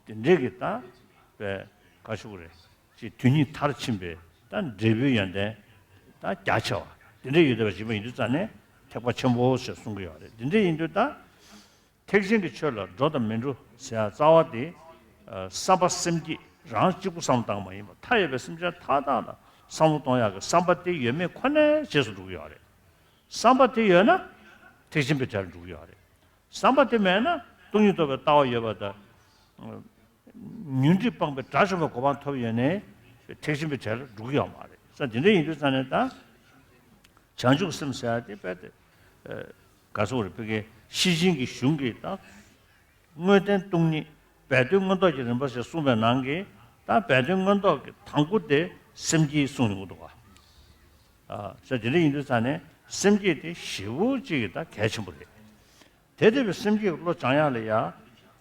དེ་འདྲས་ཀྱི་ད་པའི་ག་ཞུ་གི་རེད། ཅིག་དུས་གཉིས་མཐར་ཕྱིན་པའི་ད་འབྲས་བུའི་ཡོན་ཏན་ད་རྒྱ་ཆེ་བ་དེ་འདྲས་ཡོད་བསྡད་པ་ཞིག་མ་ཡིན་དུས་ཙང་ནས་ཐེག་པ་ཆེན་པོ་ཞེས་གསུང་གི་ཡོད་རེད། དེ་འདྲས་ཡིན་དུས་ད། ཐེག་ཆེན་གྱི་ཆོས་ལ་འགྲོ་དང་མི་འགྲོ་ཟེར་ཡག་རྩ་བ་དེ། ཨ། བསམ་པ་སེམས་བསྐྱེད་རང་གཅིག་པུ་བསམ་བློ་བཏང་མ་ཡིན་པར་མཐའ་ཡས་པའི་སེམས་ཅན་མཐའ་དག་ལ་བསམ་བློ་གཏོང་ཡག་གི་བསམ་པ་དེ་ཡོད་མེད་ཁོ་ནའི་རྗེས་སུ་འགྲོ་གི་ཡོད་རེད། བསམ་པ་དེ་ཡོད་ན་ཐེག་ཆེན་པའི་གྲལ་ལ་འགྲོ་གི་ཡོད་རེད། བསམ་པ་དེ་མེད་ན་སྟོང་ཉིད་རྟོགས་པའི་ལྟ་བ་ཡོད་པ་དང་། ཉོན་སྒྲིབ་སྤངས་པའི་དགྲ་བཅོམ་པའི་གོ་འཕང་ཐོབ་ཡོད་ནའི་ཐེག་ཆེན་པའི་གྲལ་ལ་འགྲོ་གི་ཡོད་མ་རེད། ས་དེ་འདྲ་ཡིན་དུས་ཙང་ནས་ད། བྱང་ཆུབ་སེམས་ཟེར་ཡག་དེ་རྦད་དེ། ཨ། ག་སོགས་རེད། ཕ་གི་ཤེར་ཕྱིན་གྱི་གཞུང་གི་ད་དངོས་བསྟན་སྟོང་ཉིད་སྦས་དོན་མངོན་རྟོགས་ཀྱི་རིམ་པ་ཞེས་གསུངས་པའི་ནང་གི་ད་སྦས་དོན་མངོན་རྟོགས་ཀྱི་དང་པོ་དེ་སེམས་བསྐྱེད་གསུངས་ཡོང་གི་འདུག་ག་ཨ། ས་དེ་འདྲ་ཡིན་དུས་ཙང་ནས་སེམས་བསྐྱེད་དེ་ཞེ་པོ་ཅིག་གི་ད་གལ་ཆེན་པོ་རེད། དེ་ལྟ་བུའི་སེམས་བསྐྱེད་ཀྱི་བློ་སྦྱང་ཡག་ལ་ཡང་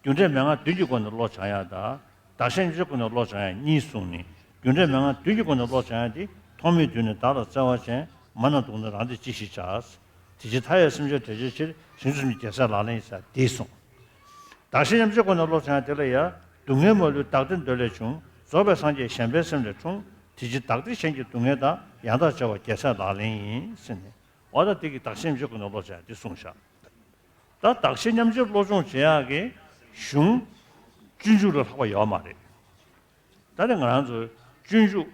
རྒྱུ་འབྲས་མན་ངག་བདུན་གྱི་སྒོ་ནས་བློ་སྦྱང་ཡག་དང་། བདག་གཞན་མཉམ་བརྗེའི་སྒོ་ནས་བློ་སྦྱང་ཡ་གཉིས་གསུངས་ནས། རྒྱུ་འབྲས་མན་ངག་བདུན་གྱི་སྒོ་ནས་བློ་སྦྱང་ཡ་དེ། ཐོག་མེད་དུས་ནས་བདག་ལ་བརྩེ་བ་ཅན། མ་ན་སྡུག་ན་རང་བདེ་ཅི་ཞིག་བྱ། དེ་ཕྱིར་མཐའ་ཡས་སེམས་ཅན་བསྒྲལ་བྱའི་ཕྱིར། ཞིང་བཅུ་གསུམ་གྱི་རྒྱལ་སྲས་ལག་ལེན་ཡིན་ཟེར་དེ་གསུངས། བདག་གཞན་མཉམ་བརྗེའི་སྒོ་ནས་བློ་སྦྱང་ཡ་དེ་ལ་ཡ། སྡུག་བསྔལ་མ་ལུས་བདག་བདེ་འདོད་ལས་བྱུང་། རྫོགས་པའི་སངས་རྒྱས་གཞན་ཕན་སེམས་ལས་འཁྲུངས། དེ་ཕྱིར་བདག་བདེ་གཞན་གྱི་སྡུག་བསྔལ་དག། ཡང་དག་བྱ་བ་རྒྱལ་སྲས་ལག་ལེན་ཡིན་ཟེར་ནས། འོ་ད་དེ་གི་བདག་གཞན་མཉམ་བརྗེའི་སྒོ་ནས་བློ་སྦྱང་ཡ་དེ་གསུངས་བཞག། ད་བདག་གཞན་མཉམ་བརྗེའི་སློབ་སྦྱོང་བྱེད་ཡག་གི་གཞུང་སྤྱོད་འཇུག་ལས་ལྷག་པ་ཡོད་མ་རེད། ད་ནི་ང་རང་ཚོ་སྤྱོད་འཇུག་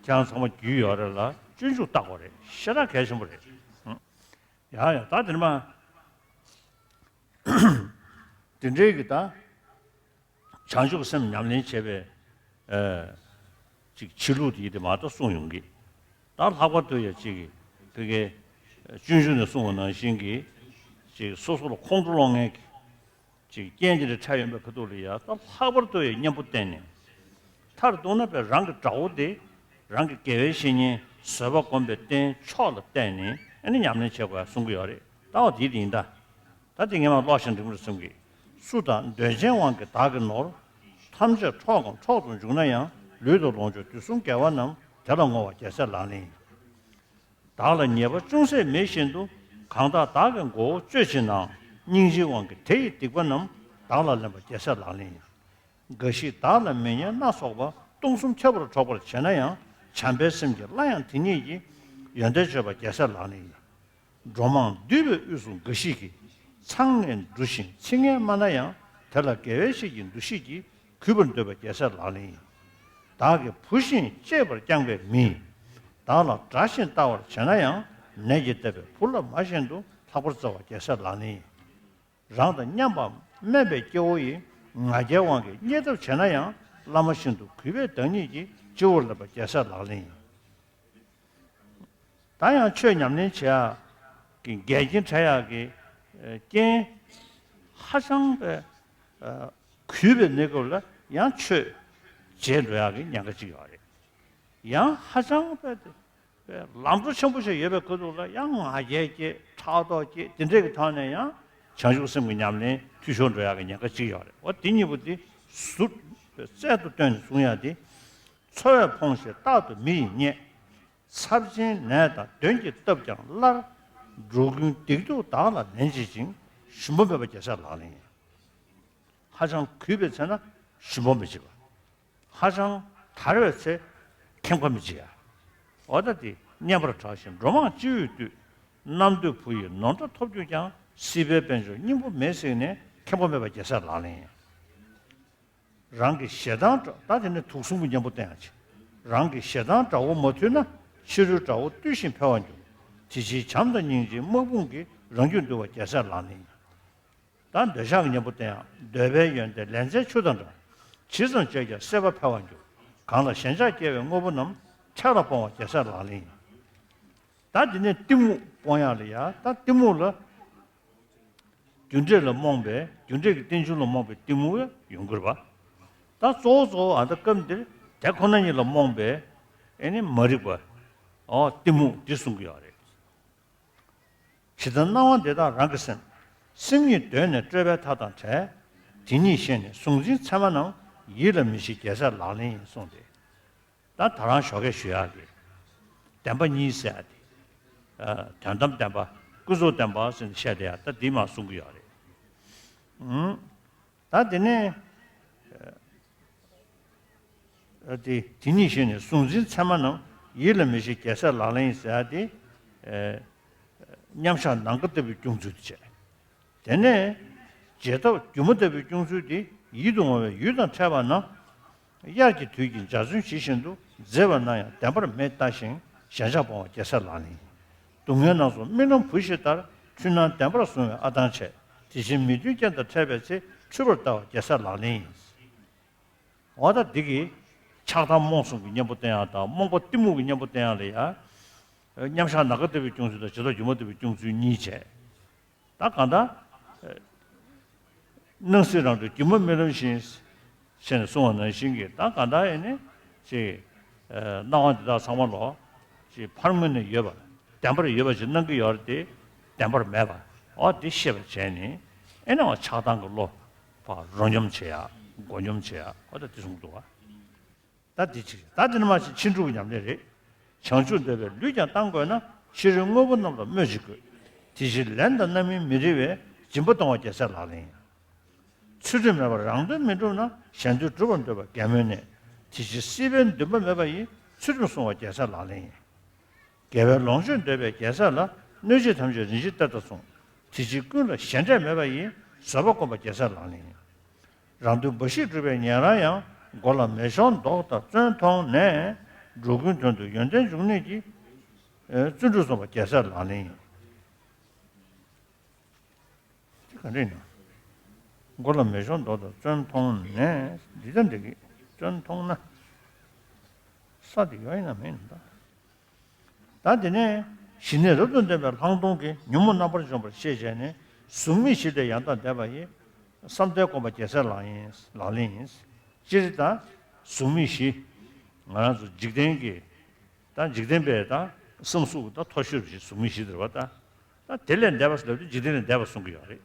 ཁྱེད་རང་ཚང་མ་རྒྱུས་ཡོད་རེད་ལ། སྤྱོད་འཇུག་ལྟ་དགོས་རེད། ཞེ་དྲག་གལ་ཆེན་པོ་རེད། ཡ་ཡ། ད་དེ་ནས་མ་དེ་འདྲའི་གི་ད་བྱང་ཆུབ་སེམས་ཉམས་ལེན་བྱེད་པའི་ཨ་ཅིག་ཕྱི་ལུགས་དེ་དེ་མ་གཏོགས་གསུངས་ཡོང་གི། ད་ལྷག་པར་དུ་ཡ་ཅིག་གི་ཕ་གི་སྤྱོད་འཇུག་ནས་གསུངས་པ་ནང་བཞིན་གྱི་ཅིག་སོ་སོ་ལ་ཁོང་ཁྲོ་སློང་མཁན་གྱི་ཅིག་རྐྱེན་དེ་འདྲ་འཕྲད་ཡོང་པའི་ཁ་ཐུག་ལ་ཡ། ད་ལྷག་པར་དུ་ཡ་གཉེན་པོ་བསྟེན་ནས། མཐར་གཏུགས་ན་པའི་རང་གི་དགྲ་བོ་དེ་རང་གི་དགེ་བའི་བཤེས་གཉེན་བཟོད་པ་སྒོམ་པའི་རྟེན་མཆོག་ལ་བརྟེན་ནས་ཨ་ནི་ཉམས་ལེན་བྱེད་དགོས་གསུང་གི་ཡོད་རེད། ད་འོ་དེ་དེ་ཡིན་ད། ད་དེ་ངས་མ་ཀློག་བཞིན་འགྲིག་མ་རེད་བསམ་གི། སུ་དག་འདོད་ཆེན་དབང་གིས་བདག་གི་ནོར། ཐམས་ཅད་འཕྲོག་གམ་འཕྲོག་ཏུ་འཇུག་ན་ཡང་། ལུས་དང་ལོངས་སྤྱོད་དུས་གསུམ་དགེ་བ་རྣམས། དེ་ལ་བསྔོ་བ་རྒྱལ་སྲས་ལག་ལེན་ཡིན། བདག་ལ་ཉེས་པ་ཅུང་ཟད་མེད་བཞིན་དུ། གང་དག་བདག་གི་མགོ་བོ་གཅོད་བྱེད་ནའང་། སྙིང་རྗེའི་དབང་གིས་དེ་ཡི་སྡིག་པ་རྣམས། བདག་ལ་ལེན་པ་རྒྱལ་སྲས་ལག་ལེན་ཡིན། འགའ་ཞིག་བདག་ལ་མི་ཉན་སྣ་ཚོགས་པ། སྟོང་གསུམ་ཁྱབ་པར་འཕྲོག་པར་བྱེད་ན་ཡང་། བྱམས་པའི་སེམས་ཀྱིས་སླར་ཡང་དེ་ཉིད་ཀྱི། ཡོན་ཏན་བརྗོད་པ་རྒྱལ་སྲས་ལག་ལེན་ཡིན། འགྲོ་མང་འདུས་པའི་དབུས་སུ་འགའ་ཞིག་གིས། མཚང་ནས་འབྲུ་བཞིན་ཚིག་ངན་སྨྲ་ན་ཡང་། དེ་ལ་དགེ་བའི་བཤེས་ཀྱི་འདུ་ཤེས་ཀྱིས། གུས་པར་འདོད་པ་རྒྱལ་སྲས་ལག་ལེན་ཡིན། བདག་གི་བུ་བཞིན་གཅེས་པར་བསྐྱངས་པའི་མིས། བདག་ལ་དགྲ་བཞིན་ལྟ་བར་བྱེད་ན་ཡང་། ནད་ཀྱིས་བཏབ་པའི་བུ་ལ་མ་བཞིན་དུ། ལྷག་པར་བརྩེ་བ་རྒྱལ་སྲས་ལག་ལེན་ཡིན། རང་དང་མཉམ་པ་དམན་པའི་སྐྱེ་བོ་ཡིས། ང་རྒྱལ་དབང་གིས་བརྙས་ཐབས་བྱེད་ན་ཡང་། བླ་མ་བཞིན་དུ་གུས་པས་བདག་ཉིད་ཀྱི། སྤྱི་བོར་སླེབས་པ་རྒྱལ་སྲས་ལག་ལེན་ཡིན། ད་ཡང་ཆོས་ཉམས་ལེན་བྱེད་ཡག་གི་འགལ་རྐྱེན་འཕྲད་ཡག་གི་རྐྱེན་ཧ་ཅང་པའི་གུས་པའི་གནས་སྐབས་ལ་ཡང་ཆོས་བརྗེད་འགྲོ་ཡག་གི་ཉེན་ཁ་ཅིག་ཡོད་རེད། ཡང་ཧ་ཅང་པའི་ལམ་འགྲོ་ཆེན་པོ་ཞིག་ཡོད་པའི་ཁ་ཐུག་ལ་ཡང་ང་རྒྱལ་སྐྱེ། ཕྲག་དོག་སྐྱེ། དེ་འདྲས་ཀྱི་ཐོག་ནས་ཡང་བྱང་ཆུབ་སེམས་ཀྱི་ཉམས་ལེན་འཐུས་ཤོར་འགྲོ་ཡག་གི་ཉེན་ཁ་ཅིག་ཡོད་རེད། འོ་དེ་གཉིས་པོ་དེ་ཟུར་རྩལ་དུ་བཏོན་ནས་གསུང་ཡག་དེ། འཚོ་བས་ཕོངས་ཤིང་རྟག་ཏུ་མི་ཡིས་བརྙས། ཚབས་ཆེན་ནད་དང་གདོན་གྱིས་བཏབ་ཀྱང་སླར། འགྲོ་ཀུན་སྡིག་སྡུག་བདག་ལ་ལེན་བྱེད་ཅིང་། ཞུམ་པ་མེད་པ་རྒྱལ་སྲས་ལག་ལེན་ཡིན། ཧ་ཅང་གུས་པའི་ཚེ་ན་ཞུམ་པ་མི་བྱེད་པ། ཧ་ཅང་དར་བའི་ཚེ་ཁེངས་པ་མི་བྱེད་ཡ། འོ་ད་དེ་བསྙེན་པར་གྲགས་ཤིང་འགྲོ་མང་སྤྱི་བོས་བཏུད། རྣམ་ཐོས་བུ་ཡིས་ནོར་འདྲ་ཐོབ་གྱུར་ཀྱང་། སྲིད་པའི་དཔལ་འབྱོར་སྙིང་པོ་མེད་གཟིགས་ནས། ཁེངས་པ་མེད་པ་རྒྱལ་སྲས་ལག་ལེན་ཡིན། རང་གི་ཞེ་སྡང་དགྲ། ད་དེ་ནས་དུག་གསུམ་གྱི་གཉེན་པོ་བསྟེན་ཡག་བྱེད། རང་གི་ཞེ་སྡང་དགྲ་བོ་མ་ཐུལ་ན། ཕྱི་རོལ་དགྲ་བོ་བཏུལ་ཞིང་འཕེལ་བར་འགྱུར། དེ་ཕྱིར་བྱམས་དང་སྙིང་རྗེའི་དམག་དཔུང་གིས། རང་རྒྱུད་འདུལ་བ་རྒྱལ་སྲས་ལག་ལེན་ཡིན། ད་འདོད་ཆགས་ཀྱི་གཉེན་པོ་བསྟེན་ཡག་འདོད་པའི་ཡོན་ཏན་ལན་ཚྭའི་ཆུ་དང་འདྲ། ཇི་ཙམ་སྤྱད་ཀྱང་སྲེད་པ་འཕེལ་བར་འགྱུར། གང་ལ་ཞེན་ཆགས་སྐྱེ་བའི་དངོས་པོ་རྣམས། འཕྲལ་ལ་སྤོང་བ་རྒྱལ་སྲས་ལག་ལེན་ཡིན། ད་འདི་ནས་གཏི་མུག་སྤོང་ཡག་ལ་ཡ། ད་གཏི་མུག་ལ་རྒྱུ་འབྲས་ལ་རྨོངས་པའི། རྒྱུ་འབྲས་ཀྱི་རྟེན་འབྱུང་ལ་རྨོངས་པའི་གཏི་མུག་ཡོང་གི་རེད་པ། ད་གཙོ་བོ་གཙོ་བོ་ཨ་ད་སྐབས་འདིར་དེ་ཁོ་ན་ཉིད་ལ་རྨོངས་པའི་ཨེ་ནི་མ་རིག་པ། ཨོ་གཏི་མུག་འདི་གསུང་གི་ཡོད་རེད། ཇི་ལྟར་སྣང་བ་འདི་དག་རང་གི་སེམས། སེམས་ཉིད་གདོད་ནས་སྤྲོས་པའི་མཐའ་དང་བྲལ། དེ་ཉིད་ཤེས་ནས་གཟུང་འཛིན་མཚན་མ་རྣམས། ཡིད་ལ་མི་བྱེད་རྒྱལ་སྲས་ལག་ལེན་ཡིན་གསུངས་ཏེ། ད་ད་རང་ཞོགས་ཀས་ཞུ་ཡག་གི་བདེན་པ་གཉིས་ཟེར་ཡག་དེ། ཨ་དོན་དམ་བདེན་པ། ཀུན་རྫོབ་བདེན་པ་ཟེར་ནས་བཤད་བསྡད་ཡག་ད་འདི་མར་གསུང་གི་ཡོད་རེད། ཨུམ། ད་དེ་ནས་ཨ་དེ་དེ་ཉིད་ཤེས་ནས་གཟུང་འཛིན་མཚན་མ་རྣམས། ཡིད་ལ་མི་བྱེད་རྒྱལ་སྲས་ལག་ལེན་ཡིན་ཟེར་ཡག་དེ། ཨེ་མཉམ་བཞག་ནམ་མཁའ་ལྟ་བུའི་སྐྱོང་ཚུལ་དེ་བྱས། དེ་ནས་རྗེས་ཐོབ་སྒྱུ་མ་ལྟ་བུའི་སྐྱོང་ཚུལ་དེ། ཡིད་དུ་འོང་བའི་ཡུལ་དང་འཕྲད་པ་ན། དབྱར་གྱི་དུས་ཀྱི་འཇའ་ཚོན་ཇི་བཞིན་དུ། མཛེས་པར་སྣང་ཡང་བདེན་པར་མི་ལྟ་ཞིང་། ཞེན་ཆགས་སྤོང་བ་རྒྱལ་སྲས་ལག་ལེན་ཡིན། སྡུག་བསྔལ་རྣམས་སུ་རྨི་ལམ་བུ་ཞིག་ལྟར། འཁྲུལ་སྣང་བདེན་པར་བཟུང་བས་ཨ་ཐང་ཆད། དེ་ཕྱིར་མི་མཐུན་རྐྱེན་དང་འཕྲད་པའི་ཚེ། འཁྲུལ་པར་ལྟ་བ་རྒྱལ་སྲས་ལག་ལེན་ཡིན། འོ་ད་འདི་གི་ཆགས་སྡང་རྨོངས་གསུམ་གྱི་གཉེན་པོ་བསྟེན་ཡག་དང་། རྨོངས་པ་གཏི་མུག་གི་གཉེན་པོ་བསྟེན་ཡག་ལ་ཡ། མཉམ་བཞག་ནམ་མཁའ་ལྟ་བུའི་སྐྱོང་ཚུལ་དང་། རྗེས་ཐོབ་སྒྱུ་མ་ལྟ་བུའི་སྐྱོང་ཚུལ་གཉིས་བྱས། ད་གང་ལྟར་སྣང་སྲིད་རང་གྲོལ་སྒྱུ་མ་རྨི་ལམ་བཞིན། ཞེས་ནས་གསུངས་པ་ནང་བཞིན་གྱི། ད་གང་ལྟར་ཡིན་ནི་ཅིག་ཨ་སྣང་བ་འདི་དག་ཚང་མ་ལོ་ཅིག་ཕར་ངོས་ནས་ཡོད་པ། བདེན་པར་ཡོད་པ་ཞིག་སྣང་གི་ཡོད་རེད་དེ། བདེན་པར་མེད་པ། འོ་འདི་ཤེས་པར་བྱས་ནས། ཨེ་ནས་འོ་ཆགས་སྡང་གི་བློ་ཕར་རོ་སྙོམས་བྱེད་ཡག་མགོ་སྙོམས་བྱེད་ཡ། ཨོ་ད་དེ་གསུངས་འདུག་བ། ད་འདི་གཅིག་རེད། ད་འདི་ནི་མ་གཞི་ཕྱིན་དྲུག་གི་ཉམས་ལེན་རེད། བྱང་ཆུབ་འདོད་པའི་ལུས་ཀྱང་བཏང་དགོས་ན། ཕྱི་རོལ་དངོས་པོ་རྣམས་ལ་སྨོས་ཅི་དགོས། དེ་ཕྱིར་ལན་དང་རྣམ་སྨིན་མི་རིགས་པས། སྦྱིན་པ་གཏོང་བ་རྒྱལ་སྲས་ལག་ལེན་ཡིན། ཚུལ་ཁྲིམས་མེད་པར་རང་དོན་མི་འགྲུབ་ན། གཞན་དོན་སྒྲུབ་པར་འདོད་པ་རྒན་མོའི་གནས། དེ་ཕྱིར་སྲིད་པའི་འདུན་པ་མེད་པ་ཡིས། ཚུལ་ཁྲིམས་སྲུང་བ་རྒྱལ་སྲས་ལག་ལེན་ཡིན། དགེ་བའི་ལོངས་སྤྱོད་འདོད་པའི་རྒྱལ་སྲས་ལ། གནོད་བྱེད་ཐམས་ཅད་རིན་ཆེན་གཏེར་དང་མཚུངས། དེ་ཕྱིར་ཀུན་ལ་ཞེ་འགྲས་མེད་པ་ཡིས། བཟོད་པ་སྒོམ་པ་རྒྱལ་སྲས་ལག་ལེན་ཡིན། རང་དོན་འབའ་ཞིག་སྒྲུབ་པའི་ཉན་རང་ཡང་། མགོ་ལ་མེ་ཤོང་མདོག་དང་བཙོན་མཐོང་ནས། འགྲོ་ཀུན་དོན་དུ་ཡོན་ཏན་འབྱུང་ནུས་ཀྱི། ཨེ། བརྩོན་འགྲུས་སོང་བ་རྒྱལ་སྲས་ལག་ལེན་ཡིན། དེ་ག་འདྲ་ཡིན་ན། མགོ་ལ་མེ་ཤོང་མདོག་དང་བཙོན་མཐོང་ནས། འདི་ལྟར་འདི་གི་བཙོན་མཐོང་ན། ས་དེ་ཡོད་ཡིན་ན་མེད་ཡིན་ད། ད་དེ་ནས་ཞི་གནས་རབ་ཏུ་ལྡན་པའི་ལྷག་མཐོང་གིས་ཉོན་མོངས་རྣམ་པར་འཇོམས་པར་ཤེས་བྱས་ནས། གཟུགས་མེད་བཞི་ལས་ཡང་དག་འདས་པ་ཡི། བསམ་གཏན་སྒོམ་པ་རྒྱལ་སྲས་ལག་ཡིན། ལག་ལེན་ཡིན། སྤྱིར་ད་གཟུགས་མེད་བཞི། ང་རང་ཚོ་འཇིག་རྟེན་གྱི། ད་འཇིག་རྟེན་པའི་ད་སེམས་གཟུགས་ད་མཐོ་ཤོས་བཞི། གཟུགས་མེད་བཞི་དེ་རེད་བ་ད། ད་དེ་ལས་འདས་པ་ཟེར་ལབ་དུས་འཇིག་རྟེན་ལས་འདས་པ་གསུང་གི་ཡོད་རེད།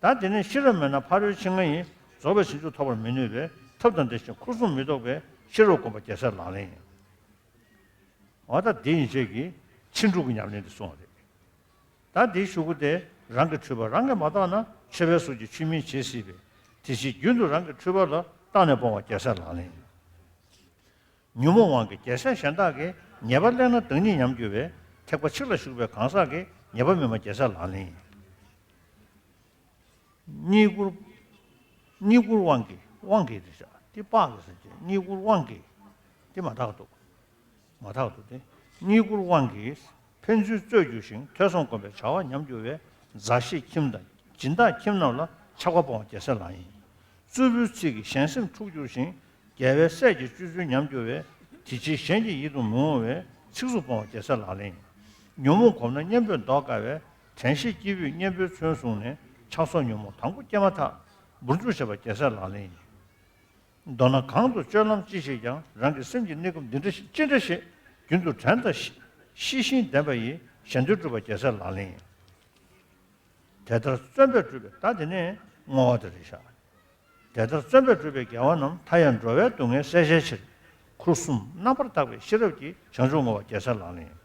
ད་དེ་ནས་ཤེས་རབ་མེད་ན་ཕ་རོལ་ཕྱིན་ལྔ་ཡི། རྫོགས་པའི་བྱང་ཆུབ་ཐོབ་པར་མི་ནུས་པས། ཐབས་དང་ལྡན་ཞིང་འཁོར་གསུམ་མི་ལྡོག་པའི། ཤེས་རབ་སྒོམ་པ་རྒྱལ་སྲས་ལག་ལེན་ཡིན། འོ་ད་འདི་ཡན་ཆད་ཀྱིས་ཕྱིན་དྲུག་གི་ཉམས་ལེན་དེ་གསུངས་པ་རེད། ད་འདིའི་གཞུག་གུ་དེ་རང་གི་འཁྲུལ་པ་རང་གིས་མ་བརྟགས་ན། ཆོས་པའི་གཟུགས་ཀྱིས་ཆོས་མིན་བྱེད་སྲིད་པས། དེ་ཕྱིར་རྒྱུན་དུ་རང་གི་འཁྲུལ་པ་ལ། བརྟགས་ནས་སྤོང་བ་རྒྱལ་སྲས་ལག་ལེན་ཡིན། ཉོན་མོངས་དབང་གིས་རྒྱལ་སྲས་གཞན་དག་གིས། ཉེས་པ་གླེང་ན་བདག་ཉིད་ཉམས་འགྱུར་བས། ཐེག་པ་གཅིག་ལ་ཞུགས་པའི་གང་ཟག་གིས། ཉེས་པ་སྨིན་པ་རྒྱལ་སྲས་ལག་ལེན་ཡིན། རྙེད་བཀུར། རྙེད་བཀུར་དབང་གིས། དབང་གིས་དེ་བཞག་དེ་དཔག་གིས་ཟེར་གྱི། རྙེད་བཀུར་དབང་གིས། དེ་མ་དག་འདུག་མ་དག་འདུག་སྟེ། རྙེད་བཀུར་དབང་གིས་ཕན་ཚུན་རྩོད་འགྱུར་ཞིང་། ཐོས་བསམ་སྒོམ་པའི་བྱ་བ་ཉམས་འགྱུར་བས། མཛའ་བཤེས་ཁྱིམ་དང་སྦྱིན་བདག་ཁྱིམ་རྣམས་ལ། ཆགས་པ་སྤོང་བ་རྒྱལ་སྲས་ལག་ཡིན། རྩུབ་པོའི་ཚིག་གིས་གཞན་སེམས་འཁྲུགས་འགྱུར་ཞིང་། རྒྱལ་བའི་སྲས་ཀྱི་སྤྱོད་ཚུལ་ཉམས་འགྱུར་བས། དེ་ཕྱིར་གཞན་གྱི་ཡིད་དུ་མི་འོང་བའི། ཚིག་རྩུབ་སྤོང་བ་རྒྱལ་སྲས་ལག་ལེན་ཡིན། ཉོན་མོངས་གོམས་ན་གཉེན་པོས་བཟློག་དཀའ་བས། དྲན་ཤེས་སྐྱེས་བུས་གཉེན་པོའི་མཚོན་བཟུང་ནས། ཆགས་སོགས་ཉོན་མོངས་དང་པོ་སྐྱེས་མ་ཐག་འབུར་འཇུག་བྱེད་པ་རྒྱལ་སྲས་ལག་ལེན་ཡིན། མདོར་ན་གང་དུ་སྤྱོད་ལམ་ཅི་ཞིག་ཀྱང་། རང་གི་སེམས་ཀྱི་གནས་སྐབས་འདི་འདྲ་ཞིག་ཅི་འདྲ་ཞིག་རྒྱུན་དུ་དྲན་དང་ཤེས་ཤིང་ལྡན་པ་ཡིས། གཞན་དོན་སྒྲུབ་པ་རྒྱལ་སྲས་ལག་ལེན་ཡིན། དེ་ལྟར་བརྩོན་པས་བསྒྲུབས་པའི། ད་དེ་ནས་བསྔོ་བ་དེ་རེད་ཤག་དེ་ལྟར་བརྩོན་པས་བསྒྲུབས་པའི་དགེ་བ་རྣམས། མཐའ་ཡས་འགྲོ་བའི་སྡུག་བསྔལ་སེལ་བྱའི་ཕྱིར། འཁོར་གསུམ་རྣམ་པར་དག་པའི་ཤེས་རབ་ཀྱིས། བྱང་ཆུབ་བསྔོ་བ་རྒྱལ་སྲས་ལག་ལེན་ཡིན།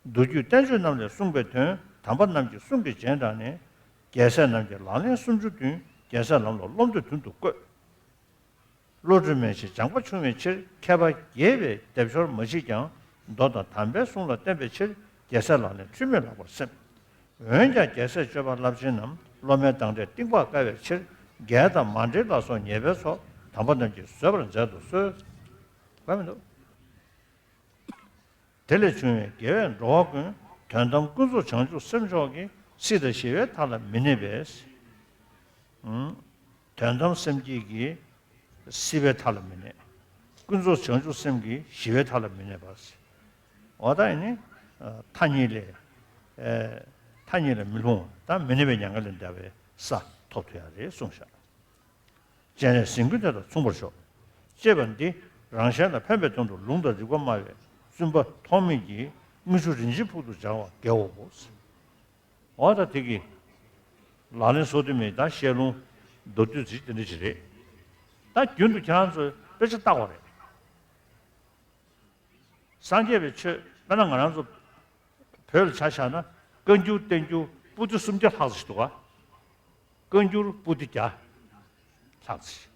མདོ་རྒྱུད་བསྟན་བཅོས་རྣམས་ལས་གསུངས་པའི་དོན། དམ་པ་རྣམས་ཀྱི་གསུང་གི་རྗེས་འབྲངས་ནས། རྒྱལ་སྲས་རྣམས་ཀྱི་ལག་ལེན་སུམ་ཅུ་བདུན། རྒྱལ་སྲས་ལམ་ལ་སློབ་འདོད་དོན་དུ་བཀོད། བློ་གྲོས་མེད་ཅིང་སྦྱངས་པ་ཆུང་བའི་ཕྱིར། མཁས་པ་དགྱེས་པའི་སྡེབ་སྦྱོར་མ་མཆིས་ཀྱང་། མདོ་དང་དམ་པའི་གསུང་ལ་བརྟེན་པའི་ཕྱིར། རྒྱལ་སྲས་ལག་ལེན་འཁྲུལ་མེད་ལགས་པར་སེམས། འོན་ཀྱང་རྒྱལ་སྲས་སྤྱོད་པ་རླབས་ཆེན་རྣམས། སློབ་མའི་སྡང་དགྲས་གཏིང་དཔག་དཀའ་བའི་ཕྱིར། རྒྱལ་དང་མ་འབྲེལ་ལ་སོགས་ཉེས་པའི་ཚོགས། དམ་པ་རྣམས་ཀྱིས་བཟོད་པར་མཛད་དུ་གསོལ། དགོས་མི་འདུག་དེ་ལས་བྱུང་བའི་དགེ་བས་འགྲོ་བ་ཀུན། དོན་དམ་ཀུན་རྫོབ་བྱང་ཆུབ་སེམས་མཆོག་གིས། སྲིད་དང་ཞི་བའི་མཐའ་ལ་མི་གནས་པས། ཨང་། དོན་དམ་སེམས་བསྐྱེད་ཀྱིས་སྲིད་པའི་མཐའ་ལ་མི་གནས། ཀུན་རྫོབ་བྱང་ཆུབ་སེམས་ཀྱིས་ཞི་བའི་མཐའ་ལ་མི་གནས་པ། འོ་ད་ཡིན་ནི། ཨ། མཐའ་གཉིས་ལས། ཨེ། མཐའ་གཉིས་ལས་མི་ལྷུང་བ་དང་། མི་གནས་པའི་མྱ་ངན་ལས་འདས་པའི་ས་ཐོབ་ཐུབ་ཡ་རེད་གསུངས་ཤག་སྤྱན་རས་གཟིགས་མགོན་དེ་དང་མཚུངས་པར་ཤོག་ཅེས་པ་འདི་རང་གཞན་ལ་ཕན་པའི་དོན་དུ་ལུང་དང་རིགས་པ་སྨྲ་བའི་བཙུན་པ་ཐོགས་མེད་ཀྱིས་དངུལ་ཆུ་རིན་ཆེན་ཕུག་ཏུ་སྦྱར་བ་དགེའོ། འོ་ད་དེ་གི་ལག་ལེན་བཟོ་དུས་མེད་ད་བཤད་ལུང་མདོར་བསྡུས་ཅིག་དེ་འདྲ་ཅིག་རེད། ད་རྒྱུན་དུ་ཁྱེད་རང་ཚོས་དཔེ་ཆ་ལྟ་དགོས་རེད། སངས་རྒྱས་པའི་ཆོས་དཔེར་ན་ང་རང་ཚོ་བོད་ལ་ཆ་བཞག་ན་བཀའ་འགྱུར་བསྟན་འགྱུར་པོ་ཏི་སུམ་བརྒྱ་ལྷག་ཙམ་ཞིག་འདུག་ག་བཀའ་འགྱུར་པོ་ཏི་བརྒྱ་ལྷག་ཙམ་ཞིག་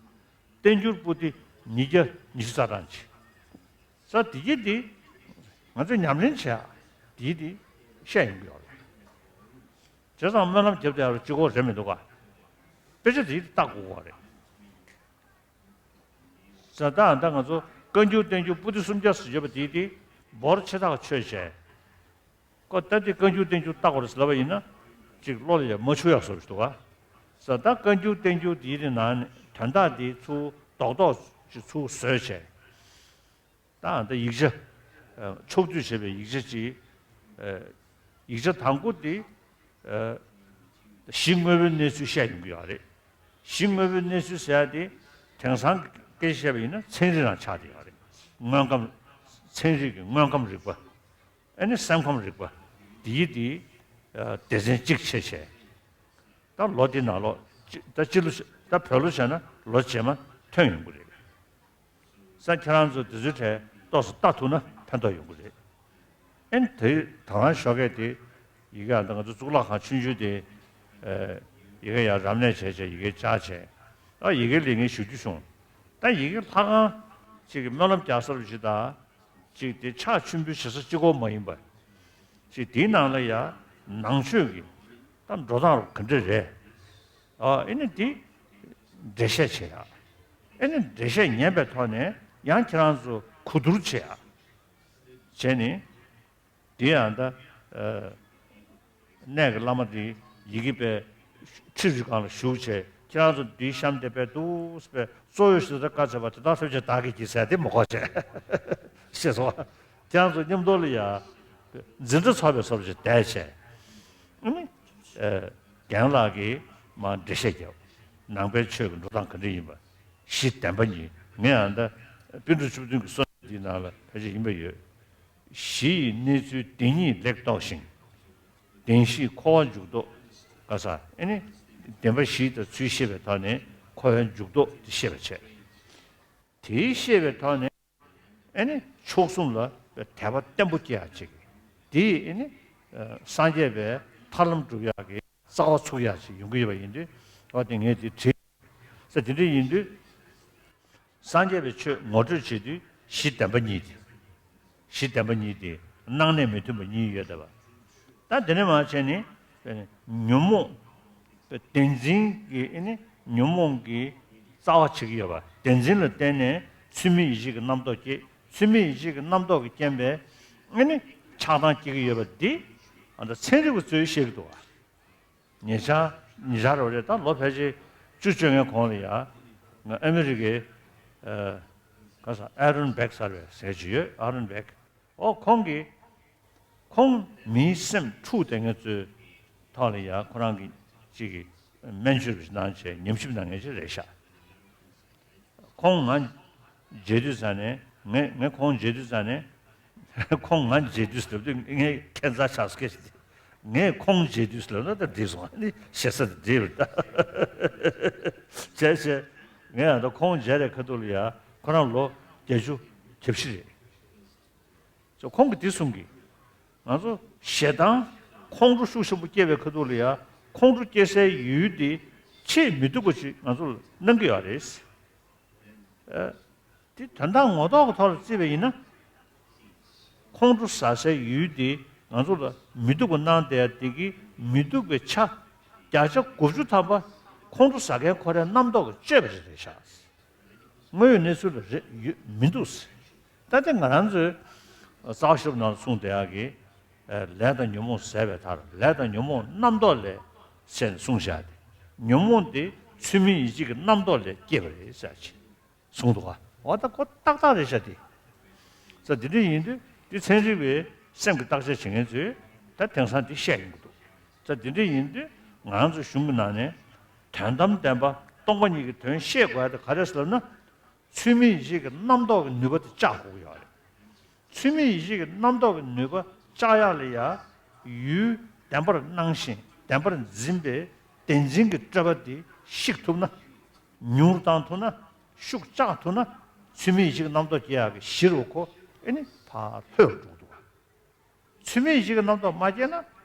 བསྟན་འགྱུར་པོ་ཏི་ཉིས་བརྒྱ་ཉི་ཤུ་རྩ་གྲངས་ཅིག་ས་དེ་གྱིས་དེ་ང་ཚོས་ཉམས་ལེན་བྱེད་ཡ་དེ་དེ་བཤད་ཡོང་གི་ཡོད་རེད། བྱས་ཙང་སྨོན་ལམ་རྒྱབ་བསྡད་ཡ་རུ་གཅིག་པོ་རེད་མི་འདུག་ག་དཔེ་ཆ་དེ་ལྟ་དགོས་པ་རེད། ས་ད་ད་ང་ཚོ་བཀའ་འགྱུར་བསྟན་འགྱུར་པོ་ཏི་སུམ་བརྒྱ་ཟེར་བརྗོད་པ་དེ་དེ་འབོར་ཆེ་ཐག་ཆོད་བྱས། ཀོ་ད་དེ་བཀའ་འགྱུར་བསྟན་འགྱུར་ལྟ་དགོས་རེད་ཟེར་ལབ་པ་ཡིན་ན་ཅིག་བློ་ལ་ཡ་མ་ཆུད་ཡག་བཟོ་ཞིག་འདུག་ག་ས་ད་བཀའ་འགྱུར་བསྟན་འགྱུར་དེའི་རིང་ནང་ནས་དོན་དག་དེ་ཚུར་རྡོག་རྡོག་ཅིག་ཚུར་བཟོས་བྱས། ད་ད་ཡིག་ཆ་ཕྱོགས་བསྡུས་བྱས་པའི་ཡིག་ཆ་ཅིག་ཡིག་ཆ་དང་པོ་དེ་གཞི་དངོས་པོའི་གནས་ཚུལ་བཤད་ཡོང་གི་ཡོད་རེད། གཞི་དངོས་པོའི་གནས་ཚུལ་ཟེར་ཡ་དེ་དེང་སང་སྐད་ཆ་བཤད་པ་ཡིན་ན་ཚན་རིག་རང་ཆགས་བསྡད་ཡོད་རེད། དངོས་ཁམས། ཚན་རིག་གི་དངོས་ཁམས་རིག་པ། ཨ་ནི་སེམས་ཁམས་རིག་པ། དེའི་དེ་སྡེ་ཚན་གཅིག་ཕྱེ་བྱས། ད་ལོ་འདི་ནང་ལོགས་ ད་སྤྱི་ལོ་ད་བོད་ལོ་བྱས་ན་ལོ་རྗེས་མ་ཐོན་ཡོང་གི་རེད། ས་ཁྱེད་རང་ཚོ་དེ་ཚོའི་གྲས་ཏོག་ཙམ་ལྟ་ཐུབ་ན་ཕན་ཐོགས་ཡོང་གི་རེད། ཨེ་ནི་དེ་ད་རང་ཞོགས་ཀས་དེ་ཡི་གེ་ཨ་ད་ང་ཚོ་གཙུག་ལག་ཁང་ཆུང་ཆུང་དེ་ཡི་གེ་ཡར་རབ་གནས་བྱས་བྱས་ཡི་གེ་བཅག་བྱས། ཨ་ཡི་གེ་ལས་ངས་ཞུ་རྒྱུ་བྱུང་། ད་ཡི་གེ་ལྷ་ཁང་ཅིག་གི་སྨོན་ལམ་རྒྱག་ས་རུ་ཅིག་ད་ཅིག་དེ་ཕྱག་མཆོད་འབུལ་བྱེད་ས་གཅིག་པོ་མ་ཡིན་པ། ཅིག་དེའི་ནང་ལ་ཡ་ནང་ཆོས་ཀྱི་ད་འགྲོ་སྟངས་རུ་ག་འདྲ་རེད། ཨ་ཨེ་ནི་དེ་འགྲེལ་བཤད་བྱེད་ཡ། ཨེ་ནི་འགྲེལ་བཤད་ཉན་པའི་ཐོག་ནས་ཡང་ཁྱེད་རང་ཚོ་གོ་བསྡུར་བྱེད་ཡ། བྱས་ནས། དེ་ཡང་ད་ཨ་གནས་ཀྱི་བླ་མ་དེ་ཡི་གེ་པའི་ཁྲི་རུ་སྒང་ལ་བཞུགས་བྱས་ཁྱེད་རང་ཚོ་འདིའི་གཤམ་དེ་པའི་འདུག་པའི་གཙོ་བོའི་ཞུ་ད་བཀའ་སྩལ་པ་དེ་དག་ཐམས་ཅད་བདག་གིས་བགྱིས་ཟེར་དེ་མ་གོ་བྱས། ཤེས་སོང་། ཁྱེད་རང་ཚོ་མཉམ་དུ་ལ་ཡ་འཛིན་གྲྭ་ཚོགས་པའི་སོབ་ཅིག་བསྡད་བྱས། ཨ་ནི་ཨ་རྒན་ལགས་ཀྱིས་མར་འགྲེལ་བཤད་བརྒྱབ། ནང་པའི་ཆོས་ཀྱི་འགྲོ་སྟངས་ག་འདྲ་ཡིན་པ། གཞི་བདེན་པ་གཉིས། ངས་ཨ་ད་པཎ་གྲུབ་བཅུ་བདུན་གྱི་སྲོལ་འདིའི་ནང་ལ་ཕལ་ཆེར་ཡིན་པ་ཡོད། གཞི་ཡི་གནས་ཚུལ་བདེན་གཉིས་ལེགས་རྟོགས་ཤིང་། བདེན་བཞིས་འཁོར་བ་འཇུག་ལྡོག་ག་ས་ཨེ་ནི་བདེན་པ་བཞི་དང་ཚུལ་ཤེས་པའི་ཐོག་ནས་འཁོར་བའི་འཇུག་ལྡོག་དེ་ཤེས་པར་བྱས། དེའི་ཤེས་པའི་ཐོག་ནས་ཨེ་ནི་མཆོག་གསུམ་ལ་དད་པ་བརྟན་པོ་སྐྱེ་ཡག་ཅིག་དེ་ཨེ་ནི་སངས་རྒྱས་པའི་ཐར་ལམ་སྒྲུབ་ཡག་གི་རྩ་བ་ཚུགས་ཡག་ཅིག་ཡོང་གི་ཡོད་པ་ཡིན་དུས་འོ་དེ་ངས་དེ་བྲིས། ས་དེ་འདྲ་ཡིན་དུས། སངས་རྒྱས་པའི་ཆོས་ངོ་སྤྲོད་བྱེད་དུས་གཞི་བདེན་པ་གཉིས་ཏེ། གཞི་བདེན་པ་གཉིས་ཏེ་སྣང་གནས་མི་མཐུན་པ་གཉིས་ཡོད་བསྡད་པ། ད་དེ་ནས་མར་བྱས་ནས་ཉོན་མོངས་བདེན་འཛིན་གྱི་ཨེ་ནི་ཉོན་མོངས་ཀྱི་རྩ་བ་བྱེད་ཀྱི་ཡོད་པ་བདེན་འཛིན་ལ་བརྟེན་ནས་ཚུལ་མིན་ཡིད་བྱེད་ཀྱི་རྣམ་རྟོག་སྐྱེ། ཚུལ་མིན་ཡིད་བྱེད་ཀྱི་རྣམ་རྟོག་གི་རྐྱེན་པས་ཨེ་ནི་ཆགས་སྡང་སྐྱེ་གི་ཡོད་པ་འདི་ཨ་ད་ཚན་རིག་པ་ཚོས་བཤད་ཀྱི་འདུག་བ། ཉེ་ཆར་ཉེ་ཆར་རེད་ད་ལོ་ཕལ་ཆེར་བཅུ་བཅོ་ལྔའི་གོང་ལ་ཡ་ང་ཨ་མི་རི་ཀའི་ཨ་ག་ས་ཨ་རོན་བེག་ཟེར་བའི་ཟེར་གྱི་ཡོད། ཨ་རོན་བེག་ཨོ་ཁོང་གིས་ཁོང་མིའི་སེམས་འཁྲུག་བསྡད་མཁན་ཚོའི་ཐོག་ལ་ཡ་ཁོ་རང་གི་ཅིག་གི་སྨན་བཅོས་རེ་གནང་བྱས་ཉམས་ཞིབ་གནང་མཁན་ཅིག་རེད་ཤག་ཁོང་ང་མཇལ་དུས་ཙ་ནས་ངས་ངས་ཁོང་མཇལ་དུས་ཙ་ནས་ཁོང་ང་མཇལ་དུས་ལབ་དུས་ངས་ཁྱད་མཚར་ཆགས་སོང་། ངས་ཁོང་མཇལ་དུས་ལབ་ན་ད་འགྲིག་སོང་། ཨ་ནི་ཞེ་ས་འགྲིག་རེད་ད། བྱས་བྱས་ངས་ཡང་ད་ཁོང་མཇལ་རེད་ཁ་ཐུག་ལ་ཡ་ཁོ་རང་ལོ་བརྒྱད་ཅུ་གྱ་བཞི་རེད། ཁོང་གིས་འདི་གསུང་གི། ང་ཚོ་ཞེ་སྡང་ཁོང་ཁྲོ་ཤུགས་ཆེན་པོ་སྐྱེ་བའི་ཁ་ཐུག་ལ་ཡ་ཁོང་ཁྲོ་སྐྱེ་སའི་ཡུལ་དེ་ཆེས་མི་སྡུག་པ་ཞིག་ང་ཚོ་ལ་གནང་གི་ཡོད་རེད། ཨ། དེ་དོན་དག་ངོ་ཐོག་གི་ཐོག་ལ་བརྩིས་པ་ཡིན་ན། ཁོང་ཁྲོ་ཟ་སའི་ཡུལ་དེ་ང་ཚོ་ལ་མི་སྡུག་པ་གནང་བསྡད་ཡ་དེ་གི་མི་སྡུག་པའི་ཆ་བརྒྱ་ཆ་དགུ་བཅུ་ཐམ་པ་ཁོང་ཁྲོ་ཟ་མཁན་ཁོ་རའི་རྣམ་རྟོག་གིས་བཅོས་པ་རེད་རེད་ཤག་དངོས་ཡོད་གནས་ཚུལ་ལ་རེད་ཡོད་མི་འདུག་ད་ལྟ་ང་རང་ཚོའི་རྩ་བ་ཞིབ་ནང་ལ་གསུངས་བསྡད་ཡག་གི་ལས་དང་ཉོན་མོངས་ཟད་པའི་མཐར་ལས་དང་ཉོན་མོངས་རྣམ་རྟོག་ལས་ཟེར་ནས་གསུངས་བཞག་སྟེ། ཉོན་མོངས་དེ་ཚུལ་མིན་ཡིད་བྱེད་ཀྱི་རྣམ་རྟོག་ལས་སྐྱེས་པ་རེད་ཟེར་ཅིག་གསུངས་འདུག་ག་འོ་ད་ཁོ་ཏག་ཏག་རེད་ཤག་དེ། ས་དེ་འདྲ་ཡིན་དུས་དེ་ཚན་རིག་པའི་སེམས་ཀྱི་བརྟག་དཔྱད་བྱེད་མཁན་ཚོས་ད་དེང་སང་དེ་བཤད་ཡོང་གི་འདུག་ས་དེ་འདྲ་ཡིན་དུས་ང་རང་ཚོ་གཞུང་གི་ནང་ནས་དོན་དམ་བདེན་པ་སྟོང་པ་ཉིད་ཀྱི་དོན་ཤེས་དགོས་ཡ་དེ་ག་རེ་ཟེར་ལབ་ན། ཚུལ་མིན་ཡིད་བྱེད་ཀྱི་རྣམ་རྟོག་གི་ནུས་པ་དེ་བཅག་དགོས་ཀྱི་ཡོད་རེད། ཚུལ་མིན་ཡིད་བྱེད་ཀྱི་རྣམ་རྟོག་གི་ནུས་པ་བཅག་ཡག་ལ་ཡ། ཡུལ་བདེན་པར་སྣང་ཞིང་བདེན་པར་འཛིན་པའི་བདེན་འཛིན་གྱི་སྤྲོས་པ་དེ་བཤིག་ཐུབ་ན། ཉུང་རུ་བཏང་ཐུབ་ན། ཤུགས་བཅག་ཐུབ་ན། ཚུལ་མིན་ཡིད་བྱེད་ཀྱི་རྣམ་རྟོག་སྐྱེ་ཡག་གི་གཞི་རུ་ཁོ་ཨེ་ནི་ཕར་ལྷོད་འགྲོ་གི་འདུག་བ། ཚུལ་མིན་ཡིད་བྱེད་ཀྱི་རྣམ་རྟོག་མ་སྐྱེས་ན།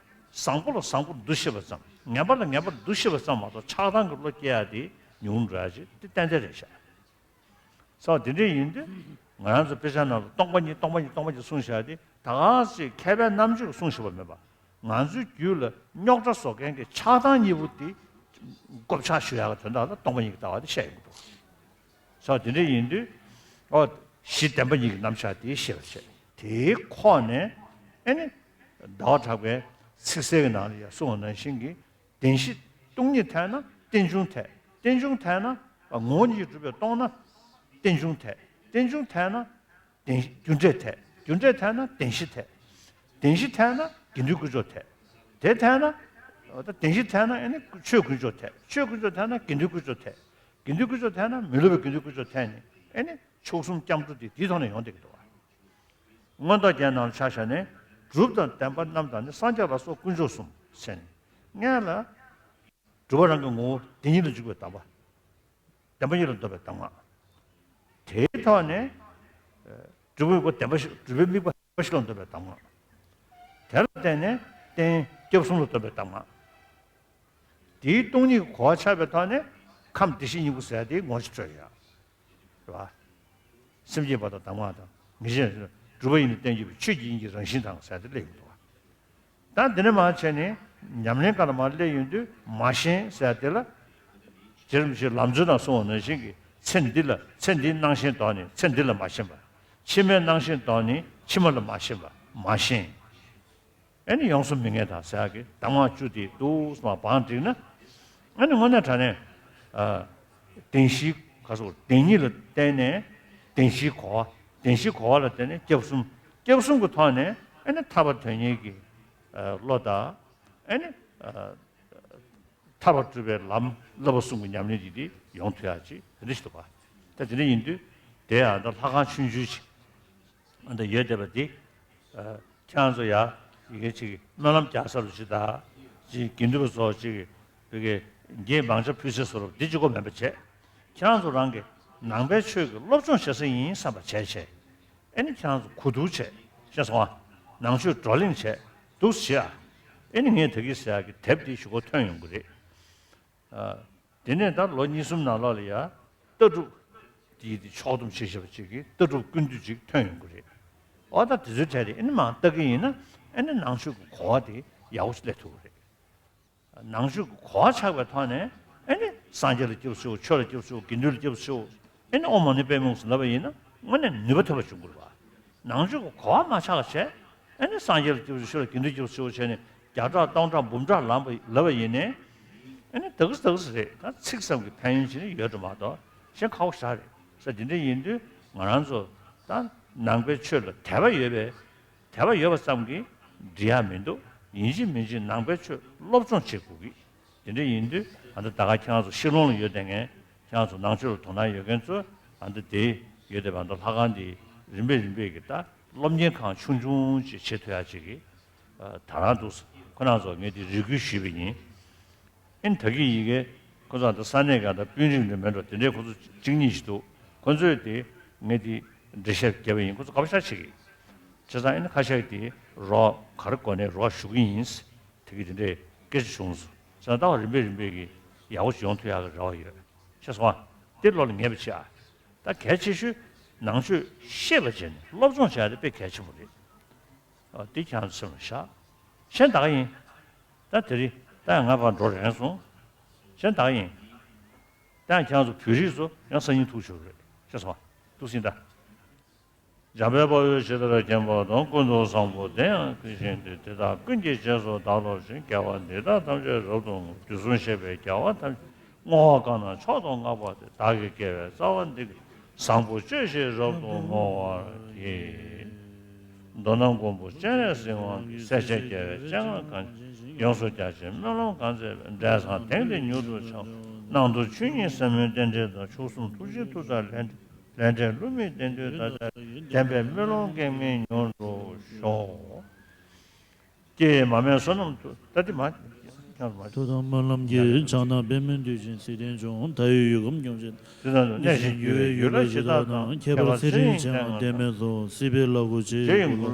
བཟང་པོ་ལ་བཟང་པོ་འདུ་ཤེས་པ་ཙམ། ངན་པ་ལ་ངན་པ་འདུ་ཤེས་པ་ཙམ་མ་གཏོགས་ཆགས་སྡང་གི་བློ་སྐྱེ་ཡག་དེ་ཉུང་རུ་འགྲོ་ཡག་ཅིག་དེ་ཏན་ཏན་རེད་ཤག་ས་དེ་འདྲ་ཡིན་དུས་ང་རང་ཚོ་དཔེ་ཆ་ནང་ལ་སྟོང་པ་ཉིད་སྟོང་པ་ཉིད་སྟོང་པ་ཉིད་གསུངས་བཞག་དེ་ད་ག་ཟེ་མཁས་པའི་རྣམ་དཔྱོད་ཀྱིས་གསུངས་བཞག་པ་མིན་པ། ང་ཚོའི་རྒྱུད་ལ་རྙོག་དྲ་བཟོ་མཁན་གྱི་ཆགས་སྡང་གཉིས་པོ་དེ་བགོ་བཤའ་ཞུ་ཡག་གི་དོན་དག་ལ་སྟོང་པ་ཉིད་ཀྱི་ལྟ་བ་དེ་བཤད་ཡོང་གི་འདུག་ས་དེ་འདྲ་ཡིན་དུས་ཨོ་གཞི་བདེན་པ་ཉིད་ཀྱི་རྣམ་གཞག་དེ་ཤེས་པར་བྱེད། དེའི་ཁོག་ནས་ཨེ་ནི་ཟླ་བ་གྲགས་པའི་ཚིག་གསལ་གྱི་ནང་ལ་ཡང་གསུངས་པ་ནང་བཞིན་གྱི། བདེན་བཞི་སྟོང་ཉིད་འཐད་ན་རྟེན་འབྱུང་འཐད། རྟེན་འབྱུང་འཐད་ན་ངོ་བོ་ཉིད་ཀྱིས་གྲུབ་པས་སྟོང་ན་རྟེན་འབྱུང་འཐད། རྟེན་འབྱུང་འཐད་ན་བདེན་རྒྱུ་འབྲས་འཐད། རྒྱུ་འབྲས་འཐད་ན་བདེན་བཞི་འཐད། བདེན་བཞི་འཐད་ན་དགེ་འདུན་དཀོན་མཆོག་འཐད། དེ་འཐད་ན་ད་བདེན་བཞི་འཐད་ན་ཨེ་ནི་ཆོས་དཀོན་མཆོག་འཐད། ཆོས་དཀོན་མཆོག་འཐད་ན་དགེ་འདུན་དཀོན་མཆོག་འཐད། དགེ་འདུན་དཀོན་མཆོག་འཐད་ན་མི་སློབ་པའི་དགེ་འདུན་དཀོན་མཆོག་འཐད་ནས་ཨེ་ནི་མཆོག་གསུམ་སྐྱབས་འགྲོ་འདི་དེའི་ཐོག་ནས་ཡོང་བསྡད་ཀྱི་འདུག་བ། མངོན་རྟོགས་རྒྱན་ནང་ལ་ཆ་བཞག་ནས་གྲུབ་དང་བདེན་པ་རྣམས་དང་ནི། སངས་རྒྱས་ལ་སོགས་དཀོན་མཆོག་གསུམ་ཟེར་ནས་སྔོན་ལ། སྒྲུབ་པ་རང་གི་ངོ་བོ་དེ་ཉིད་ལ་འཇུག་པའི་གདམས་པ། བདེན་པ་གཉིས་ལ་འདོད་པའི་གདམས་ངག། དེའི་ཐོག་ནས་སྒྲུབ་པའི་སྒོ་བདེན་པ་བཞི། སྒྲུབ་པའི་དམིགས་པ་བཞི་ལ་འདོད་པའི་གདམས་ངག། དེ་ལ་བརྟེན་ནས་རྟེན་སྐྱབས་གསུམ་ལ་འདོད་པའི་གདམས་ངག། དེའི་སྟོང་ཉིད་ཀྱི་གོ་བ་ཆགས་པའི་ཐོག་ནས་ཁམས་བདེ་གཤེགས་སྙིང་པོ་ཟེར་དེའི་ངོ་བོ་ཅིག་འཕྲོད་ཡོད། རེད་བ། སེམས་བསྐྱེད་པ་དང་གདམས་ངག་དང་། ངེས་ཤེས་སྒྲུབ་པ་ཡིས་ནི་རྟེན་བསྐྱབས་པའི། ཆོས་ཀྱི་དབྱིངས་ཀྱི་རང་བཞིན་དང་ཟེར་དེ་སླེབས་ཡོང་འདུག་བ། ད་འདི་ནས་མར་བྱས་ནས་ཉམས་ལེན་སྒང་ལ་མར་སླེབས་ཡོང་དུས་མ་ཞེན་ཟེར་དེ་ལ། རྗེ་རིན་པོ་ཆེས་ལམ་གཙོའི་ནང་གསུངས་པ་ནང་བཞིན་གྱི་ཚེ་འདི་ལ། ཚེ་འདིའི་སྣང་ཞེན་དོར་ནས་ཚེ་འདི་ལ་མ་ཞེན་པ། ཕྱི་མའི་སྣང་ཞེན་དོར་ནས་ཕྱི་མ་ལ་མ་ཞེན་པ། མ་ཞེན། ཨེ་ནི་ཡོངས་སུ་མི་ངལ་དང་ཟེར་ཡག་གི་གདམས་ངག་བཅུ་དེ་འདུག་སེ་མར་བང་བསྒྲིགས་ན། ཨེ་ནི་དངོས་གནས་དྲང་གནས། ཨ། བདེན་བཞིའི་ག་སོགས་བདེན་གཉིས་ལ་བརྟེན་ནས་བདེན་བཞིའི་གོ་བ། བདེན་བཞིའི་གོ་བ་ལ་བརྟེན་ནས་སྐྱབས་གསུམ། སྐྱབས་གསུམ་གྱི་ཐོག་ནས་ཨེ་ནི་ཐར་པ་དོན་གཉེར་གྱི་ཨ་བློ་དང་། ཨེ་ནི་ཨ་ཐར་པ་སྒྲུབ་པའི་ལམ་བསླབ་པ་གསུམ་གྱི་ཉམས་ལེན་འདི་འདི་ཡོང་ཐུབ་ཡག་ཅིག་དེ་འདྲ་ཞིག་འདུག་ག། ད་དེ་འདྲ་ཡིན་དུས་དེ་ཡང་ད་ལྷ་ཁང་ཆུང་ཆུང་ཅིག་ཨ་ད་ཡོད་བསྡད་པ་འདི། ཨ། ཁྱེད་རང་ཚོ་ཡ་ཡི་གེ་ཅིག་སྨོན་ལམ་རྒྱག་ས་རུ་ཅིག་དང་། ཅིག་དགེ་འདུན་པ་ཚོ་ཅིག་བོད་ཀྱི་འགྱེད་མང་ཆ་ཕུལ་སའི་བཟོ་འདྲ་འདི་གཅིག་པོ་མིན་པ་བྱས། ཁྱེད་རང་ཚོ་རང་གི་ནང་པའི་ཆོས་ཀྱི་སློབ་སྦྱོང་བྱེད་ས་ཡིན་བསམ་པ་བྱས་བྱས། ཨེ་ནི་ཁྱེད་རང་ཚོ་གོ་བསྡུར་བྱས། ཤེས་སོང་ཨ། ནང་ཆོས་བགྲོ་གླེང་བྱས། འདུག་སེ་བྱས་ཨ། ཨེ་ནི་ངས་ད་གིན་ཟེར་ཡག་གི་དེབ་འདི་ཞུ་སྒོ་ཐོན་ཡོང་གི་རེད། ཨ། དེ་ནས་ད་ལོ་གཉིས་གསུམ་ནང་ལོགས་ལ་ཡ་ལྟ་གྲུབ་དེ་དེ་ཕྱོགས་བསྡོམས་བྱེད་བྱེད་པ་ཅིག་གི་ལྟ་གྲུབ་ཀུན་བཏུས་ཅིག་ཐོན་ཡོང་གི་རེད། འོ་ད་དེ་ཚོའི་གྲས་དེ་ཨེ་ནི་མར་ལྟ་གི་ཡིན་ན། ཨེ་ནི་ནང་ཆོས་ཀྱི་གོ་བ་དེ་ཡག་པོ་ཞིག་སླེབས་ཐུབ་ཀྱི་རེད། ནང་ཆོས་ཀྱི་གོ་བ་ཆགས་པའི་ཐོག་ནས་ཨེ་ནི་སངས་རྒྱས་ལ་སྐྱབས་སུ་མཆིའོ། ཆོས་ལ་སྐྱབས་སུ་མཆིའོ། དགེ་འདུན་ལ་སྐྱབས་སུ་མཆིའོ། ཨེ་ནི་ཨོཾ་མ་ཎི་པདྨེ་ཧཱུྃ་ཟེར་ལབ་པ་ཡིན་ན་དངོས་གནས་ནུས་པ་ཐོན་པ་བྱུང་དགོས་རེད་བ། ནང་ཆོས་ཀྱི་གོ་བ་མ་ཆགས་པ་བྱས། ཨེ་ནི་སངས་རྒྱས་ལ་སྐྱབས་སུ་མཆིའོ། དགེ་འདུན་སྐྱབས་སུ་མཆིའོ་བྱས་ནས་བརྒྱ་ཕྲག་སྟོང་ཕྲག་འབུམ་ཕྲག་ལབ་པ་ལབ་པ་ཡིན་ནའི། ཨེ་ནི་ད་གི་ད་གི་རེད། ད་ཚིག་ཙམ་གྱི་ཕན་ཡོན་ཅིག་ནི་ཡོད་འགྲོ་མ་གཏོགས་གཞན་ཁག་པོ་ཞེ་དྲག་རེད་ཟེར། དེ་འདྲ་ཡིན་དུས་ང་རང་ཚོ་ད་ནང་པའི་ཆོས་ལ་དད་པ་ཡོད་པའི། དད་པ་ཡོད་པ་ཙམ་གྱིས་འགྲིག་ཡག་མི་འདུག། ཡིན་གཅིག་མིན་གཅིག་ནང་པའི་ཆོས་སློབ་སྦྱོང་བྱེད་དགོས་ཀྱི། དེ་འདྲ་ཡིན་དུས་ཨ་ད་ད་ག་ཁྱེད་རང་ཚོ་ཤི་ལོང་ལ་ཡོད་བསྡད་མཁན། ཁྱེད་རང་ཚོ་ནང་ཆོས་ལ་དོ་སྣང་ཡོད་མཁན་ཚོ་ཨ་ད་དེ་ཡོད་བསྡད་པ་ཨ་ད་ལྷ་ཁང་འདི་རིམ་པས་རིམ་པས་ཀྱི་ད་སློབ་གཉེར་ཁང་ཆུང་ཆུང་ཅིག་བྱེད་ཐུབ་ཡག་ཅིག་གི་ཨ་ད་རང་འདུག། ཁོ་རང་ཚོ་ངས་འདི་རེ་སྐུལ་ཞུས་པ་ཡིན། ཨིན་ད་གི་ཡི་གེ་ཁོ་ཚོ་ད་ས་གནས་ག་ད་དཔོན་རིགས་འདྲ་མིན་འགྲོ། དེ་འདྲའི་ཁོ་ཚོ་གཅིག་གཉིས་ཤིག་འདུག། ཁོ་ཚོས་དེ་ངས་དེ་འགྲེལ་བཤད་བརྒྱབ་པ་ཡིན། ཁོ་ཚོ་དགའ་པོ་ཞེ་དྲག་བྱེད་ཀྱི། བྱས་ཙང་ཨིན་ཁ་ཤས་དེ་རོགས་ག་རེ་གོ་ནས་རོགས་ཞུ་གི་ཡིན། དེ་གི་དེ་འདྲའི་སྐད་ཆ་བྱུང་སོང་། བྱས་ཙང་ད་རིམ་པས་རིམ་པས་ཀྱི་ཡག་པོ་ཞིག་ཡོང་ཐུབ་ཡག་གི་རེ་བ་ཡོད། ཤེས་སོང་ཨ། དེ་བློ་ལ་ངེས་པ་བྱེད་ཨ། ད་གལ་ཆེ་ཤོས་ནང་ཆོས་ཤེས་པ་བྱས་ནས་སློབ་སྦྱོང་བྱས་ཏེ་དཔེ་གལ་ཆེན་པོ་རེད། ཨ། འདི་ཁྱེད་རང་ཚོ་སེམས་ལ་བཞག། གཞན་ད་ག་ཡིན། ད་དེ་རིང་ད་ཡང་ང་ཕར་འགྲོ་རན་སོང་། གཞན་ད་ག་ཡིན། ད་ཡང་ཁྱེད་རང་ཚོ་བོད་རིགས་ཚོ་ཡང་སང་ཉིན་ཐུག་ཆོག་རེད། ཤེས་སོང་། ཐུག་ཟིན་ད། འཇམ་དཔལ་དཔའ་བོས་ཇི་ལྟར་མཁྱེན་པ་དང་། ཀུན་ཏུ་བཟང་པོ་དེ་ཡང་དེ་བཞིན་ཏེ། དེ་དག་ཀུན་གྱི་རྗེས་སུ་བདག་སློབ་ཅིང་། དགེ་བ་འདི་དག་ཐམས་ཅད་རབ་ཏུ་བསྔོ། དུས་གསུམ་གཤེགས་པའི་རྒྱལ་བ་ཐམས་ཅད། བསྔོ་བ་གང་རྣམས་མཆོག་ཏུ་བསྔགས་པ་དེས། བདག་གི་དགེ་བའི་རྩ་བ་འདི་ཀུན། བཟང་པོ་སྤྱོད་ཕྱིར་རབ་ཏུ་བསྔོ་བར་བགྱི། མདོར་ན་མགོན་པོ་སྤྱན་རས་གཟིགས་དབང་གིས། སྲས་ཆེན་རྒྱལ་བའི་སྤྱན་སྔར་གང་། ཡོངས་སུ་རྒྱ་ཆེའི་སྨོན་ལམ་གང་མཛད་པའི། འབྲས་བཟང་དེང་འདིར་མྱུར་དུ་འཆང་། གནང་མཐུ་ཆོས་ཉིད་ཟབ་མོའི་རྟེན་འབྲེལ་དང་། མཆོག་གསུམ་ཐུགས་རྗེའི་མཐུ་དང་ལས་འབྲས། ལས་འབྲས་བསླུ་མེད་བདེན་མཐུས་བདག་ཅག་བདེན་པའི་སྨོན་ལམ་གེགས་མེད་མྱུར་དུ་ཤོག། ཀྱེ་མ་སྨད་བསོད་ནམས་མཐུ། ད་དེ་མ་ཀྱང་མ། མཐུ་དང་སྨོན་ལམ་གྱི་ཕྱག་ན་པདྨོ་འདུད་ཅིང་། སྲིད་མཐའི་འབྱུང་ཁམས་མཐའ་ཡས་ཡུལ་ཁམས་ཁྱོང་བྱེད། དེ་དང་གནས་ཤིང་རྒྱུ་བའི་ཡུལ་ལ་ཇི་ལྟར་དང་། ཁྱད་པར་ཚེ་རིང་ཆེ་བ་བདེན་མེད་སོགས། སྲིད་པའི་ལ་ཁུ་རྗེ་ཡི་གུ་ལ།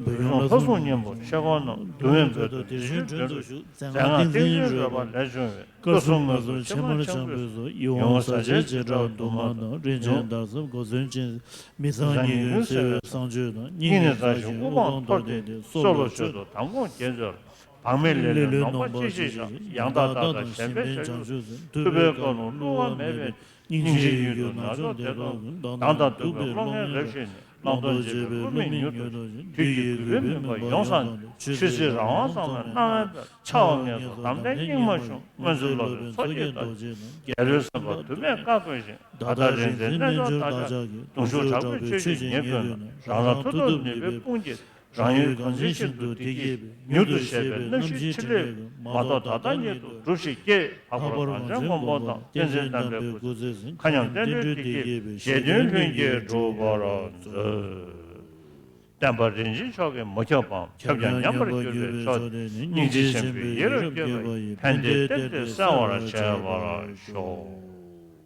བོད་ལྗོངས་ལྷ་སྲུང་གཉན་པོ་མཆེད་ཀོང་རྣམས། འདུལ་བའི་མཛོད་དུ་དེ་བཞིན་མགྲོན་དུ་བཞུགས། མཛད་སྔགས་ཏིང་འཛིན་རོལ་པ་ལས་བྱུང་བའི། སྐུ་གསུམ་མངོན་སུམ་ཕྱི་མར་འཆང་བའི་ཚུལ། ཡིད་འོང་ཟས་བཅས་བྱེ་བྲག་དུ་མ་དང་། རིན་ཆེན་དར་ཟབ་གོ་མཚོན་ཅན། མི་ཚངས་ཉིན་གུང་གསོལ་བའི་བསང་མཆོད་དང་། སྙིང་ནས་བཟང་ཞིང་དབུ་འཕང་མཐོར་བསྟན་ཏེ། སྲོག་ལ་མཆོད་དོ་དམ་སྐོང་དགེ་སྦྱོར། བག་མེད་ལེ་ལོའི་ནོངས་པ་ཅི་ཞིག་བཤགས། ཡང་དག་བདག་དང་གཞན་ཕན་བྱང་ཆུབ་སེམས། ཐུབ་པའི་བཀའ་ལུང་བསླུ་བ་མེད་པའི། སྙིང་རྗེའི་ཡུལ་དུ་ནག་ཕྱོགས་བདེ་ཐོབ་ཀུན། སྡང་དང་སྡུག་པའི་བློ་ངན་རབ་ཞི་ནས། བླང་དོར་བྱེད་པའི་བསླུ་མེད་མྱུར་ཐོབ་ཅིང་། དུས་ཀྱི་རྒུད་པའི་མུན་པ་ཡོངས་བསལ་ནས། ཆོས་སྲིད་རང་དབང་གཙང་མའི་སྣང་བས་འཕེལ། འཆི་བ་ངན་སོགས་དམ་བརྟན་སྙིགས་མ་ཆུང་། མངོན་སུམ་སློབ་པའི་མཚོ་སྐྱེས་རྡོ་རྗེ་དང་། རྒྱལ་པོའི་སེམས་དཔའ་དུ་མས་བཀའ་བསྒོས་ཤིང་། ད་ལྟ་རིག་འཛིན་རྣལ་འབྱོར་བདག་ཅག་གིས། གདུང་ཤུགས་དྲག་པོས་ཆོས་ཀྱི་ཉེར་བཀོད་ནས། རང་རང་མཐུ་སྟོབས་ནུས་པའི་དཔུང་གིས། རང་ཡུལ་གངས་ཅན་ཞིང་དུ་དེ་སྐྱེས་པའི། མྱུར་དུ་གཤེགས་པའི་རྣམ་ཤེས་ཕྲིན་ལས་ཀུན། མ་རྟོགས་ད་ལྟ་ཉིད་དུ་གྲུབ་ཤིག་ཀྱེ། ལྷག་པར་གངས་ཅན་མགོན་པོ་དང་། བསྟན་འཛིན་རྣམ་པའི་སྐུ་ཚེ་ཟིན། མཁའ་མཉམ་བསྟན་འགྲོའི་བདེ་སྐྱེས་པའི། རྗེ་བཙུན་ལྷུན་གྱིས་གྲུབ་པར་མཛོད། བསྟན་པ་རིན་ཆེན་མཆོག་གི་མུ་ཁྱབ་པའམ་ཁྱབ་ཀྱང་ཉམས་པར་གྱུར་པའི་ཕྱོགས་དེ་སྙིང་རྗེ་ཆེན་པོས་ཡིད་རབ་བསྐྱོད་པ་ཡིས་ཕན་བདེའི་གཏེར་དེ་གསལ་བར་བྱེད་པར་ཤོག།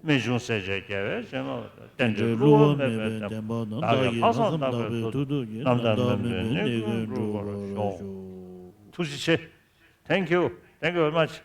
རྨད་བྱུང་སྲས་བཅས་རྒྱལ་བའི་བྱིན་རླབས་ཀྱིས། རྟེན་འབྲེལ་བསླུ་བ་མེད་པའི་བདེན་པ་དང་། བདག་གིས་ལྷག་བསམ་རྣམ་པར་ཐུགས་རྗེ་ཆེན་པོས། རྣམ་དག་མི་འབོད་གནས་ཀུན་འགྲུབ་པར་ཤོག། ཐུགས་རྗེ་ཆེ། Thank you. Thank you very much.